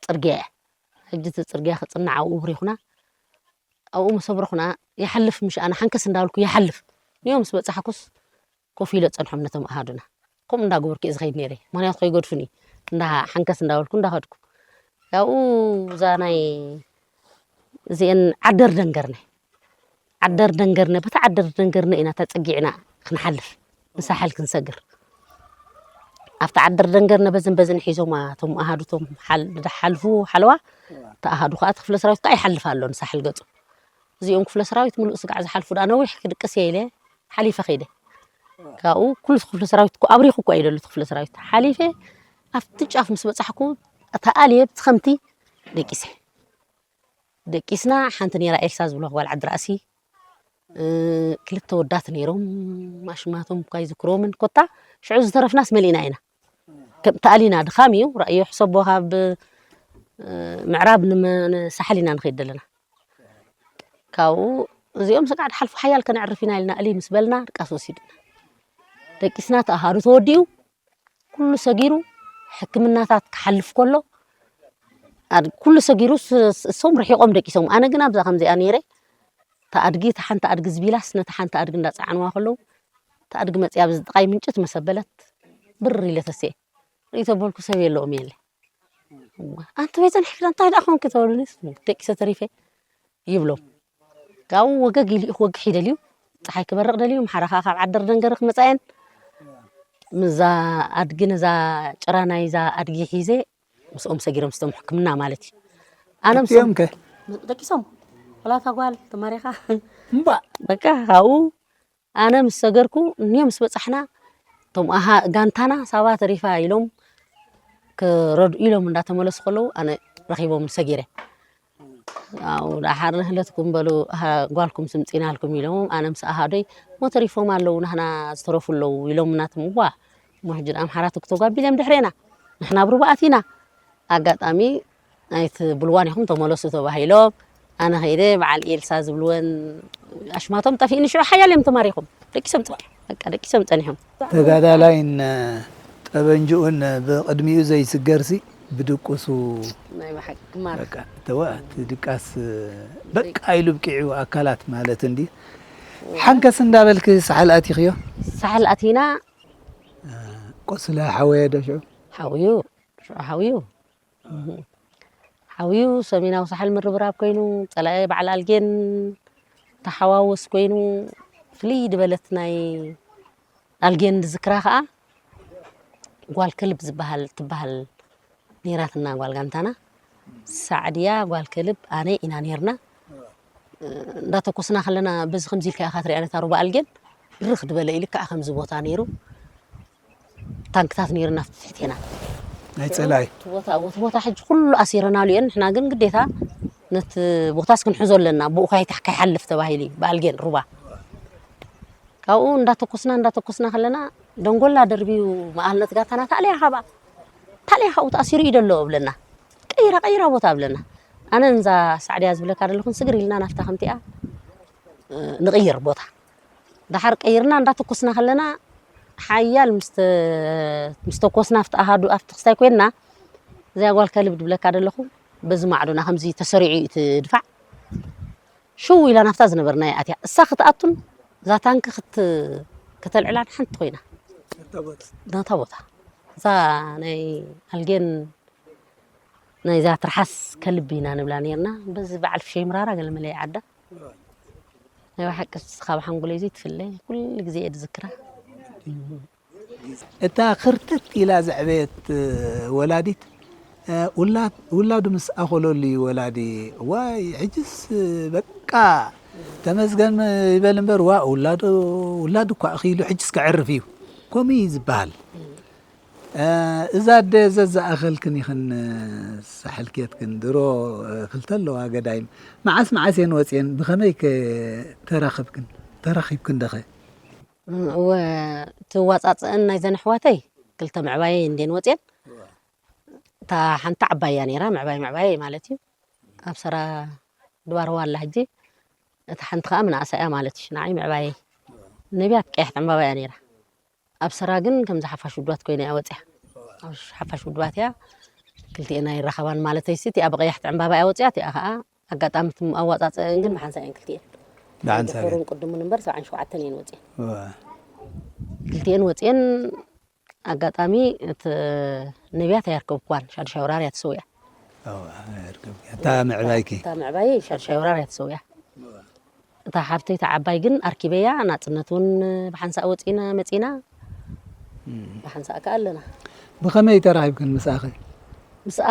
ጽርግያ እያ። ሕጂ እቲ ጽርግያ ክጽናዕ ኣብኡ ኣብሪኹና፣ ኣብኡ ምስ ኣብረኹና ይሓልፍ፣ ምሽ ኣነ ሓንከስ እንዳበልኩ ይሓልፍ። ንዮም ምስ በጻሕኩስ ኮፍ ኢለ ጸንሖም ነቶም ኣሃዱና። ከምኡ እንዳገበርኩ እየ ዝኸይድ ነይረ፣ ምኽንያቱ ከይገድፉኒ። እንዳ ሓንከስ እንዳበልኩ እንዳኸድኩ። ያው እዛ ናይ እዚአን ዓደር ደንገርነ፣ ዓደር ደንገርነ፣ በታ ዓደር ደንገርነ ኢና ተጸጊዕና ክንሓልፍ፣ ንሳሕል ክንሰግር። ኣብታ ዓደር ደንገርነ በዝን በዝን ሒዞማ እቶም ኣሃዱ፣ እቶም ሓል-፣ ዝሓልፉ ሓለዋ፣ እቲ ኣሃዱ ከኣ እቲ ክፍለ ሰራዊት ከኣ ይሓልፍ ኣሎ ንሳሕል ገጹ። እዚኦም ክፍለ ሰራዊት ምሉእ ስጋዕ ዝሓልፉ ደኣ ነዊሕ ክድቅስ እየ ኢለ ሓሊፈ ከይደ። ካብኡ ኩሉ ክፍለ ሰራዊት እኮ ኣብሪኹ እኮ እዩ ደሎ እቲ ክፍለ ሰራዊት። ሓሊፈ ኣብቲ ጫፍ ምስ በጻሕኩ፣ እታ ኣልየ ብቲ ከምቲ ደቂሰ። ደቂስና፣ ሓንቲ ነይራ ኤልሳ ዝብልዋ ጓል ዓዲ ራእሲ፣ እ፣ ክልተ ወዳት ነይሮም፣ ኣሽማቶም እኳ ኣይዝክሮምን። ኮታ ሽዑ ዝተረፍናስ መሊእና ኢና። ከም ተኣሊና፣ ድኻም እዩ፣ ራእዮ ሕሰቦ ካብ፣ እ፣ ምዕራብ ንመ-፣ ንሳሕል ኢና ንኸይድ ዘለና። ካብኡ እዚኦም ስጋዕ ድሓልፉ ሓያል ከነዕርፍ ኢና ኢልና እልይ ምስ በልና ድቃስ ወሲድና። ደቂስና፣ ተኣሃዱ ተወዲኡ፣ ኩሉ ሰጊሩ፣ ሕክምናታት ክሓልፍ ከሎ፣ ኣድ-፣ ኩሉ ሰጊሩ፣ ስ-፣ ስ-፣ እሶም ርሒቖም ደቂሶም። ኣነ ግን ኣብዛ ከምዚኣ ነይረ፣ እታ ኣድጊ፣ እታ ሓንቲ ኣድጊ ዝቢላስ ነታ ሓንቲ ኣድጊ እንዳጸዓንዋ ከለዉ፣ እታ ኣድጊ መጺኣ ብዚ ጥቓይ ምንጭት መሰበለት፣ ብር ኢለ ተስኤ። ርእይ ተበልኩ ሰብ የለውም የለ። እዋ፣ ኣንቲ ወይ ጸኒሕኪ እንታይ ደኣ ኮንኪ ተበሉኒ፣ ደቂሰ ተሪፈ ይብሎም። ካብኡ ወገግ ኢሉ እዩ ክወግሕ ይደልዩ። ጸሓይ ክበርቕ ደልዩ፣ ምሓራ ከኣ ካብ ዓደር ደንገረ ክመጻ እየን። ምዛ ኣድጊ ነዛ ጭራ ናይዛ ኣድጊ ሒዘ ምስኦም ሰጊሮም ስቶም ሕክምና ማለት እዩ። ኣነ ምስኦም ክልቲኦም ከ? ደቂሶም፣ ወላ እታ ጓል ተማሪኻ። እምባ። በቃ ካብኡ ኣነ ምስ ሰገርኩ፣ እኒኦ ምስ በጻሕና፣ እቶም ኣሃ-፣ ጋንታና ሳባ ተሪፋ ኢሎም ክረድኡ ኢሎም እንዳተመለሱ ከለዉ፣ ኣነ ረኺቦም ሰጊረ። ኣብኡ ደሓር ንህለትኩም በሉ፣ ኣሃ፣ ጓልኩም ስምጺናልኩም ኢሎም፣ ኣነ ምስ ኣሃዶይ፣ "እሞ ተሪፎም ኣለዉ፣ ናህና ዝተረፉ ኣለዉ" ኢሎም እናትም፣ እዋ፣ እሞ ሕጂ ኣምሓራት እኮ ተጓቢሎም ድሕሬና፣ ንሕና ኣብ ሩባ ኣቲና። ኣጋጣሚ ኣይትብልዋን ኢኹም ተመለሱ ተባሂሎም፣ ኣነ ከይደ በዓል ኤልሳ ዝብልወን ኣሽማቶም ጠፊእኒ፣ ሽዑ ሓያል እዮም ተማሪኾም፣ ደቂሶም ጸ-፣ በቃ ደቂሶም ጸኒሖም። ተጋዳላይን ጠበንጅኡን ብቕድሚኡ ዘይስገርሲ ብድቁሱ ናይ ብሓቂ ግማር። በቃ ተወ፣ እቲ ድቃስ በቃ ኢሉ ብቂዑ ኣካላት ማለት እንዲ። ሓንከስ እንዳበልክ ሳሕል ኣቲኽዮ? ሳሕል ኣቲና። ቆስለ ሓወየ ዶ ሽዑ? ሓውዩ፣ ሽዑ ሓውዩ። ሓውዩ ሰሜናዊ ሳሕል ምርብራብ ኮይኑ፣ ጸላኢ በዓል ኣልጌን ተሓዋወስ ኮይኑ፣ ፍልይ ዝበለት ናይ ኣልጌን ዝክራ ከኣ ጓል ከልብ ዝበሃል፣ ትበሃል ነይራትና ጓል ጋንታና። ሳዕድያ፣ ጓል ከልብ፣ ኣነ ኢና ነይርና። እንዳተኮስና ከለና በዚ ከምዚ ኢልካ ኢኻ ትሪኣ ነታ ሩባ ኣልጌን ብርኽ ዝበለ ኢሉ ከዓ ከምዚ ቦታ ነይሩ። ታንክታት ነይሩና ትሕቴና። ናይ ጸላኢ። እቲ ቦታ፣ እቲ ቦታ ሕጂ ኩሉ ኣሲረናሉ እየን። ንሕና ግን ግዴታ ነቲ ቦታስ ክንሕዞ ኣለና። ብኡ ከይታሕ-፣ ከይሓልፍ ተባሂሉ እዩ ብኣልጌን ሩባ። ካብኡ እንዳተኮስና፣ እንዳተኮስና ከለና ደንጎላ ደርቢዩ መኣልነት ጋታና ታልያ ሃባ። ታልያ ካብኡ ተኣሲሩ እዩ ደሎ እብለና። ቀይራ፣ ቀይራ ቦታ እብለና። ኣነ እንዛ ሳዕድያ ዝብለካ ዘለኹን ስግር ኢልና ናፍታ ከምቲኣ፣ እ፣ ንቕይር ቦታ። ደሓር ቀይርና እንዳተኮስና ከለና ሓያል ምስ ተ-፣ ምስ ተኮስና ኣብቲ ኣሃዱ ኣብቲ ክስታይ ኮይንና፣ እዚኣ ጓል ከልብ ድብለካ ደለኹ፣ በዚ ማዕዶና ከምዚ ተሰሪዑ እዩ እቲ ድፋዕ። ሽው ኢላ ናብታ ዝነበርናዮ ኣትያ። እሳ ክትኣቱን እዛ ታንኪ ክት-፣ ከተልዕላን ሓንቲ ኮይና። ናታ ቦታ። እዛ ናይ ኣልጌን ናይዛ ትርሓስ ከልብ ኢና ንብላ ነይርና። በዚ በዓል ፍሸይ ምራራ ገለ መለ ይዓዳ። ናይ ብሓቂ ካብ ሓንጎለይ ዘይትፍለ፣ ኩሉ ግዜ እየ ዝዝክራ። እታ ክርትት ኢላ ዘዕበየት ወላዲት፣ እ፣ ውላ-፣ ውላዱ ምስ ኣኸለሉ እዩ ወላዲ፣ "ዋይ፣ ሕጅስ በቃ ተመስገን ይበል እምበር፣ ዋ፣ ውላዱ፣ ውላዱ እኳ ኣኺሉ ሕጅስ ከዕርፍ እዩ." ከምኡ እዩ ዝበሃል። እ፣ እዛ ኣደ ዘዝኣኸልክን ኢኽን፣ ሳሕል ኬትክን ድሮ፣ እ፣ ክልተ ኣለዋ ገዳይም። መዓስ መዓስ እየን ወፅየን? ብኸመይ ከ ተራኸብክን? ተራኺብክን ደኸ? እወ፣ እቲ ዋጻጽአን ናይዘን ኣሕዋተይ ክልተ ምዕባየይ እንዴን ወጽየን። እታ ሓንቲ ዓባይ እያ ነይራ፣ ምዕባይ ምዕባየይ ማለት እዩ። ኣብ ሰራ ድባርዋ ኣላ ሕጂ። እታ ሓንቲ ከኣ ምንኣሳ እያ ማለት እዩ። ንዓይ ምዕባየይ። ነቢያት ቀያሕቲ ዕምባባ እያ ነይራ። ኣብ ሰራ ግን ከምዚ ሓፋሽ ውድባት ኮይና እያ ወጽያ። ኣብ ሓፋሽ ውድባት እያ። ክልቲኤን ኣይራኸባን ማለተይሲ፣ እቲኣ ብቐያሕቲ ዕምባባ እያ ወጽያ፣ እቲኣ ከኣ ኣጋጣሚ እቲ ኣዋጻጽአን ግን ብሓንሳእ እየን ክልቲኤን። ብሓንሳእ እየን። ድሑርን ቅድሙን እምበር ሰብዓን ሸውዓተን እየን ወጽየን። እወ። ክልቲኤን ወጽየን ኣጋጣሚ እቲ ነቢያት ኣየርከብክዋን፣ ሻዱሻይ ወራር እያ ተሰዊኣ። እወ፣ ኣየርከብክያ። እታ ምዕባይኪ? እታ ምዕባይ ሻዱሻይ ወራር እያ ተሰዊኣ። እወ። እታ ሓብተይ እታ ዓባይ ግን ኣርኪበያ፣ ናጽነት እውን ብሓንሳእ ወጺና መጺና። እም። ብሓንሳእ ከኣ ኣለና። ብኸመይ ተራኺብክን ምስኣኸ? ምስኣ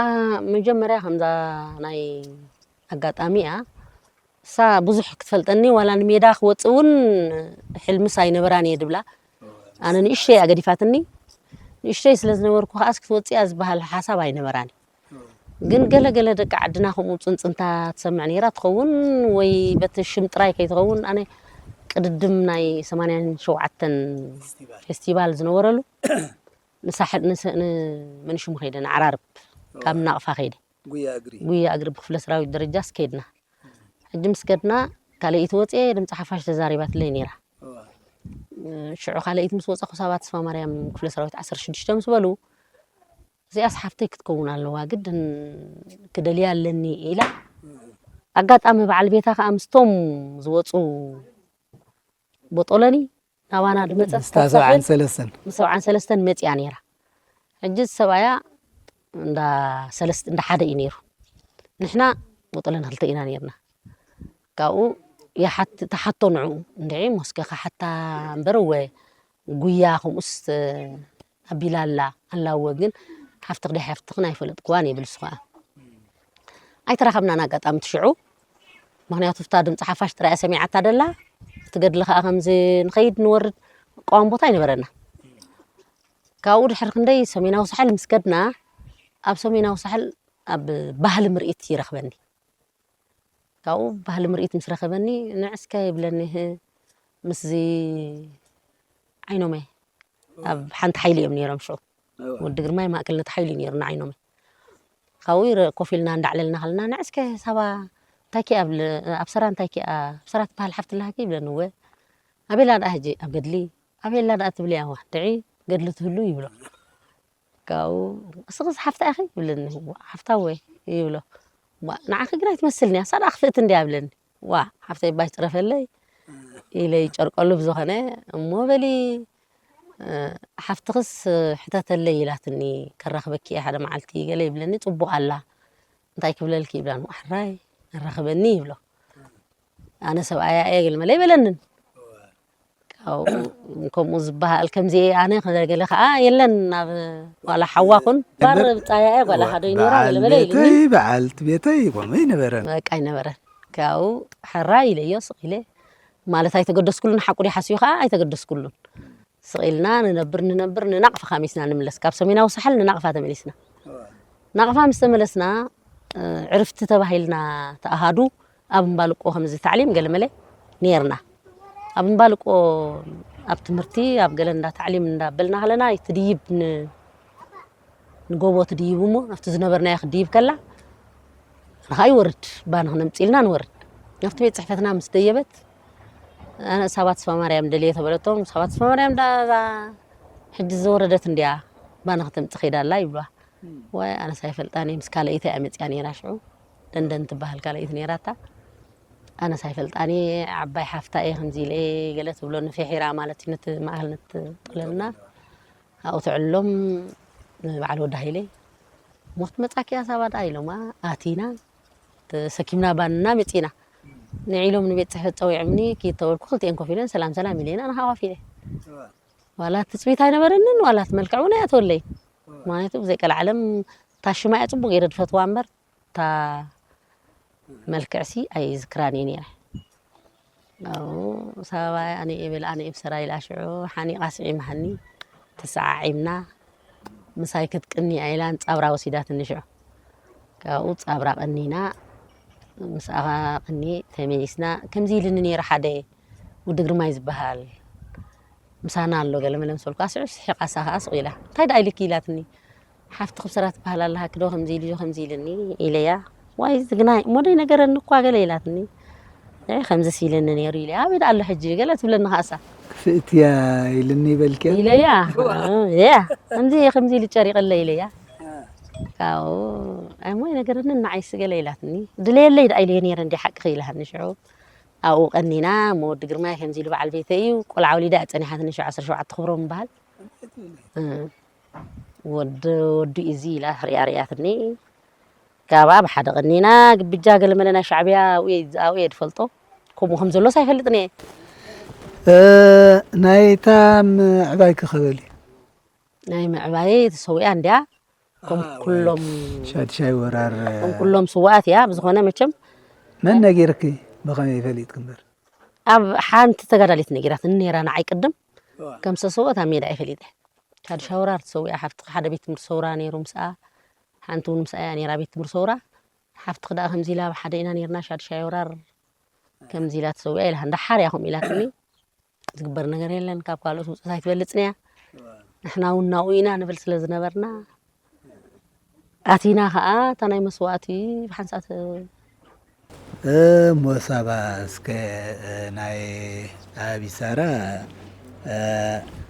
መጀመርያ ከምዛ ናይ ኣጋጣሚ እያ። እሳ ብዙሕ ክትፈልጠኒ ዋላ ንሜዳ ክወጽእ እውን ሕልምስ ኣይነበራን እየ ድብላ። ኣነ ንእሽተይ እያ ገዲፋትኒ። ንእሽተይ ስለ ዝነበርኩ ከኣስ ክትወጽእ እያ ዝበሃል ሓሳብ ኣይነበራን። ግን ገለ ገለ ደቂ ዓድና ከምኡ ጽንጽንታ ትሰምዕ ነይራ ትኸውን ወይ በቲ ሽም ጥራይ ከይትኸውን፣ ኣነ ቅድድም ናይ ሰማንያን ሸውዓተን ፌስቲቫል ዝነበረሉ ንሳሕል፣ ንስ-፣ ንመንሽሙ ከይደ፣ ንዓራርብ ካብ ናቕፋ ከይደ። ጉያ እግሪ። ጉያ እግሪ ብክፍለ ሰራዊት ደረጃ ስከድና። ሕጂ ምስ ከድና ካልኣይቲ ወፅየ ድምፂ ሓፋሽ ተዛሪባትለይ ነይራ። እዋ። ሽዑ ካልኣይቲ ምስ ወፃኹ ሰባት ተስፋ ማርያም ክፍለ ሰራዊት ዓሰርተ ሽዱሽተ ምስ በሉ፣ እዚኣስ ሓፍተይ ክትከውን ኣለዋ፣ ግድን ክደልያ ኣለኒ ኢላ። ኣጋጣሚ በዓል ቤታ ከዓ ምስቶም ዝወፁ ቦጦለኒ ናባና ድመፀት ምስታ ሰብዓን ሰለስተን። ምስ ሰብዓን ሰለስተን መፂኣ ነይራ። ሕጂ ሰብኣያ እንዳ ሰለስተ፣ እንዳ ሓደ እዩ ነይሩ። ንሕና ቦጦለኒ ክልተ ኢና ነይርና። ካብኡ ይሓት-፣ ተሓቶ ንዕኡ፣ "እንድዒ ሞስከ ክሓታ እምበር እወ ጉያ ከምኡስ ኣቢላ ኣላ፣ ኣላ እወ፣ ግን ሓፍትኽ ድያ ሓፍትኽን ኣይፈለጥክዋን" ይብል እሱ ኸዓ። ኣይተራኸብናን ኣጋጣሚ እቲ ሽዑ። ምኽንያቱ እታ ድምፂ ሓፋሽ ጥራይ እያ ሰሚዓታ ደላ። እቲ ገድሊ ከዓ ከምዚ ንኸይድ ንወርድ ቀዋም ቦታ ኣይነበረና። ካብኡ ድሕሪ ክንደይ ሰሜናዊ ሳሕል ምስ ከድና፣ ኣብ ሰሜናዊ ሳሕል ኣብ ባህሊ ምርኢት ይረኽበኒ። ካብኡ ባህሊ ምርኢት ምስ ረኸበኒ፣ ንዕስከ ይብለኒ፣ ህ፣ ምስዚ ዓይኖመ ኣብ ሓንቲ ሓይሊ እዮም ነይሮም ሽዑ። ወዲ ግርማይ ማእከልነት ሓይሊ ነይሩ ንዓይኖመ። ካብኡ ይረ-፣ ኮፍ ኢልና እንዳዕለልና ከለና፣ ንዕስከ ሳባ እንታይ ኪ ኣብ ል-፣ ኣብ ሰራ እንታይ ኪ ኣ-፣ ኣብ ሰራ ትበሃል ሓፍቲ ኣለሃኪ ይብለኒ። እወ። ኣበላ ደኣ ሕጂ ኣብ ገድሊ፣ ኣበላ ደኣ ትብልያ፣ ዋ፣ ድዒ ገድሊ ትህሉ ይብሎ። ካብኡ፣ "እስኽስ ሓፍታ ኢኺ?" ይብለኒ። "ዋ፣ ሓፍታ ወይ?" ይብሎ። "ዋ፣ ንዓኺ ግን ኣይትመስልንያ፣ እሳ ደኣ ክፍእቲ እንድያ" ይብለኒ። "ዋ፣ ሓፍተይ እባ ይትረፈለይ" ኢለ ይጨርቀሉ። ብዝኾነ፣ "እሞ በሊ፣ እ፣ ሓፍትኽስ ሕተተለይ ኢላትኒ፣ ከራኽበኪ እየ ሓደ መዓልቲ" ገለ ይብለኒ። "ጽቡቕ ኣላ፣ እንታይ ክብለልኪ?" ይብላኒ። "ዋ፣ ሕራይ፣ ኣራኽበኒ" ይብሎ። ኣነ ሰብኣያ እየ ግልመለ ኣይበለንን። ካብኡ ከምኡ ዝበሃል ከምዚ እየ ኣነ ገለ ከዓ የለን። ናብ ዋላ ሓዋ ኩን ባር ብጻያ እየ፣ ጓል ሓዶ እዩ ነይራ፣ በዓል ገለ በለ ኢሉኒ። ቤተይ፣ በዓልቲ ቤተይ፣ ከምኡ ኣይነበረን። በቃ ኣይነበረን። ካብኡ ሕራይ ኢለዮ፣ ስቕ ኢለ። ማለት ኣይተገደስኩሉን፣ ሓቁ ድዩ ሓስዩ ከዓ ኣይተገደስኩሉን። ስቕ ኢልና ንነብር፣ ንነብር፣ ንናቕፋ ካሚስና ንምለስ። ካብ ሰሜናዊ ሳሕል ንናቕፋ ተመሊስና። ናቕፋ ምስ ተመለስና፣ እ፣ ዕርፍቲ ተባሂልና ተኣሃዱ ኣብ እምባልቆ ከምዚ ታዕሊም ገለመለ ነይርና። ኣብ እምባልቆ ኣብ ትምህርቲ ኣብ ገለ እንዳ ታዕሊም እንዳበልና ከለና ትድይብ ን-፣ ንጎቦ ትድይብ እሞ ናብቲ ዝነበርናዮ ክትድይብ ከላ ንኻ ይወርድ፣ ባና ክነምጽእ ኢልና ንወርድ። ናብቲ ቤት ጽሕፈትና ምስ ደየበት፣ ኣነ ሳባ ተስፋ ማርያም ደልየ ተበለቶም፣ ሳባ ተስፋ ማርያም ዳ-፣ እዛ ሕጂ ዝወረደት እንድያ፣ ባና ከተምጽእ ከይዳ ኣላ ይብሉዋ። ዋይ፣ ኣነስ ኣይፈልጣን እየ፣ ምስ ካልኣይቲ እያ መጽያ ነይራ ሽዑ። ደንደን ትበሃል ካልኣይቲ ነይራታ። ኣነስ ኣይፈልጣን እየ፣ ዓባይ ሓፍታ እየ፣ ከምዚ ኢለ እየ ገለ ትብሎ፣ ንፊሒራ ማለት እዩ፣ ነቲ ማእከል ነቲ ጥለልና። ኣብኡ ተዕልሎም፣ ንበዓል ወዲ ሃይለ፣ "ሞት መጻኪ እያ ሳባ ደኣ" ኢሎማ፣ ኣቲና፣ ተሰኪምና ባንና መጺና። ንዒሎም ንቤት ጽሕፈት ጸዊዖምኒ፣ ኪድ ተበልኩ፣ ክልቲኤን ኮፍ ኢለን ሰላም ሰላም ኢለና፣ ኣነ ከኣ ኮፍ ኢለ። ዋላ ትጽቢት ኣይነበረንን፣ ዋላ እቲ መልክዕ እውን ኣይኣተወለይ። ምኽንያቱ ብዘይ ቀልዓለም እታ ሽማ እያ ጽቡቕ ገይረ ዝፈትዋ እምበር፣ እታ መልክዕሲ ኣይዝክራን እየ ነይረ። ኣብኡ ሳባይ ኣነ እየ በላ፣ ኣነ እየ ብሰራ ኢላ ሽዑ ሓኒቓ ስዒማኒ። ተሰዓዒምና፣ ምሳይ ክትቅኒ እያ ኢላ ንጻብራ ወሲዳትኒ ሽዑ። ካብኡ ጻብራ ቀኒና፣ ምስኣ ቅኒ ተመሊስና። ከምዚ ኢልኒ ነይሩ ሓደ ወዲ ግርማይ ዝበሃል። ምሳና ኣሎ ገለ መለ ምስ በልኩ፣ ስዑ ስሒቓ፣ እሳ ከኣ ስቕ ኢላ። "እንታይ ደኣ ኢልኪ?" ኢላትኒ። "ሓፍትኺ ብሰራ ትበሃል ኣለሃኪ ዶ ከምዚ ኢሉ፣ ከምዚ ኢልኒ?" ኢለያ። "ዋይ ዝግናይ፣ እሞ ዶ ይነገረኒ እኳ" ገለ ኢላትኒ። "እ፣ ከምዚስ ኢልኒ ነይሩ" ኢለያ። "ኣበይ ደኣ ኣሎ ሕጂ?" ገለ ትብለኒ ከኣ እሳ። "ክፍእቲ እያ ኢልኒ በልኪያ?" ኢለያ። "እ፣ እያ፣ ከምዚ፣ ከምዚ ኢሉ ጨሪቐለይ" ኢለያ። ካብኡ፣ "ኣይ፣ እሞ ኣይነገረንን ንዓይስ" ገለ ኢላትኒ። "ድለየለይ ደኣ ኢለዮ ነይረ እንድየ ሓቅኺ" ኢላትኒ ሽዑ። ኣብኡ ቀኒና፣ እሞ ወዲ ግርማይ ከምዚ ኢሉ በዓል ቤተይ እዩ፣ ቆልዓ ወሊዳ እያ ጸኒሓትኒ፣ ሽዑ ዓሰርተ ሸውዓተ ክብሮም ይበሃል። እ፣ ወዲ፣ ወዲ እዚ ኢላ ሪኣ ሪኣትኒ። ካብኣ ብሓደ ቀኒና፣ ግብጃ ገለመለ ናይ ሻዕብያ ኣብኡ እየ፣ ኣብኡ እየ ዝፈልጦ። ከምኡ ከም ዘሎስ ኣይፈልጥን እየ። እ፣ ናይታ ምዕባይ ክኸበል እዩ። ናይ ምዕባይ ተሰዊኣ እንድያ። ከም ኣሃ፣ ኩሎም ሻድሻይ ወራር፣ ከም ኩሎም ስዋኣት እያ። ብዝኾነ መቸም መን ነጊርኪ? ብኸመይ ፈሊጥኪ እምበር? ኣብ ሓንቲ ተጋዳሊት ነጊራትኒ ነይራ ንዓይ ቅድም። እዋ። ከም ዝተሰወት ኣብ ሜዳ እየ ፈሊጠ። ሻድሻይ ወራር ተሰዊኣ ሓፍትኺ፣ ሓደ ቤት ትምህርቲ ሰውራ ነይሩ ምስኣ። ሓንቲ እውን ምስኣ እያ ነይራ ቤት ትምህርቲ ሰውራ። ሓፍትኺ ደኣ ከምዚ ኢላ፣ ኣብ ሓደ ኢና ነይርና ሻድሻይ ወራር ከምዚ ኢላ ተሰዊኣ ኢላ። እንዳሓር እያ ከምኡ ኢላትኒ። ዝግበር ነገር የለን፣ ካብ ካልኦት ውፅኢት ኣይትበልፅን እያ። ንሕና እውን ናብኡ ኢና ንብል ስለ ዝነበርና፣ ኣቲና ኸዓ እታ ናይ መስዋእቲ ብሓንሳእ ተ-፣ እሞ ሳባ፣ እስከ፣ እ፣ ናይ ኣቢሳራ፣ እ፣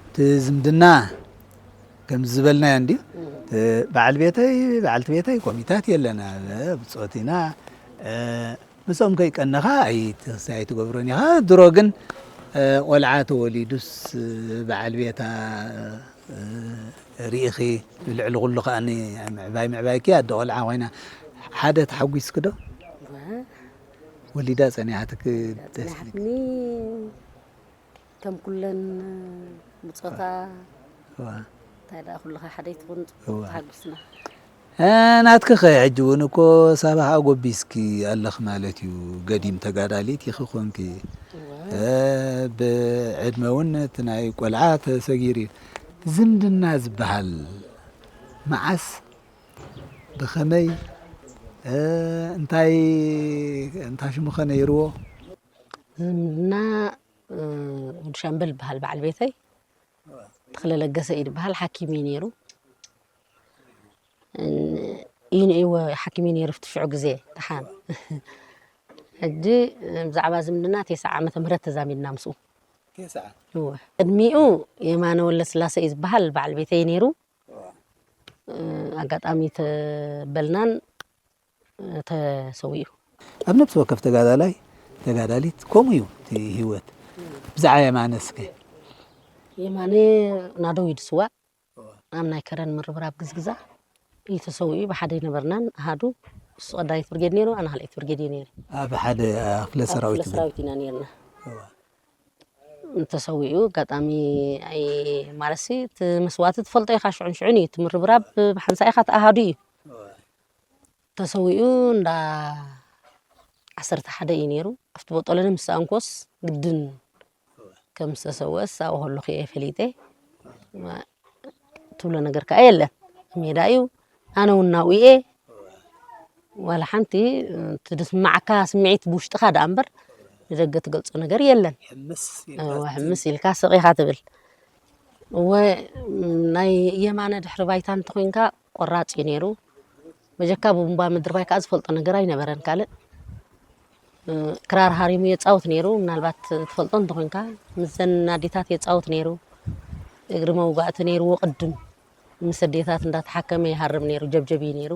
እቲ ዝምድና ከምዚ ዝበልናዮ እንድዩ። እ፣ በዓል ቤተይ፣ በዓልቲ ቤተይ ኮሚታት የለን፣ ኣብ ብጾት ኢና። እ፣ ምስኦም ከይቀነኻ ኣይት-፣ ኣይትገብሮን ኢኻ። ድሮ ግን፣ እ፣ ቆልዓ ተወሊዱስ፣ እ፣ በዓል ቤታ፣ እ፣ ርኢኺ፣ ልዕሊ ኩሉ ከኣ ምዕባይ ምዕባይኪ ኣደ ቆልዓ ኮይና፣ ሓደ ተሓጒስኪ ዶ? እወ። ወሊዳ ጸኒሓትኪ ደስ ኢልኪ? ጸኒሓትኒ። ከም ኩለን ብጾታ፣ እዋ። እንታይ ደኣ ኩልኻ ሓደይ ትኹን፣ እዋ። ተሓጒስና። ናትኪ ኸ ሕጂ እውን እኮ ሳባኻ ጎቢስኪ ኣለኽ ማለት እዩ። ገዲም ተጋዳሊት ኢኺ ኾንኪ። እወ። ብዕድመ እውን እቲ ናይ ቆልዓ ተሰጊሩ እዩ። ዝምድና ዝበሃል መዓስ፣ ብኸመይ፣ እንታይ፣ እንታይ ሽሙ ኸ ነይርዎ? ዝምድና፣ ወዲ ሻምበል ይበሃል በዓል ቤተይ። ተኽለ ለገሰ እዩ ዝበሃል፣ ሓኪም እዩ ነይሩ። እዩ ነይዎ፣ ሓኪም እዩ ነይሩ ኣብቲ ሽዑ ግዜ። ደሓን። ሕጂ ብዛዕባ ዝምድና ተስዓ ዓመተ ምህረት ተዛሚድና ምስኡ። ተስዓ? እወ። ቅድሚኡ የማነ ወለስላሰ እዩ ዝበሃል፣ በዓል ቤተይ ነይሩ። ኣጋጣሚ ተበልናን ተሰዊኡ። ኣብ ነፍሲ ወከፍ ተጋዳላይ፣ ተጋዳሊት ከምኡ እዩ እቲ ህይወት። ብዛዕባ የማነ እስከ። የማነ ናደው እዩ ዝስዋእ። ኣብ ናይ ከረን ምርብራብ ግዝግዛ እዩ ተሰዊኡ። ብሓደ ኣይነበርናን፣ ኣሃዱ። እሱ ቀዳመይቲ ብርጌድ ነይሩ፣ ኣነ ካልኣይቲ ብርጌድ እየ ነይረ። ኣብ ሓደ፣ አ፣ ክፍለ ኣብ ሰራዊት ክፍለ ኢኹም? ሰራዊት ኢና ነይርና። እዋ። እንተሰዊኡ ኣጋጣሚ ኣይ-፣ ማለትሲ እቲ መስዋእቲ ትፈልጦ ኢኻ፣ ሽዑን ሽዑን እዩ። እቲ ምርብራብ ብሓንሳእ ኢኻ፣ እቲ ኣሃዱ እዩ። እዋ። ተሰዊኡ እንዳ ዓሰርተ ሓደ እዩ ነይሩ። ኣብቲ ቦጦለኒ ምስ ሰኣንኮስ ግድን ከም ዝተሰወአስ ኣብኡ ከለኹ እየ ፈሊጠ። ማ-፣ ትብሎ ነገር ከኣ የለን። ሜዳ እዩ። ኣነ እውን ናብኡ እየ። ዋላ ሓንቲ እቲ ዝስምዓካ ስምዒት ብውሽጥኻ ደኣ እምበር ንደገ ትገልጾ ነገር የለን። ሕምስ ኢልካ እወ፣ ሕምስ ኢልካ ስቕ ኢኻ ትብል። እወ፣ ናይ የማነ ድሕሪ ባይታ እንተኾይንካ ቆራጽ እዩ ነይሩ። በጀካ ቡምባ ምድርባይ ከኣ ዝፈልጦ ነገር ኣይነበረን። ካልእ፣ እ፣ ክራር ሃሪሙ የጻውት ነይሩ። ምናልባት ትፈልጦ እንተኾይንካ፣ ምስዘን ኣዴታት የጻውት ነይሩ። እግሪ መውጋእቲ ነይርዎ ቅድም። ምስ ኣዴታት እንዳተሓከመ ይሃርም ነይሩ፣ ጀብጀብ እዩ ነይሩ።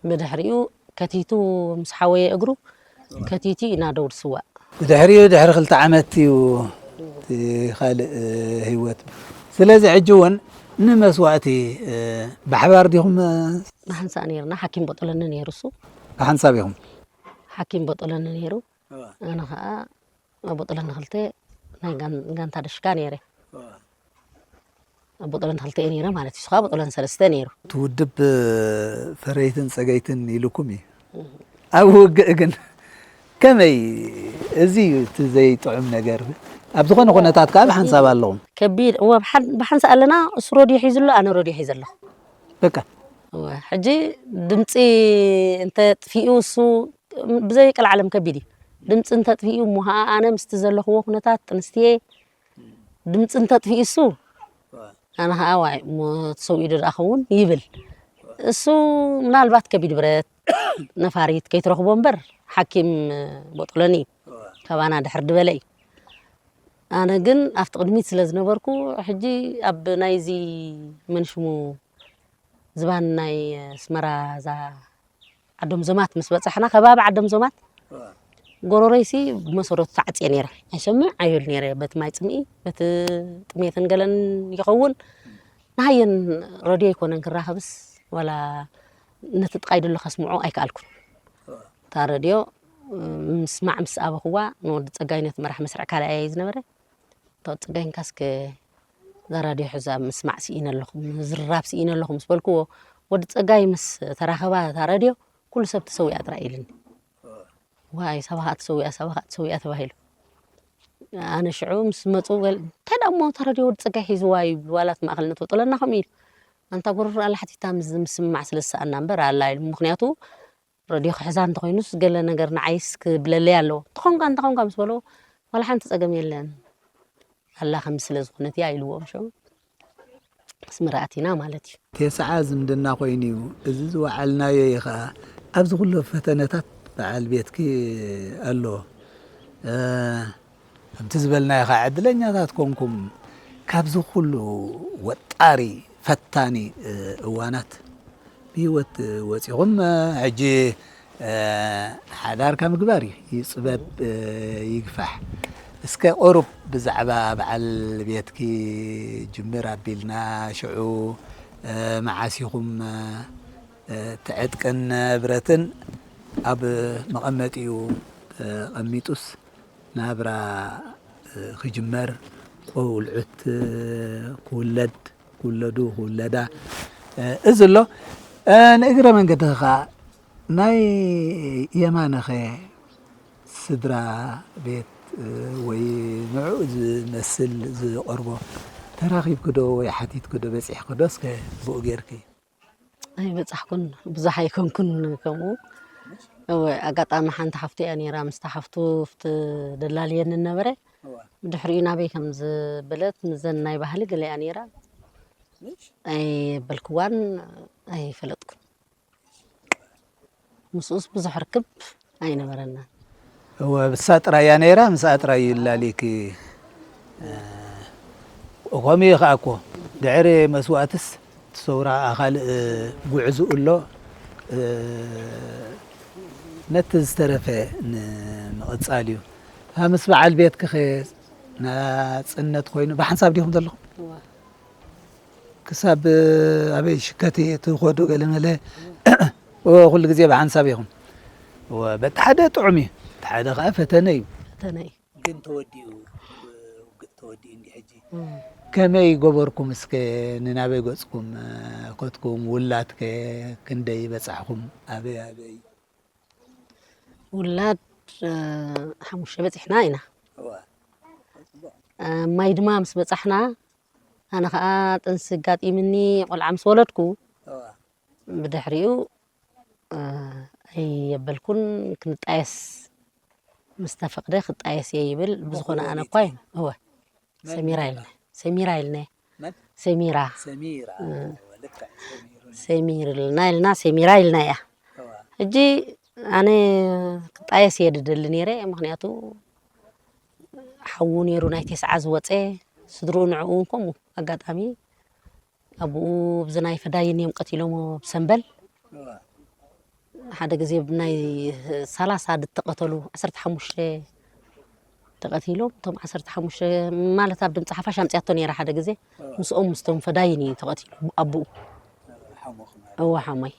ብድሕሪኡ ከቲቱ ምስ ሓወየ እግሩ፣ ከቲቱ እዩ ናደው ዝስዋእ። ብድሕሪኡ ድሕሪ ክልተ ዓመት እዩ እቲ ካልእ፣ እ፣ ህይወት። ስለዚ ሕጂ እውን ንመስዋእቲ፣ እ፣ ብሓባር ዲኹም፣ እ፣ ብሓንሳእ ነይርና፣ ሓኪም ቦጦለኒ ነይሩ እሱ። ብሓንሳብ ኢኹም? ሓኪም ቦጦለኒ ነይሩ። እዋ። ኣነ ኸኣ ኣብ ቦጦለኒ ክልተ ናይ ጋን-፣ ጋንታ ደሽካ ነይረ። እዋ። ኣብ ቦጦለኒ ክልተ እየ ነይረ ማለት እዩ። እሱ ኸኣ ቦጦለኒ ሰለስተ ነይሩ። እቲ ውድብ፣ እ፣ ፈረይትን ጸገይትን ኢሉኩም እዩ። እህ። ኣብ ውግእ ግን ከመይ? እዚ እዩ እቲ ዘይጥዑም ነገር። ኣብ ዝኾነ ኩነታት ከኣ ብሓንሳብ ኣለኹም። ከቢድ፣ እወ፣ ብሓን-፣ ብሓንሳእ ኣለና። እሱ ሮድዮ ሒዙ ኣሎ፣ ኣነ ሮድዮ ሒዘ ኣለኹ። በቃ። እወ፣ ሕጂ ድምጺ እንተ ጥፊኡ እሱ ብዘይ ቀልዓለም ከቢድ እዩ። ድምጺ እንተ ጥፊኡ እሞ ኸኣ ኣነ ምስቲ ዘለኽዎ ኩነታት ጥንስቲ እየ። ድምጺ እንተ ጥፊኡ እሱ፣ ኣነ ኸኣ ዋይ እሞ ተሰዊኡ ዶ ደኣ ኸውን ይብል። እሱ ምናልባት ከቢድ ብረት ነፋሪት ከይትረኽቦ እምበር ሓኪም ቦጦለኒ እዩ። ካባና ድሕር ዝበለ እዩ። ኣነ ግን ኣብቲ ቅድሚት ስለ ዝነበርኩ፣ ሕጂ ኣብ ናይዚ መን ሽሙ ዝባን ናይ ኣስመራ እዛ ዓዶም ዞማት ምስ በጻሕና፣ ከባቢ ዓዶም ዞማት እዋ። ጎረሮይሲ ብመሰረቱ ተዓጽየ ነይረ። ኣይሰምዕ ኣይብል ነይረ። በቲ ማይ ጽምኢ፣ በቲ ጥሜትን ገለን ይኸውን። ንሃየን ረድዮ ኣይኮነን ክራኸብስ፣ ዋላ ነቲ ጥቓይ ደሎ ከስምዖ ኣይከኣልኩን። እዋ። እታ ረድዮ፣ እ፣ ምስማዕ ምስ ኣበኽዋ፣ ንወዲ ጸጋይ ነቲ መራሕ መስርዕ ካልኣይ እዩ ዝነበረ። እታ ወዲ ጸጋይ እንካስከ እዛ ራድዮ ሕዛ ምስማዕ ስኢነ ኣለኹ፣ ምዝርራብ ስኢነ ኣለኹ ምስ በልክዎ፣ ወዲ ጸጋይ ምስ ተራኸባ እታ ራድዮ፣ ኩሉ ሰብ ተሰዊኣ ጥራይ ኢልኒ። ዋይ፣ ሳባ ኸኣ ተሰዊኣ፣ ሳባ ኸኣ ተሰዊኣ ተባሂሉ። ኣነ ሽዑ ምስ መጹ፣ ገል-፣ እንታይ ደኣ እሞ እታ ራድዮ ወዲ ጸጋይ ሒዝዋ ይብሉ፣ ዋላ እቲ ማእከልነት ወጠለና ከምኡ ኢሉ። ኣንታ ጎረሮ ኣላ ሓቲታ ምስ-፣ ምስምማዕ ስለ ዝሰኣና እምበር ኣላ ኢሉ። ምኽንያቱ ረድዮ ክሕዛ እንተኾይኑስ ገለ ነገር ንዓይስ ክብለለይ ኣለዎ። እንተኾንካ፣ እንተኾንካ ምስ በልዎ፣ ዋላ ሓንቲ ጸገም የለን። ኣላ ከምዚ ስለ ዝኾነት እያ ኢልዎም ሽዑ። ኣስመራ ኣቲና ማለት እዩ። ተስዓ ዝምድና ኮይኑ እዩ። እዚ ዝወዓልናዮ እዩ ኸኣ። ኣብዚ ኩሉ ፈተነታት በዓል ቤትኪ ኣሎ። እ፣ ከምቲ ዝበልናዮ ኸኣ ዕድለኛታት ኮንኩም። ካብዚ ኩሉ ወጣሪ ፈታኒ፣ እ፣ እዋናት ብህይወት ወጺኹም፣ እ፣ ሕጂ፣ እ፣ ሓዳርካ ምግባር እዩ፣ ይጽበብ፣ እ፣ ይግፋሕ። እስከ ቁሩብ ብዛዕባ በዓል ቤትኪ ጅምር ኣቢልና፣ ሽዑ፣ እ፣ መዓስ ኢኹም፣ እ፣ እቲ ዕጥቅን ብረትን ኣብ መቐመጢኡ፣ እ፣ ቀሚጡስ ናብራ፣ እ፣ ክጅመር፣ ቆልዑት፣ እ፣ ክውለድ፣ ክውለዱ፣ ክውለዳ፣ እዚ ኣሎ። ንእግረ መንገድኻ ናይ የማነኸ ስድራ ቤት ወይ ንዕኡ ዝመስል ዝቐርቦ ተራኺብኪ ዶ ወይ ሓቲትኪ ዶ በጺሕኪ ዶ? እስከ ብኡ ጌርኪ። ኣይበጻሕኩን፣ ብዙሕ ኣይኮንኩን ከምኡ። እወ፣ ኣጋጣሚ ሓንቲ ሓፍቱ እያ ነይራ። ምስታ ሓፍቱ ኣብቲ ደላልየኒ ነበረ። ብድሕሪኡ ናበይ ከም ዝበለት፣ ምዘን ናይ ባህሊ ገለ እያ ነይራ። ኣይበልክዋን፣ ኣይፈለጥኩን። ምስኡስ ብዙሕ ርክብ ኣይነበረናን። እወ፣ ብሳ ጥራይ እያ ነይራ፣ ምስኣ ጥራይ እዩ ላሊኪ። ከምኡ እዩ ከኣ እኮ፣ ድሕሪ መስዋእትስ እቲ ሰውራ ካልእ ጉዕዝኡ ኣሎ። ነቲ ዝተረፈ ንምቕጻል እዩ። ምስ በዓል ቤትኪኸ ናጽነት ኮይኑ ብሓንሳብ ዲኹም ዘለኹም? ክሳብ ኣበይ ሽከቲ ትኸዱ ገለመለ ኩሉ ግዜ ብሓንሳብ ኢኹም። በቲ ሓደ ጥዑም እዩ፣ እቲ ሓደ ከዓ ፈተነ እዩ። ፈተነ እዩ። ግን ተወዲኡ ውግእ ተወዲኡ እንዲ ሕጂ ከመይ ገበርኩም እስከ ንናበይ ገጽኩም ከትኩም ውላድከ ክንደይ በጻሕኩም ኣበይ ኣበይ? ውላድ ሓሙሽተ በጺሕና ኢና። ማይ ድማ ምስ በጻሕና ኣነ ኸዓ ጥንሲ ኣጋጢምኒ ቆልዓ ምስ ወለድኩ ብድሕሪኡ ኣይየበልኩን ክንጣየስ ምስ ተፈቕደ ክጣየስ እየ ይብል ብዝኾነ ኣነ እኳ እወ ሰሚራ ኢልና ሰሚራ ኢልና ሰሚራ ሰሚራ ኢልና ኢልና ሰሚራ ኢልና እያ ሕጂ ኣነ ክጣየስ እየ ድደሊ ነይረ ምኽንያቱ ሓዉ ነይሩ ናይ ቴስዓ ዝወፀ ስድርኡ ንዕኡ እውን ከምኡ ኣጋጣሚ ኣቡኡ ብዚ ናይ ፈዳይን እዮም ቀቲሎሞ ብሰንበል ሓደ ግዜ ብናይ ሰላሳ ድተቐተሉ ዓሰርተ ሓሙሽተ ተቐቲሎም እቶም ዓሰርተ ሓሙሽተ ማለት ኣብ ድምፂ ሓፋሽ ኣምፅያቶ ነይራ ሓደ ግዜ ምስኦም ምስቶም ፈዳይን እዩ ተቐቲሉ ኣቡኡ እወ ሓሞይ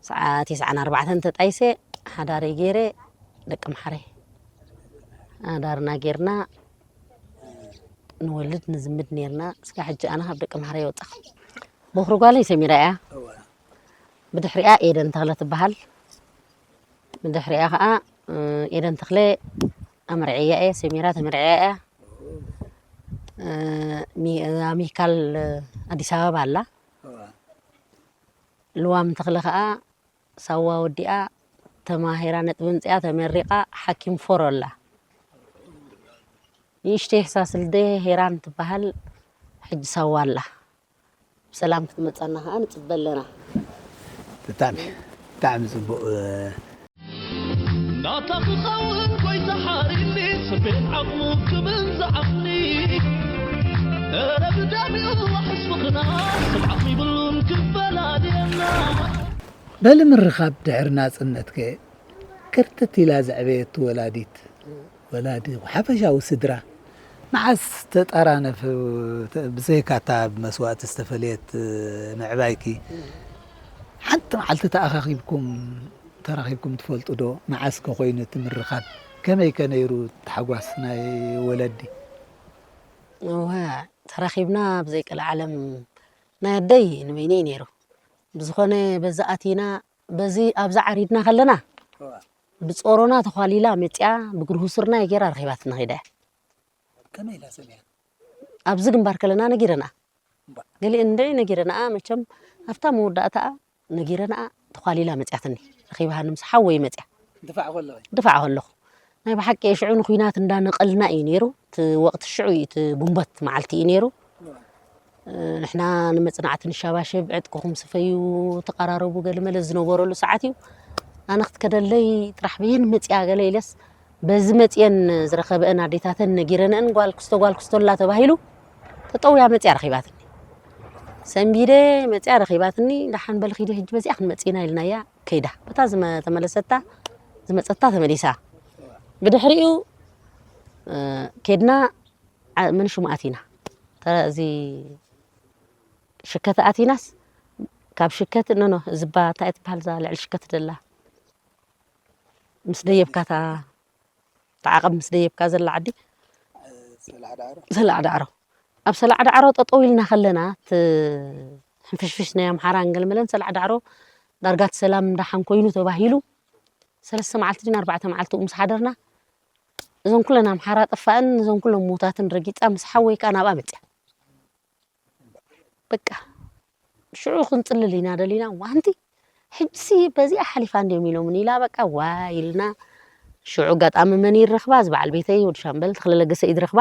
ሰዓት የስዓን ኣርባዕተን ተጣይሰ ሓዳረይ ገይረ ደቂ ምሓረይ ሓዳርና ጌርና ንወልድ ንዝምድ ኔርና እስካ ሕጂ ኣነ ካብ ደቂ ምሓረይ ወፃኹ በኹሪ ጓለይ ሰሚራ እያ ብድሕሪኣ ኤደን ተኽለ ትበሃል ብድሕሪኣ ከዓ ኤደን ተኽለ ኣመርዕያ እየ ሰሚራ ተመርዕያ እያ ሚካል ኣዲስ ኣበባ ኣላ ልዋም ተኽለ ከዓ ሳዋ ወዲኣ ተማሂራ ነጥቢ ምፅኣ ተመሪቓ ሓኪም ፎሮ ኣላ። ንእሽተይ ህሳስ ልደ ሄራን ትበሃል ሕጂ ሳዋ ኣላ። ብሰላም ክትመፀና ከዓ ንፅበ ኣለና። ብጣዕሚ ብጣዕሚ ፅቡቅ ናታ ክኸውን ጎይታ ሓሪኒ ስቤን ዓቕሙ ክብል ዝዓቕኒ እረ ብዳሚኡ ሕስብኽና ስምዓኽ ይብሉን ክፈላልየና በሊ ምርኻብ ድሕሪ ናጽነትከ ክርትት ኢላ ዘዕበየት ወላዲት ወላዲ ሓፈሻዊ ስድራ መዓስ ተጠራነፍ ብዘይካታ ብመስዋእቲ ዝተፈለየት ምዕባይኪ ሓንቲ መዓልቲ ተኣኻኺብኩም ተራኺብኩም ትፈልጡ ዶ? መዓስ ከ ኮይኑ እቲ ምርኻብ? ከመይ ከ ነይሩ እቲ ሓጓስ ናይ ወለዲ? እወ ተራኺብና ብዘይ ቀልዓለም ናይ ኣደይ ንበይነይ ነይሩ። ብዝኾነ በዚ ኣቲና በዚ ኣብዚ ዓሪድና ከለና ብጾሮና ተዃሊላ መጺኣ ብግርሁስርና ገይራ ረኺባትና ከይዳ እያ። ከመይ ኢላ ሰሚዓ? ኣብዚ ግንባር ከለና ነጊረንኣ። ገሊአን እንድዒ ነጊረንኣ መቸም ኣብታ መወዳእታኣ ነጊረንኣ ተዃሊላ መጺኣትኒ። ረኺብሃኒ ምስ ሓወይ መጺኣ። ድፋዕ ከለኺ? ድፋዕ ከለኹ። ናይ ብሓቂ ሽዑ ንኹናት እንዳነቐልና እዩ ነይሩ። እቲ ወቕቲ ሽዑ እዩ እቲ ጉንበት መዓልቲ እዩ ነይሩ። ንሕና ንመጽናዕቲ ንሻባሸብ ዕጥቅኹም ስፈዩ ተቐራረቡ ገለመለ ዝነበረሉ ሰዓት እዩ ኣነ ክትከደለይ ጥራሕ በየን መጽያ ገለ ኢለስ በዚ መጽየን ዝረኸበአን ኣዴታተን ነጊረንአን ጓል ክስቶ ጓል ክስቶ ኣላ ተባሂሉ ተጠውያ መጽያ ረኺባትኒ ሰንቢደ መጽያ ረኺባትኒ ደሓን በልኺደ ሕጂ በዚኣ ክንመጽእና ኢልናያ ከይዳ በታ ተመለሰታ ዝመጸታ ተመሊሳ ብድሕሪኡ ኬድና መን ሽሙ ኣቲና እዚ ሽከት ኣቲናስ ካብ ሽከት ኖኖ እዝባ እንታይ ትበሃል እዛ ልዕሊ ሽከት ደላ ምስ ደየብካ እታ ተዓቐብ ምስ ደየብካ ዘላ ዓዲ ሰላዕ ዳዕሮ ኣብ ሰላዕ ዳዕሮ ጠጠው ኢልና ከለና እቲ ሕንፍሽፍሽ ናይ ኣምሓራ እንገልመለን ሰላዕ ዳዕሮ ዳርጋ እቲ ሰላም ደሓን ኮይኑ ተባሂሉ ሰለስተ መዓልቲ ድና ኣርባዕተ መዓልቲ ምስ ሓደርና እዞም ኩለን ኣምሓራ ጠፋእን እዞም ኩሎም ሞታትን ረጊጻ ምስ ሓወይ ከኣ ናብኣ መጽያ። በቃ ሽዑ ክንጽልል ኢና ደሊና ዋንቲ ሕጅሲ በዚኣ ሓሊፋ እንዲዮም ኢሎምን ኢላ በቃ ዋ ኢልና። ሽዑ ኣጋጣሚ መን ይረኽባ እዚ በዓል ቤተይ ወዲ ሻምበል ተኽለ ለገሰ እዩ ዝረኽባ።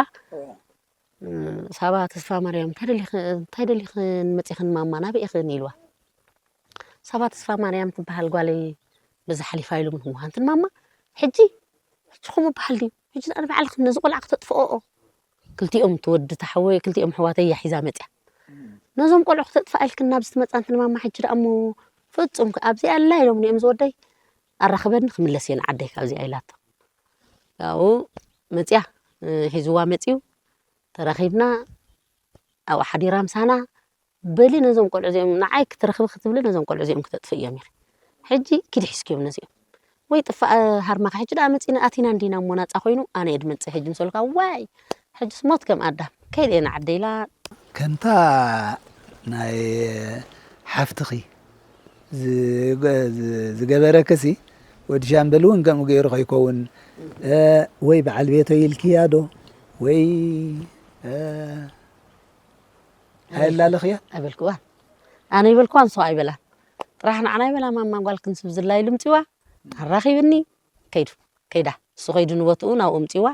ሳባ ተስፋ ማርያም እንታይ ደሊኽን መፂኽን ማማ ናበይ ኢኽን ኢልዋ። ሳባ ተስፋ ማርያም ትበሃል ጓለይ በዛ ሓሊፋ ኢሎምን ዋንትን ማማ ሕጂ ሕጂ ከምኡ በሃል ድዩ ሕጂ ንባዕልኽን ነዚ ቆልዓ ክተጥፍኦኦ ክልቲኦም ትወዲ ተሓወ ክልቲኦም ኣሕዋተይ እያ ሒዛ መፅያ። ነዞም ቆልዑ ክተጥፍኣ ኢልክን ናብዚ ትመፃ እንትን ማማ ሕጂ ደኣ እሞ ፍፁም ኣብዚኣ ኣላ ኢሎምኒ እዮም ዝወደይ ኣራኽበኒ ክምለስ እየ ንዓደይ ካብዚኣ ኢላቶ። ያው መፅያ ሒዝዋ መፅዩ ተራኺብና ኣብኡ ሓዲራ ምሳና በሊ ነዞም ቆልዑ እዚኦም ንዓይ ክትረኽቢ ክትብሊ ነዞም ቆልዑ እዚኦም ክተጥፍእዮም ኢኺ ሕጂ ኪዲ ሒዝክዮም ነዚኦም ወይ ጥፋእ ሃርማኻ ሕጂ ደኣ መፂና ኣቲና እንዲና እሞ ናፃ ኮይኑ ኣነ እየ ድመፅእ ሕጂ ምሰልካ ዋይ ሕጅስ ሞት ከም ኣዳም ከይደ እየ ንዓደይ ኢላ ከምታ ናይ ሓፍትኺ ዝገበረክሲ ወዲ ሻምበል እውን ከምኡ ገይሩ ከይከውን ወይ በዓል ቤተይ ኢልክያ ዶ ወይ ኣየላለኽያ? ኣይበልክዋን። ኣነ ይበልክዋ ንስኻ ኣይበላን። ጥራሕ ንዓና ይበላ ማማ ጓልክን ስብ ዝላ ኢሉ ምፅዋ ኣራኺብኒ ከይዱ ከይዳ እሱ ከይዱ ንቦትኡ ናብኡ ምፅዋ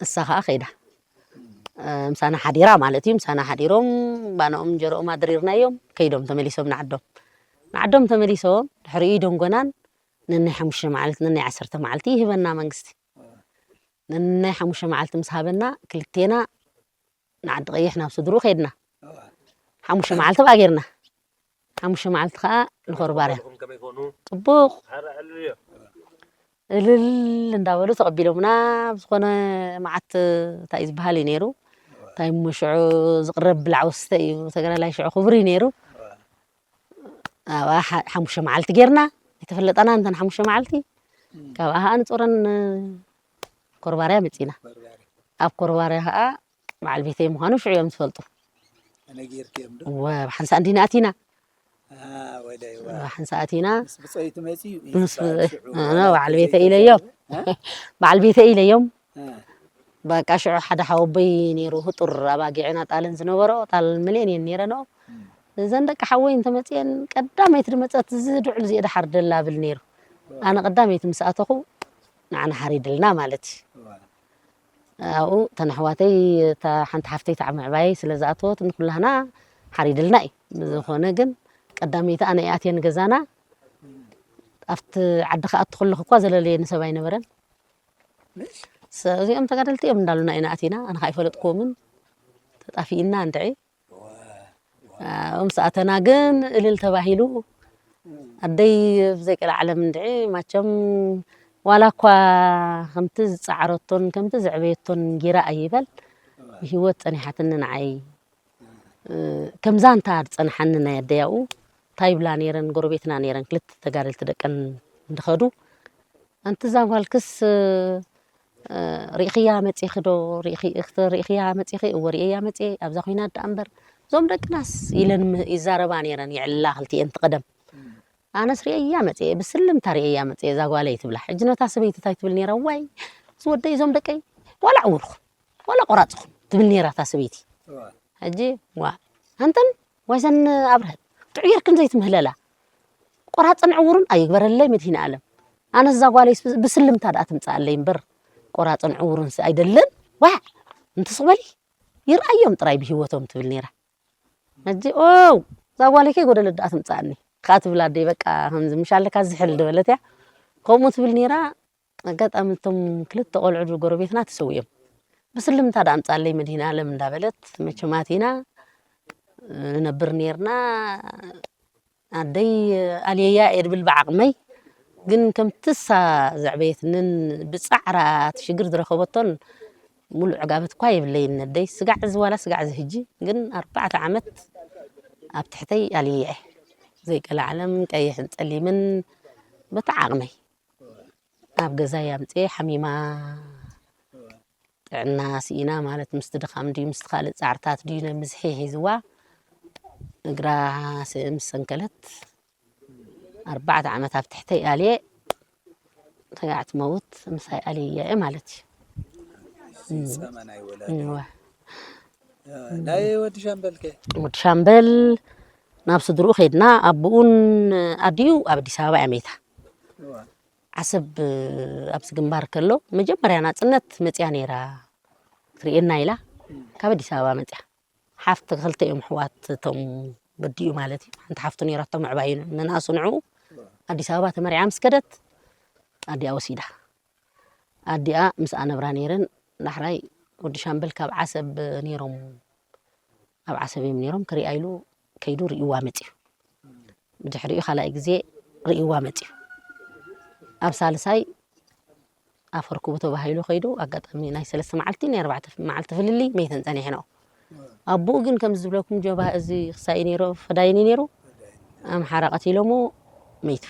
እሳ ከዓ ከይዳ ምሳና ሓዲራ ማለት እዩ። ምሳና ሓዲሮም ባናኦም እንጀሮኦም ኣድሪርናዮም ከይዶም ተመሊሶም ንዓዶም ንዓዶም ተመሊሶም ድሕሪኡ ደንጎናን ነናይ ሓሙሽተ መዓልቲ ነናይ ዓሰርተ መዓልቲ ይህበና መንግስቲ። ነናይ ሓሙሽተ መዓልቲ ምስ ሃበና ክልቴና ንዓዲ ቀይሕ ናብ ስድርኡ ከድና። ሓሙሽተ መዓልቲ ብኣ ጌርና። ሓሙሽተ መዓልቲ ከዓ ንኾርባርያ። ፅቡቕ እልል እንዳበሉ ተቐቢሎምና። ብዝኾነ መዓት እንታይ ዝበሃል እዩ ነይሩ እንታይ እሞ ሽዑ ዝቕረብ ብላዕ ወስተ እዩ ተገዳላይ ሽዑ ክቡር እዩ ነይሩ። ኣብኣ ሓሙሽተ መዓልቲ ጌርና ኣይተፈለጠና እንተን ሓሙሽተ መዓልቲ ካብኣ ከዓ ንፆረን ኮርባርያ መፂና ኣብ ኮርባርያ ከዓ በዓል ቤተይ ምዃኑ ሽዑ እዮም ዝፈልጡ እወ ብሓንሳእ እንዲና ኣቲና ብሓንሳእ ኣቲና በዓል ቤተይ ኢለዮም በዓል ቤተይ ኢለዮም በቃ ሽዑ ሓደ ሓወቦይ ነይሩ ህጡር ኣባጊዕን ኣጣልን ዝነበሮ ኣጣል መሊአን እየን ነይረንኦ እዘን ደቂ ሓወይ እንተመፅአን ቀዳመይቲ ድመፀት እዚ ድዑል እዚአ ድሓር ደላ ብል ነይሩ ኣነ ቀዳመይቲ ምስ ኣተኹ ንዓና ሓሪድልና ማለት እዩ ኣብኡ እተን ኣሕዋተይ እታ ሓንቲ ሓፍተይ እታ ምዕባየይ ስለ ዝኣተወት ንኩላህና ሓሪድልና እዩ ብዝኾነ ግን ቀዳመይቲ ኣነ እየ ኣትየ ንገዛና ኣብቲ ዓዲ ክኣቱ ከለኹ እኳ ዘለለየኒ ሰብ ኣይነበረን እዚኦም ተጋደልቲ እዮም እንዳሉና ኢና ኣቲና ኣነ ከዓ ኣይፈለጥክዎምን ተጣፊእና እንድዒ ምስ ኣተና ግን እልል ተባሂሉ ኣደይ ብዘይቀልዓለም እንድዒ ማቸም ዋላ እኳ ከምቲ ዝፀዓረቶን ከምቲ ዘዕበየቶን ጌራ ኣይበል ብሂወት ፀኒሓትኒ ንዓይ ከም ዛንታ ዝፀንሓኒ ናይ ኣደይ ኣብኡ እንታይ ይብላ ነይረን ጎረቤትና ነይረን ክልተ ተጋደልቲ ደቀን እንድኸዱ ኣንቲ እዛ ጓልክስ ርኢኽያ መፂኺ ዶ ርኢኽያ መፂኺ እወ ርእየያ መፅየ ኣብዛ ኩናት ደኣ እምበር እዞም ደቅናስ ኢለን ይዛረባ ነይረን ይዕልላ ክልቲኤን ትቐደም ኣነስ ርእየያ መፅየ ብስልምታ ርእየያ መፅየ እዛ ጓለይ ትብላ ሕጂ ነታ ሰበይቲ እንታይ ትብል ነይራ ዋይ ዝወደይ እዞም ደቀይ ዋላ ዕውርኹም ዋላ ቆራፅኹም ትብል ነይራ እታ ሰበይቲ ሕጂ ዋ ኣንተን ዋይዘን ኣብርሀት ጥዑይ ጌርክን ዘይትምህለላ ቆራፅን ዕውርን ኣይግበረለይ መድሂነ ኣለም ኣነስ እዛ ጓለይስ ብስልምታ ደኣ ትምፅኣለይ እምበር ቆራፅን ዕውርንስ ኣይደልን ዋዕ እንትስቕ በሊ ይርኣዮም ጥራይ ብሂወቶም ትብል ነይራ ሕጂ ኦው እዛ ጓለይ ከይጎደለት ደኣ ትምፅኣኒ ከዓ ትብል ኣደይ በቃ ከምዚ ምሽ ኣለካ ዝሕል ዝበለት እያ ከምኡ ትብል ነይራ ኣጋጣሚ እቶም ክልተ ቆልዑ ጎረቤትና ተሰዊኦም ብስልምታ ደኣ ኣምፅኣለይ መድሂነ ኣለም እንዳበለት መቸም ኣቲና ንነብር ነይርና ኣደይ ኣልየያ እየ ድብል ብዓቕመይ ግን ከምቲ እሳ ዘዕበየትንን ብፃዕራ እቲ ሽግር ዝረኸበቶን ሙሉእ ዕጋበት እኳ የብለይን ነደይ ስጋዕ እዚ ዋላ ስጋዕ እዚ ህጂ ግን ኣርባዕተ ዓመት ኣብ ትሕተይ ኣልየያ እየ ዘይቀላዕለም ቀይሕን ፀሊምን በታ ዓቕመይ ኣብ ገዛይ ኣምፅኤ ሓሚማ ጥዕና ስኢና ማለት ምስቲ ድኻም ድዩ ምስቲ ካልእ ፃዕርታት ድዩ ናይ ብዝሒ ሒዝዋ እግራ ስ-፣ ምስ ሰንከለት ኣርባዕተ ዓመት ኣብ ትሕተይ ኣልየ ተጋዕ ትመውት ምሳይ ኣልየ እየ ማለት እዩ። እም። ጸመና ይወላድ። እዋ። እ፣ ናይ ወዲ ሻምበል ከ? ወዲ ሻምበል ናብ ስድርኡ ከይድና፣ ኣቦኡን ኣዲኡ ኣብ ኣዲስ ኣበባ እያ መይታ። እዋ። ዓሰብ ኣብዚ ግንባር ከሎ መጀመርያ ናጽነት መጽያ ነይራ ክትርእየና ኢላ እም። ካብ ኣዲስ ኣበባ መጽያ። ሓፍቲ ክልተ እዮም ኣሕዋት እቶም ወዲኡ ማለት እዩ። ሓንቲ ሓፍቱ ነይራቶ ምዕባይ እዩ ንንኣሱ ንዕኡ። እዋ። ኣዲስ ኣበባ ተመርዓ ምስ ከደት ኣዲኣ ወሲዳ። ኣዲኣ ምስኣ ነብራ ነይረን። ዳሕራይ ወዲ ሻምበል ካብ ዓሰብ ነይሮም፣ ኣብ ዓሰብ እዮም ነይሮም። ክሪኣ ኢሉ ከይዱ ርእይዋ መጽዩ። ብድሕሪኡ ካልኣይ ግዜ ርእይዋ መጽዩ። ኣብ ሳልሳይ ኣፈርክቡ ተባሂሉ ከይዱ። ኣጋጣሚ ናይ ሰለስተ መዓልቲ ናይ ኣርባዕተ መዓልቲ ፍልልይ መይተን ጸኒሐን። ኣቦኡ ግን ከምዚ ዝብለኩም ጀብሃ እዚ ክሳይ ነይሩ፣ ፈዳይን ነይሩ። ኣምሓራ ቀቲሎሞ መይቱ።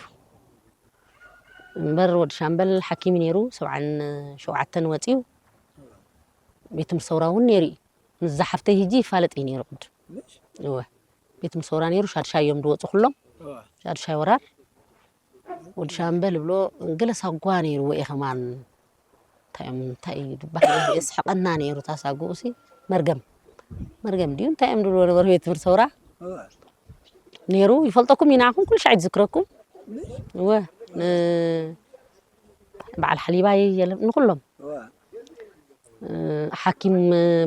እምበር ወዲ ሻምበል ሓኪም ነይሩ፣ ሰብዓን ሸውዓተን ወጺኡ። ቤት ምሰውራ እውን ነይሩ እዩ። ምስ ዝሓፍተይ ሂጂ ይፋለጥ እዩ ነይሩ ቅድም። ምሽ? እወ። ቤት ምሰውራ ነይሩ፣ ሻድሻይ እዮም ዝወጹ ኩሎም። እወ። ሻድሻይ ወራር። ወዲ ሻምበል ብሎ ገለ ሳጓ ነይሩ፣ ወይ ከማን እንታይ እዮም፣ እንታይ እዩ ዝበሃል? የስሕቐና ነይሩ፣ እታ ሳጉኡ ሲ መርገም። መርገም ድዩ? እንታይ እዮም ድብሎ ነበሩ ቤት ትምህርቲ ሰውራ? እወ። ነይሩ፣ ይፈልጠኩም እዩ ንዓኹም፣ ኩሉ ሻዕ እዩ ዝዝክረኩም። ምሽ? እወ። ን-፣ በዓል ሓሊባይ የለም፣ ንኹሎም። እወ። እ፣ ሓኪም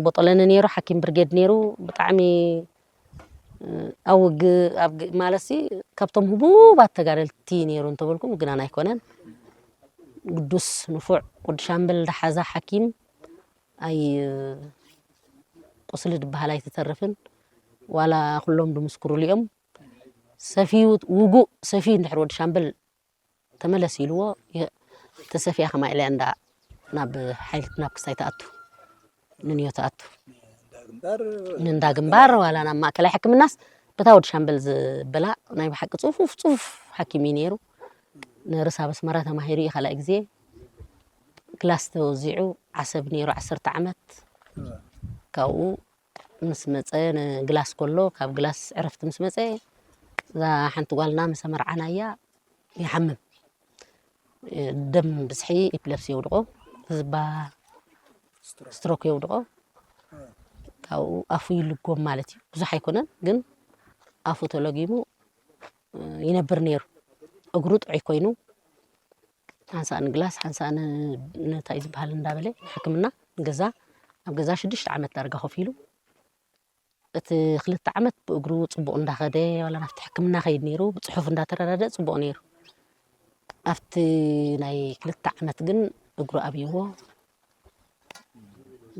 ቦጦለኒ ነይሩ፣ ሓኪም ብርጌድ ነይሩ። ብጣዕሚ፣ እ፣ ኣብ ውግእ፣ ኣብ ግ-፣ ማለትሲ ካብቶም ህቡባት ተጋደልቲ ነይሩ እንተበልኩም ምግናን ኣይኮነን። ግዱስ ንፉዕ ወዲ ሻምበል ዳሓዛ ሓኪም ኣይ-፣ ቁስሊ ድበሃል ኣይትተርፍን። ዋላ ኩሎም ድምስክሩሉ እዮም። ሰፊዩ ውጉእ ሰፊዩ እንድሕር ወዲ ሻምበል ተመለስ ኢልዎ፣ የ-፣ ተሰፊያ ከማይ ኢላ እንዳ ናብ ሓይልት ናብ ክስታይ ትኣቱ፣ ንንዮ ትኣቱ። እንዳ ግንባር ንእንዳ ግንባር ዋላ ናብ ማእከላይ ሕክምናስ በታ ወዲ ሻምበል ዝበላ ናይ ብሓቂ ጽፉፍ፣ ጽፉፍ ሓኪም እዩ ነይሩ። ንርእሳ በስመራ ተማሂሩ እዩ ካልኣይ ግዜ። ግላስ ተወዚዑ ዓሰብ ነይሩ ዓሰርተ ዓመት። ካብኡ ምስ መጸ ንግላስ ከሎ፣ ካብ ግላስ ዕረፍቲ ምስ መጸ፣ እዛ ሓንቲ ጓልና ምስ ኣመርዓናያ ይሓምም። ደም ብዝሒ ኤፒለፕሲ የውድቖ፣ ህዝባ ስትሮክ የውድቖ። ካብኡ ኣፉ ይልጎም ማለት እዩ። ብዙሕ ኣይኮነን፣ ግን ኣፉ ተለጊሙ ይነብር ነይሩ። እግሩ ጥዑይ ኮይኑ፣ ሓንሳእ ንግላስ፣ ሓንሳእ ን-፣ ንታይ ዝበሃል እንዳበለ ንሕክምና ንገዛ፣ ኣብ ገዛ ሽዱሽተ ዓመት ዳርጋ ኮፍ ኢሉ። እቲ ክልተ ዓመት ብእግሩ ጽቡቕ እንዳኸደ፣ ዋላ ናብቲ ሕክምና ከይድ ነይሩ፣ ብጽሑፍ እንዳተረዳድአ ጽቡቕ ነይሩ። ኣብቲ ናይ ክልተ ዓመት ግን እግሩ ኣብይዎ፣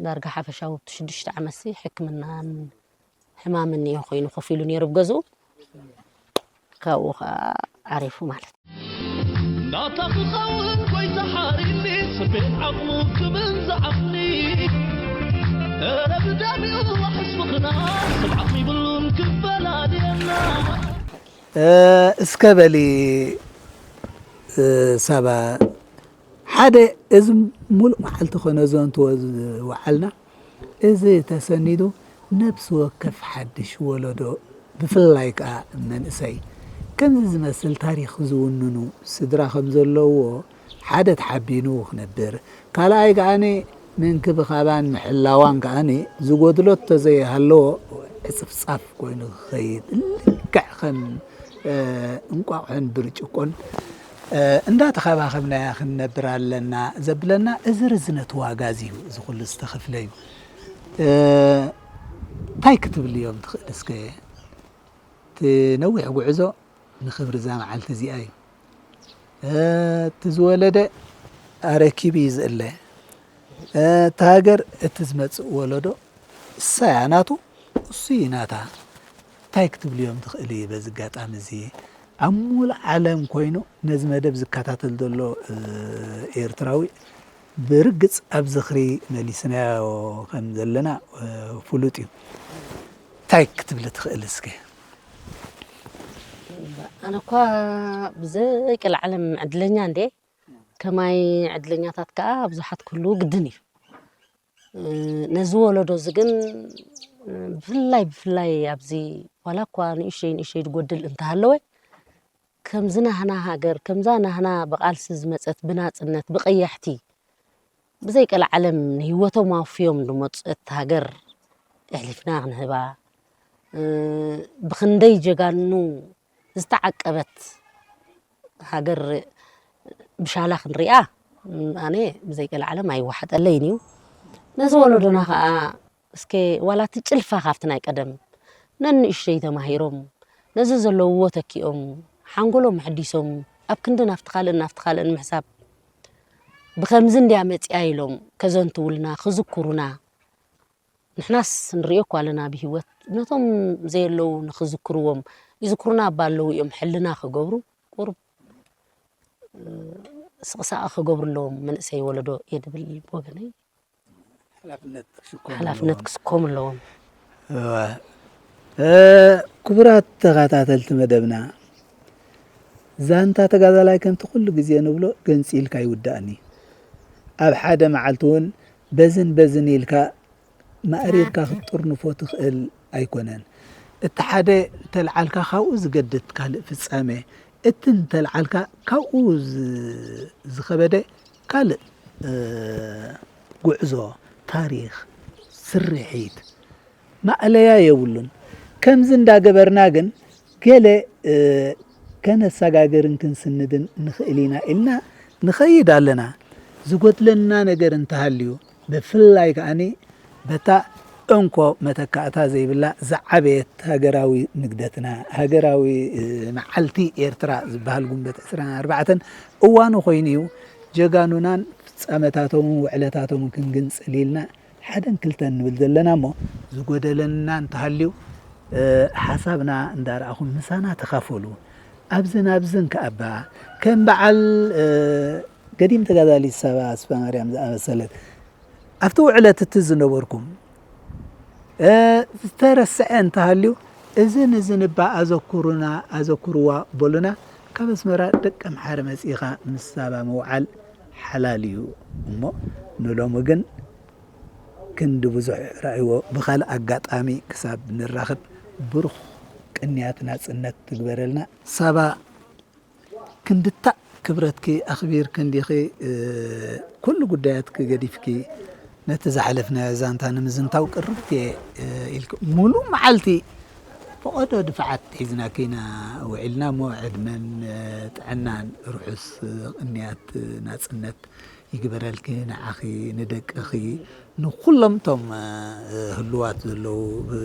ዳርጋ ሓፈሻዊ ኣብቲ ሽዱሽተ ዓመትሲ ሕክምናን ሕማምን እዮ ኮይኑ ኮፍ ኢሉ ነይሩ ኣብ ገዝኡ። ካብኡ ኸዓ ዓሪፉ ማለት። ናታ ክኸውን ጎይታ ሓሪኒ፣ ስቤት ዓቕሙ ክብል ዝዓቕኒ። ኧረ ብደሚኡ ዋሕስ ምኽና፣ ሰብ ዓቕሚ ይብሉን ክፈላልየና። እ፣ እስከ በሊ፣ እ፣ ሳባ፣ ሓደ እዚ ሙሉእ መዓልቲ ከነዘንትዎ ዝወዓልና፣ እዚ ተሰኒዱ ነብሲ ወከፍ ሓድሽ ወለዶ፣ ብፍላይ ከኣ መንእሰይ፣ ከምዚ ዝመስል ታሪኽ ዝውንኑ ስድራ ከም ዘለዎ ሓደ ተሓቢኑ ክነብር፣ ካልኣይ ከኣኒ ምንክብኻባን ምሕላዋን ከኣኒ ዝጎድሎ ተዘይሃለዎ ዕጽፍጻፍ ኮይኑ ክኸይድ፣ ልክዕ ከም፣ እ፣ እንቋቑሖን ብርጭቆን፣ እ፣ እንዳተኸባኸብናያ ክንነብር ኣለና ዘብለና እዚ ርዝነት ዋጋ እዚ እዩ፣ እዚ ኩሉ ዝተኸፍለ እዩ። እ፣ እንታይ ክትብል እዮም ትኽእል እስከ? እቲ ነዊሕ ጉዕዞ ንኽብሪ እዛ መዓልቲ እዚኣ እዩ። እ፣ እቲ ዝወለደ ኣረኪቡ እዩ ዝእለ። እ፣ እቲ ሃገር፣ እቲ ዝመጽእ ወለዶ እሳ እያ ናቱ፣ እሱ እዩ ናታ። እንታይ ክትብልዮም ትኽእሊ በዚ ኣጋጣሚ እዚ? ኣብ ሙሉእ ዓለም ኮይኑ ነዚ መደብ ዝከታተል ዘሎ፣ እ፣ ኤርትራዊ ብርግጽ ኣብ ዝኽሪ መሊስናዮ ከም ዘለና፣ እ፣ ፍሉጥ እዩ። እንታይ ክትብሊ ትኽእሊ እስከ? ኣነ እኳ ብዘይ ቀልዓለም ዕድለኛ እንዴ፣ ከማይ ዕድለኛታት ከኣ ብዙሓት ክህልዉ ግድን እዩ። እ፣ ነዚ ወለዶ እዚ ግን ብፍላይ ብፍላይ ኣብዚ ዋላ እኳ ንእሽተይ ንእሽተይ ዝጎድል እንተሃለወ፣ ከምዚ ናህና ሃገር፣ ከምዛ ናህና ብቓልሲ ዝመጸት ብናጽነት፣ ብቐያሕቲ፣ ብዘይ ቀልዓለም ንህይወቶም ኣውፍዮም ዝመጸት ሃገር ኣሕሊፍና ክንህባ፣ እ፣ ብኽንደይ ጀጋኑ ዝተዓቀበት ሃገር ብሻላ ክንሪኣ፣ ኣነ ብዘይ ቀልዓለም ኣይወሓጠለይን እዩ። ነዚ ወለዶና ኸኣ እስከ ዋላ እቲ ጭልፋ ካብቲ ናይ ቀደም ነንእሽተይ ተማሂሮም፣ ነዚ ዘለውዎ ተኪኦም፣ ሓንጎሎም ኣሕዲሶም፣ ኣብ ክንዲ ናብቲ ካልእን ናብቲ ካልእን ምሕሳብ፣ ብኸምዚ እንድያ መጺኣ ኢሎም ከዘንትውልና፣ ክዝክሩና፣ ንሕናስ ንርእዮ እኳ ኣለና ብህይወት፣ ነቶም ዘየለዉ ንኽዝክርዎም፣ ይዝክሩና እባ ኣለዉ እዮም፣ ሕልና ክገብሩ፣ ቁሩብ፣ እ፣ ስቕሳቕ ክገብሩ ኣለዎም መንእሰይ ወለዶ እየ ድብል ብወገነይ። ሓላፍነት ክስከሙ ሓላፍነት ኣለዎም። ክስከሙ ኣለዎም። እወ። እ፣ ክቡራት ተኸታተልቲ መደብና፣ ዛንታ ተጋዳላይ ከምቲ ኩሉ ግዜ ንብሎ ገንጺልካ ይውዳእን እዩ። ኣብ ሓደ መዓልቲ እውን በዝን በዝን ኢልካ ማእሪርካ ክትጥርንፎ ትኽእል ኣይኮነን። እቲ ሓደ እንተልዓልካ ካብኡ ዝገድድ ካልእ ፍጻሜ፣ እቲ እንተልዓልካ ካብኡ ዝ-፣ ዝኸበደ ካልእ፣ እ፣ ጉዕዞ፣ ታሪኽ፣ ስርሒት፣ ማእለያ የብሉን። ከምዚ እንዳገበርና ግን ገለ፣ እ፣ ከነሰጋግርን ክንስንድን ንኽእል ኢና ኢልና ንኸይድ ኣለና። ዝጎድለና ነገር እንተሃልዩ፣ ብፍላይ ከኣኒ በታ እንኮ መተካእታ ዘይብላ ዝዓበየት ሃገራዊ ንግደትና፣ ሃገራዊ፣ እ፣ መዓልቲ ኤርትራ ዝበሃል ጉንበት ዕስራን ኣርባዕተን እዋኑ ኮይኑ እዩ። ጀጋኑናን ፍጻመታቶምን ውዕለታቶምን ክንግንጽል ኢልና ሓደን ክልተን ንብል ዘለና እሞ፣ ዝጎደለና እንተሃልዩ፣ እ፣ ሓሳብና እንዳረኣኹም ምሳና ተኻፈሉ። ኣብዝን ኣብዝን ከኣባ ከም በዓል፣ እ፣ ገዲም ተጋዳሊት ሳባ ኣስፋማርያም ዝኣመሰለት ኣብቲ ውዕለት እቲ ዝነበርኩም፣ እ፣ ዝተረስዐ እንተሃልዩ፣ እዝን እዝን እባ ኣዘኩሩና፣ ኣዘኩርዋ በሉና። ካብ ኣስመራ ደቂ ኣምሓረ መጺኻ ምስ ሳባ ምውዓል ሓላል እዩ እሞ፣ ንሎሚ ግን ክንዲ ብዙሕ ራእይዎ ብኻልእ ኣጋጣሚ ክሳብ ንራኸብ ብሩኽ ቅንያት ናጽነት ትግበረልና። ሳባ ክንድታ ክብረትኪ ኣኽቢርኪ እንዲኺ፣ እ፣ ኩሉ ጉዳያትኪ ገዲፍኪ ነቲ ዝሓለፍናዮ ዛንታ ንምዝንታው ቅርብቲ እየ፣ እ፣ ኢልኪ። ሙሉእ መዓልቲ ፈቐዶ ድፋዓት ሒዝናኪ ኢና ውዒልና እሞ፣ ዕድመን፣ እ፣ ጥዕናን ርሑስ፣ እ፣ ቅንያት ናጽነት ይግበረልኪ፣ ንዓኺ፣ ንደቅኺ፣ ንኹሎም እቶም፣ እ፣ ህሉዋት ዘለዉ፣ እ፣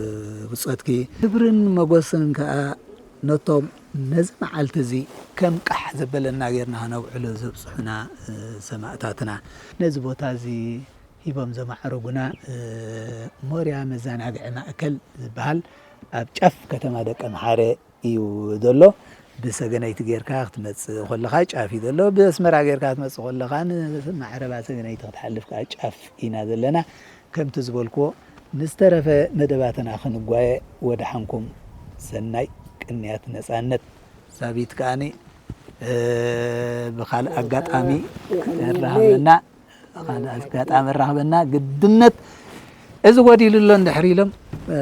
ብጾትኪ። ክብርን መጎስን ከኣ ነቶም ነዚ መዓልቲ እዚ ከም ቃሕ ዘበለና ጌርና ከነብዕሎ ዘብጽሑና፣ እ፣ ሰማእታትና። ነዚ ቦታ እዚ ሂቦም ዘማዕረጉና፣ እ፣ ሞርያ መዘናግዒ ማእከል ዝበሃል ኣብ ጫፍ ከተማ ደቀምሓረ እዩ ዘሎ። ብሰገነይቲ ጌርካ ክትመጽእ ከለኻ ጫፍ እዩ ዘሎ። ብኣስመራ ጌርካ ክትመጽእ ከለኻ ንማዕረባ ሰገነይቲ ክትሓልፍ ከኣ ጫፍ ኢና ዘለና። ከምቲ ዝበልክዎ፣ ንዝተረፈ መደባትና ክንጓየ ወደሓንኩም። ሰናይ ቅንያት ነጻነት። ሳቢት ከኣኒ፣ እ፣ ብኻልእ ኣጋጣሚ ክራኸበና፣ ብኻልእ ኣጋጣሚ ራኸበና ግድነት። እዚ ጎዲሉ ኣሎ እንድሕር ኢሎም፣ እ፣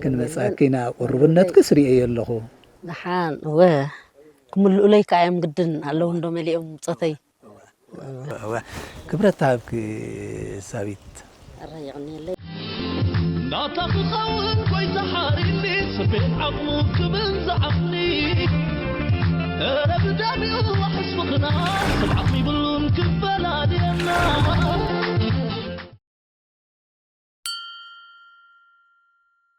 ክንመጽኣኪ ኢና። ቁርብነትክስ ርእየዮ ኣለኹ። ደሓን፣ እወ፣ ክምልኡለይ ከኣ እዮም ግድን ኣለዉ እንዶ መሊኦም ብጾተይ። እወ፣ ክብረት ተሃብኪ ሳቢት። ኣረ የቐንየለይ። ናታ ክኸውን ጎይታ ሓሪኒ፣ ስርቤት ዓቕሙ ክብል ዝዓቕኒ። እረ ብደሚኡ ዋሕስ ፍቕርና፣ ስብዓት ይብሉን ክፈላልየና።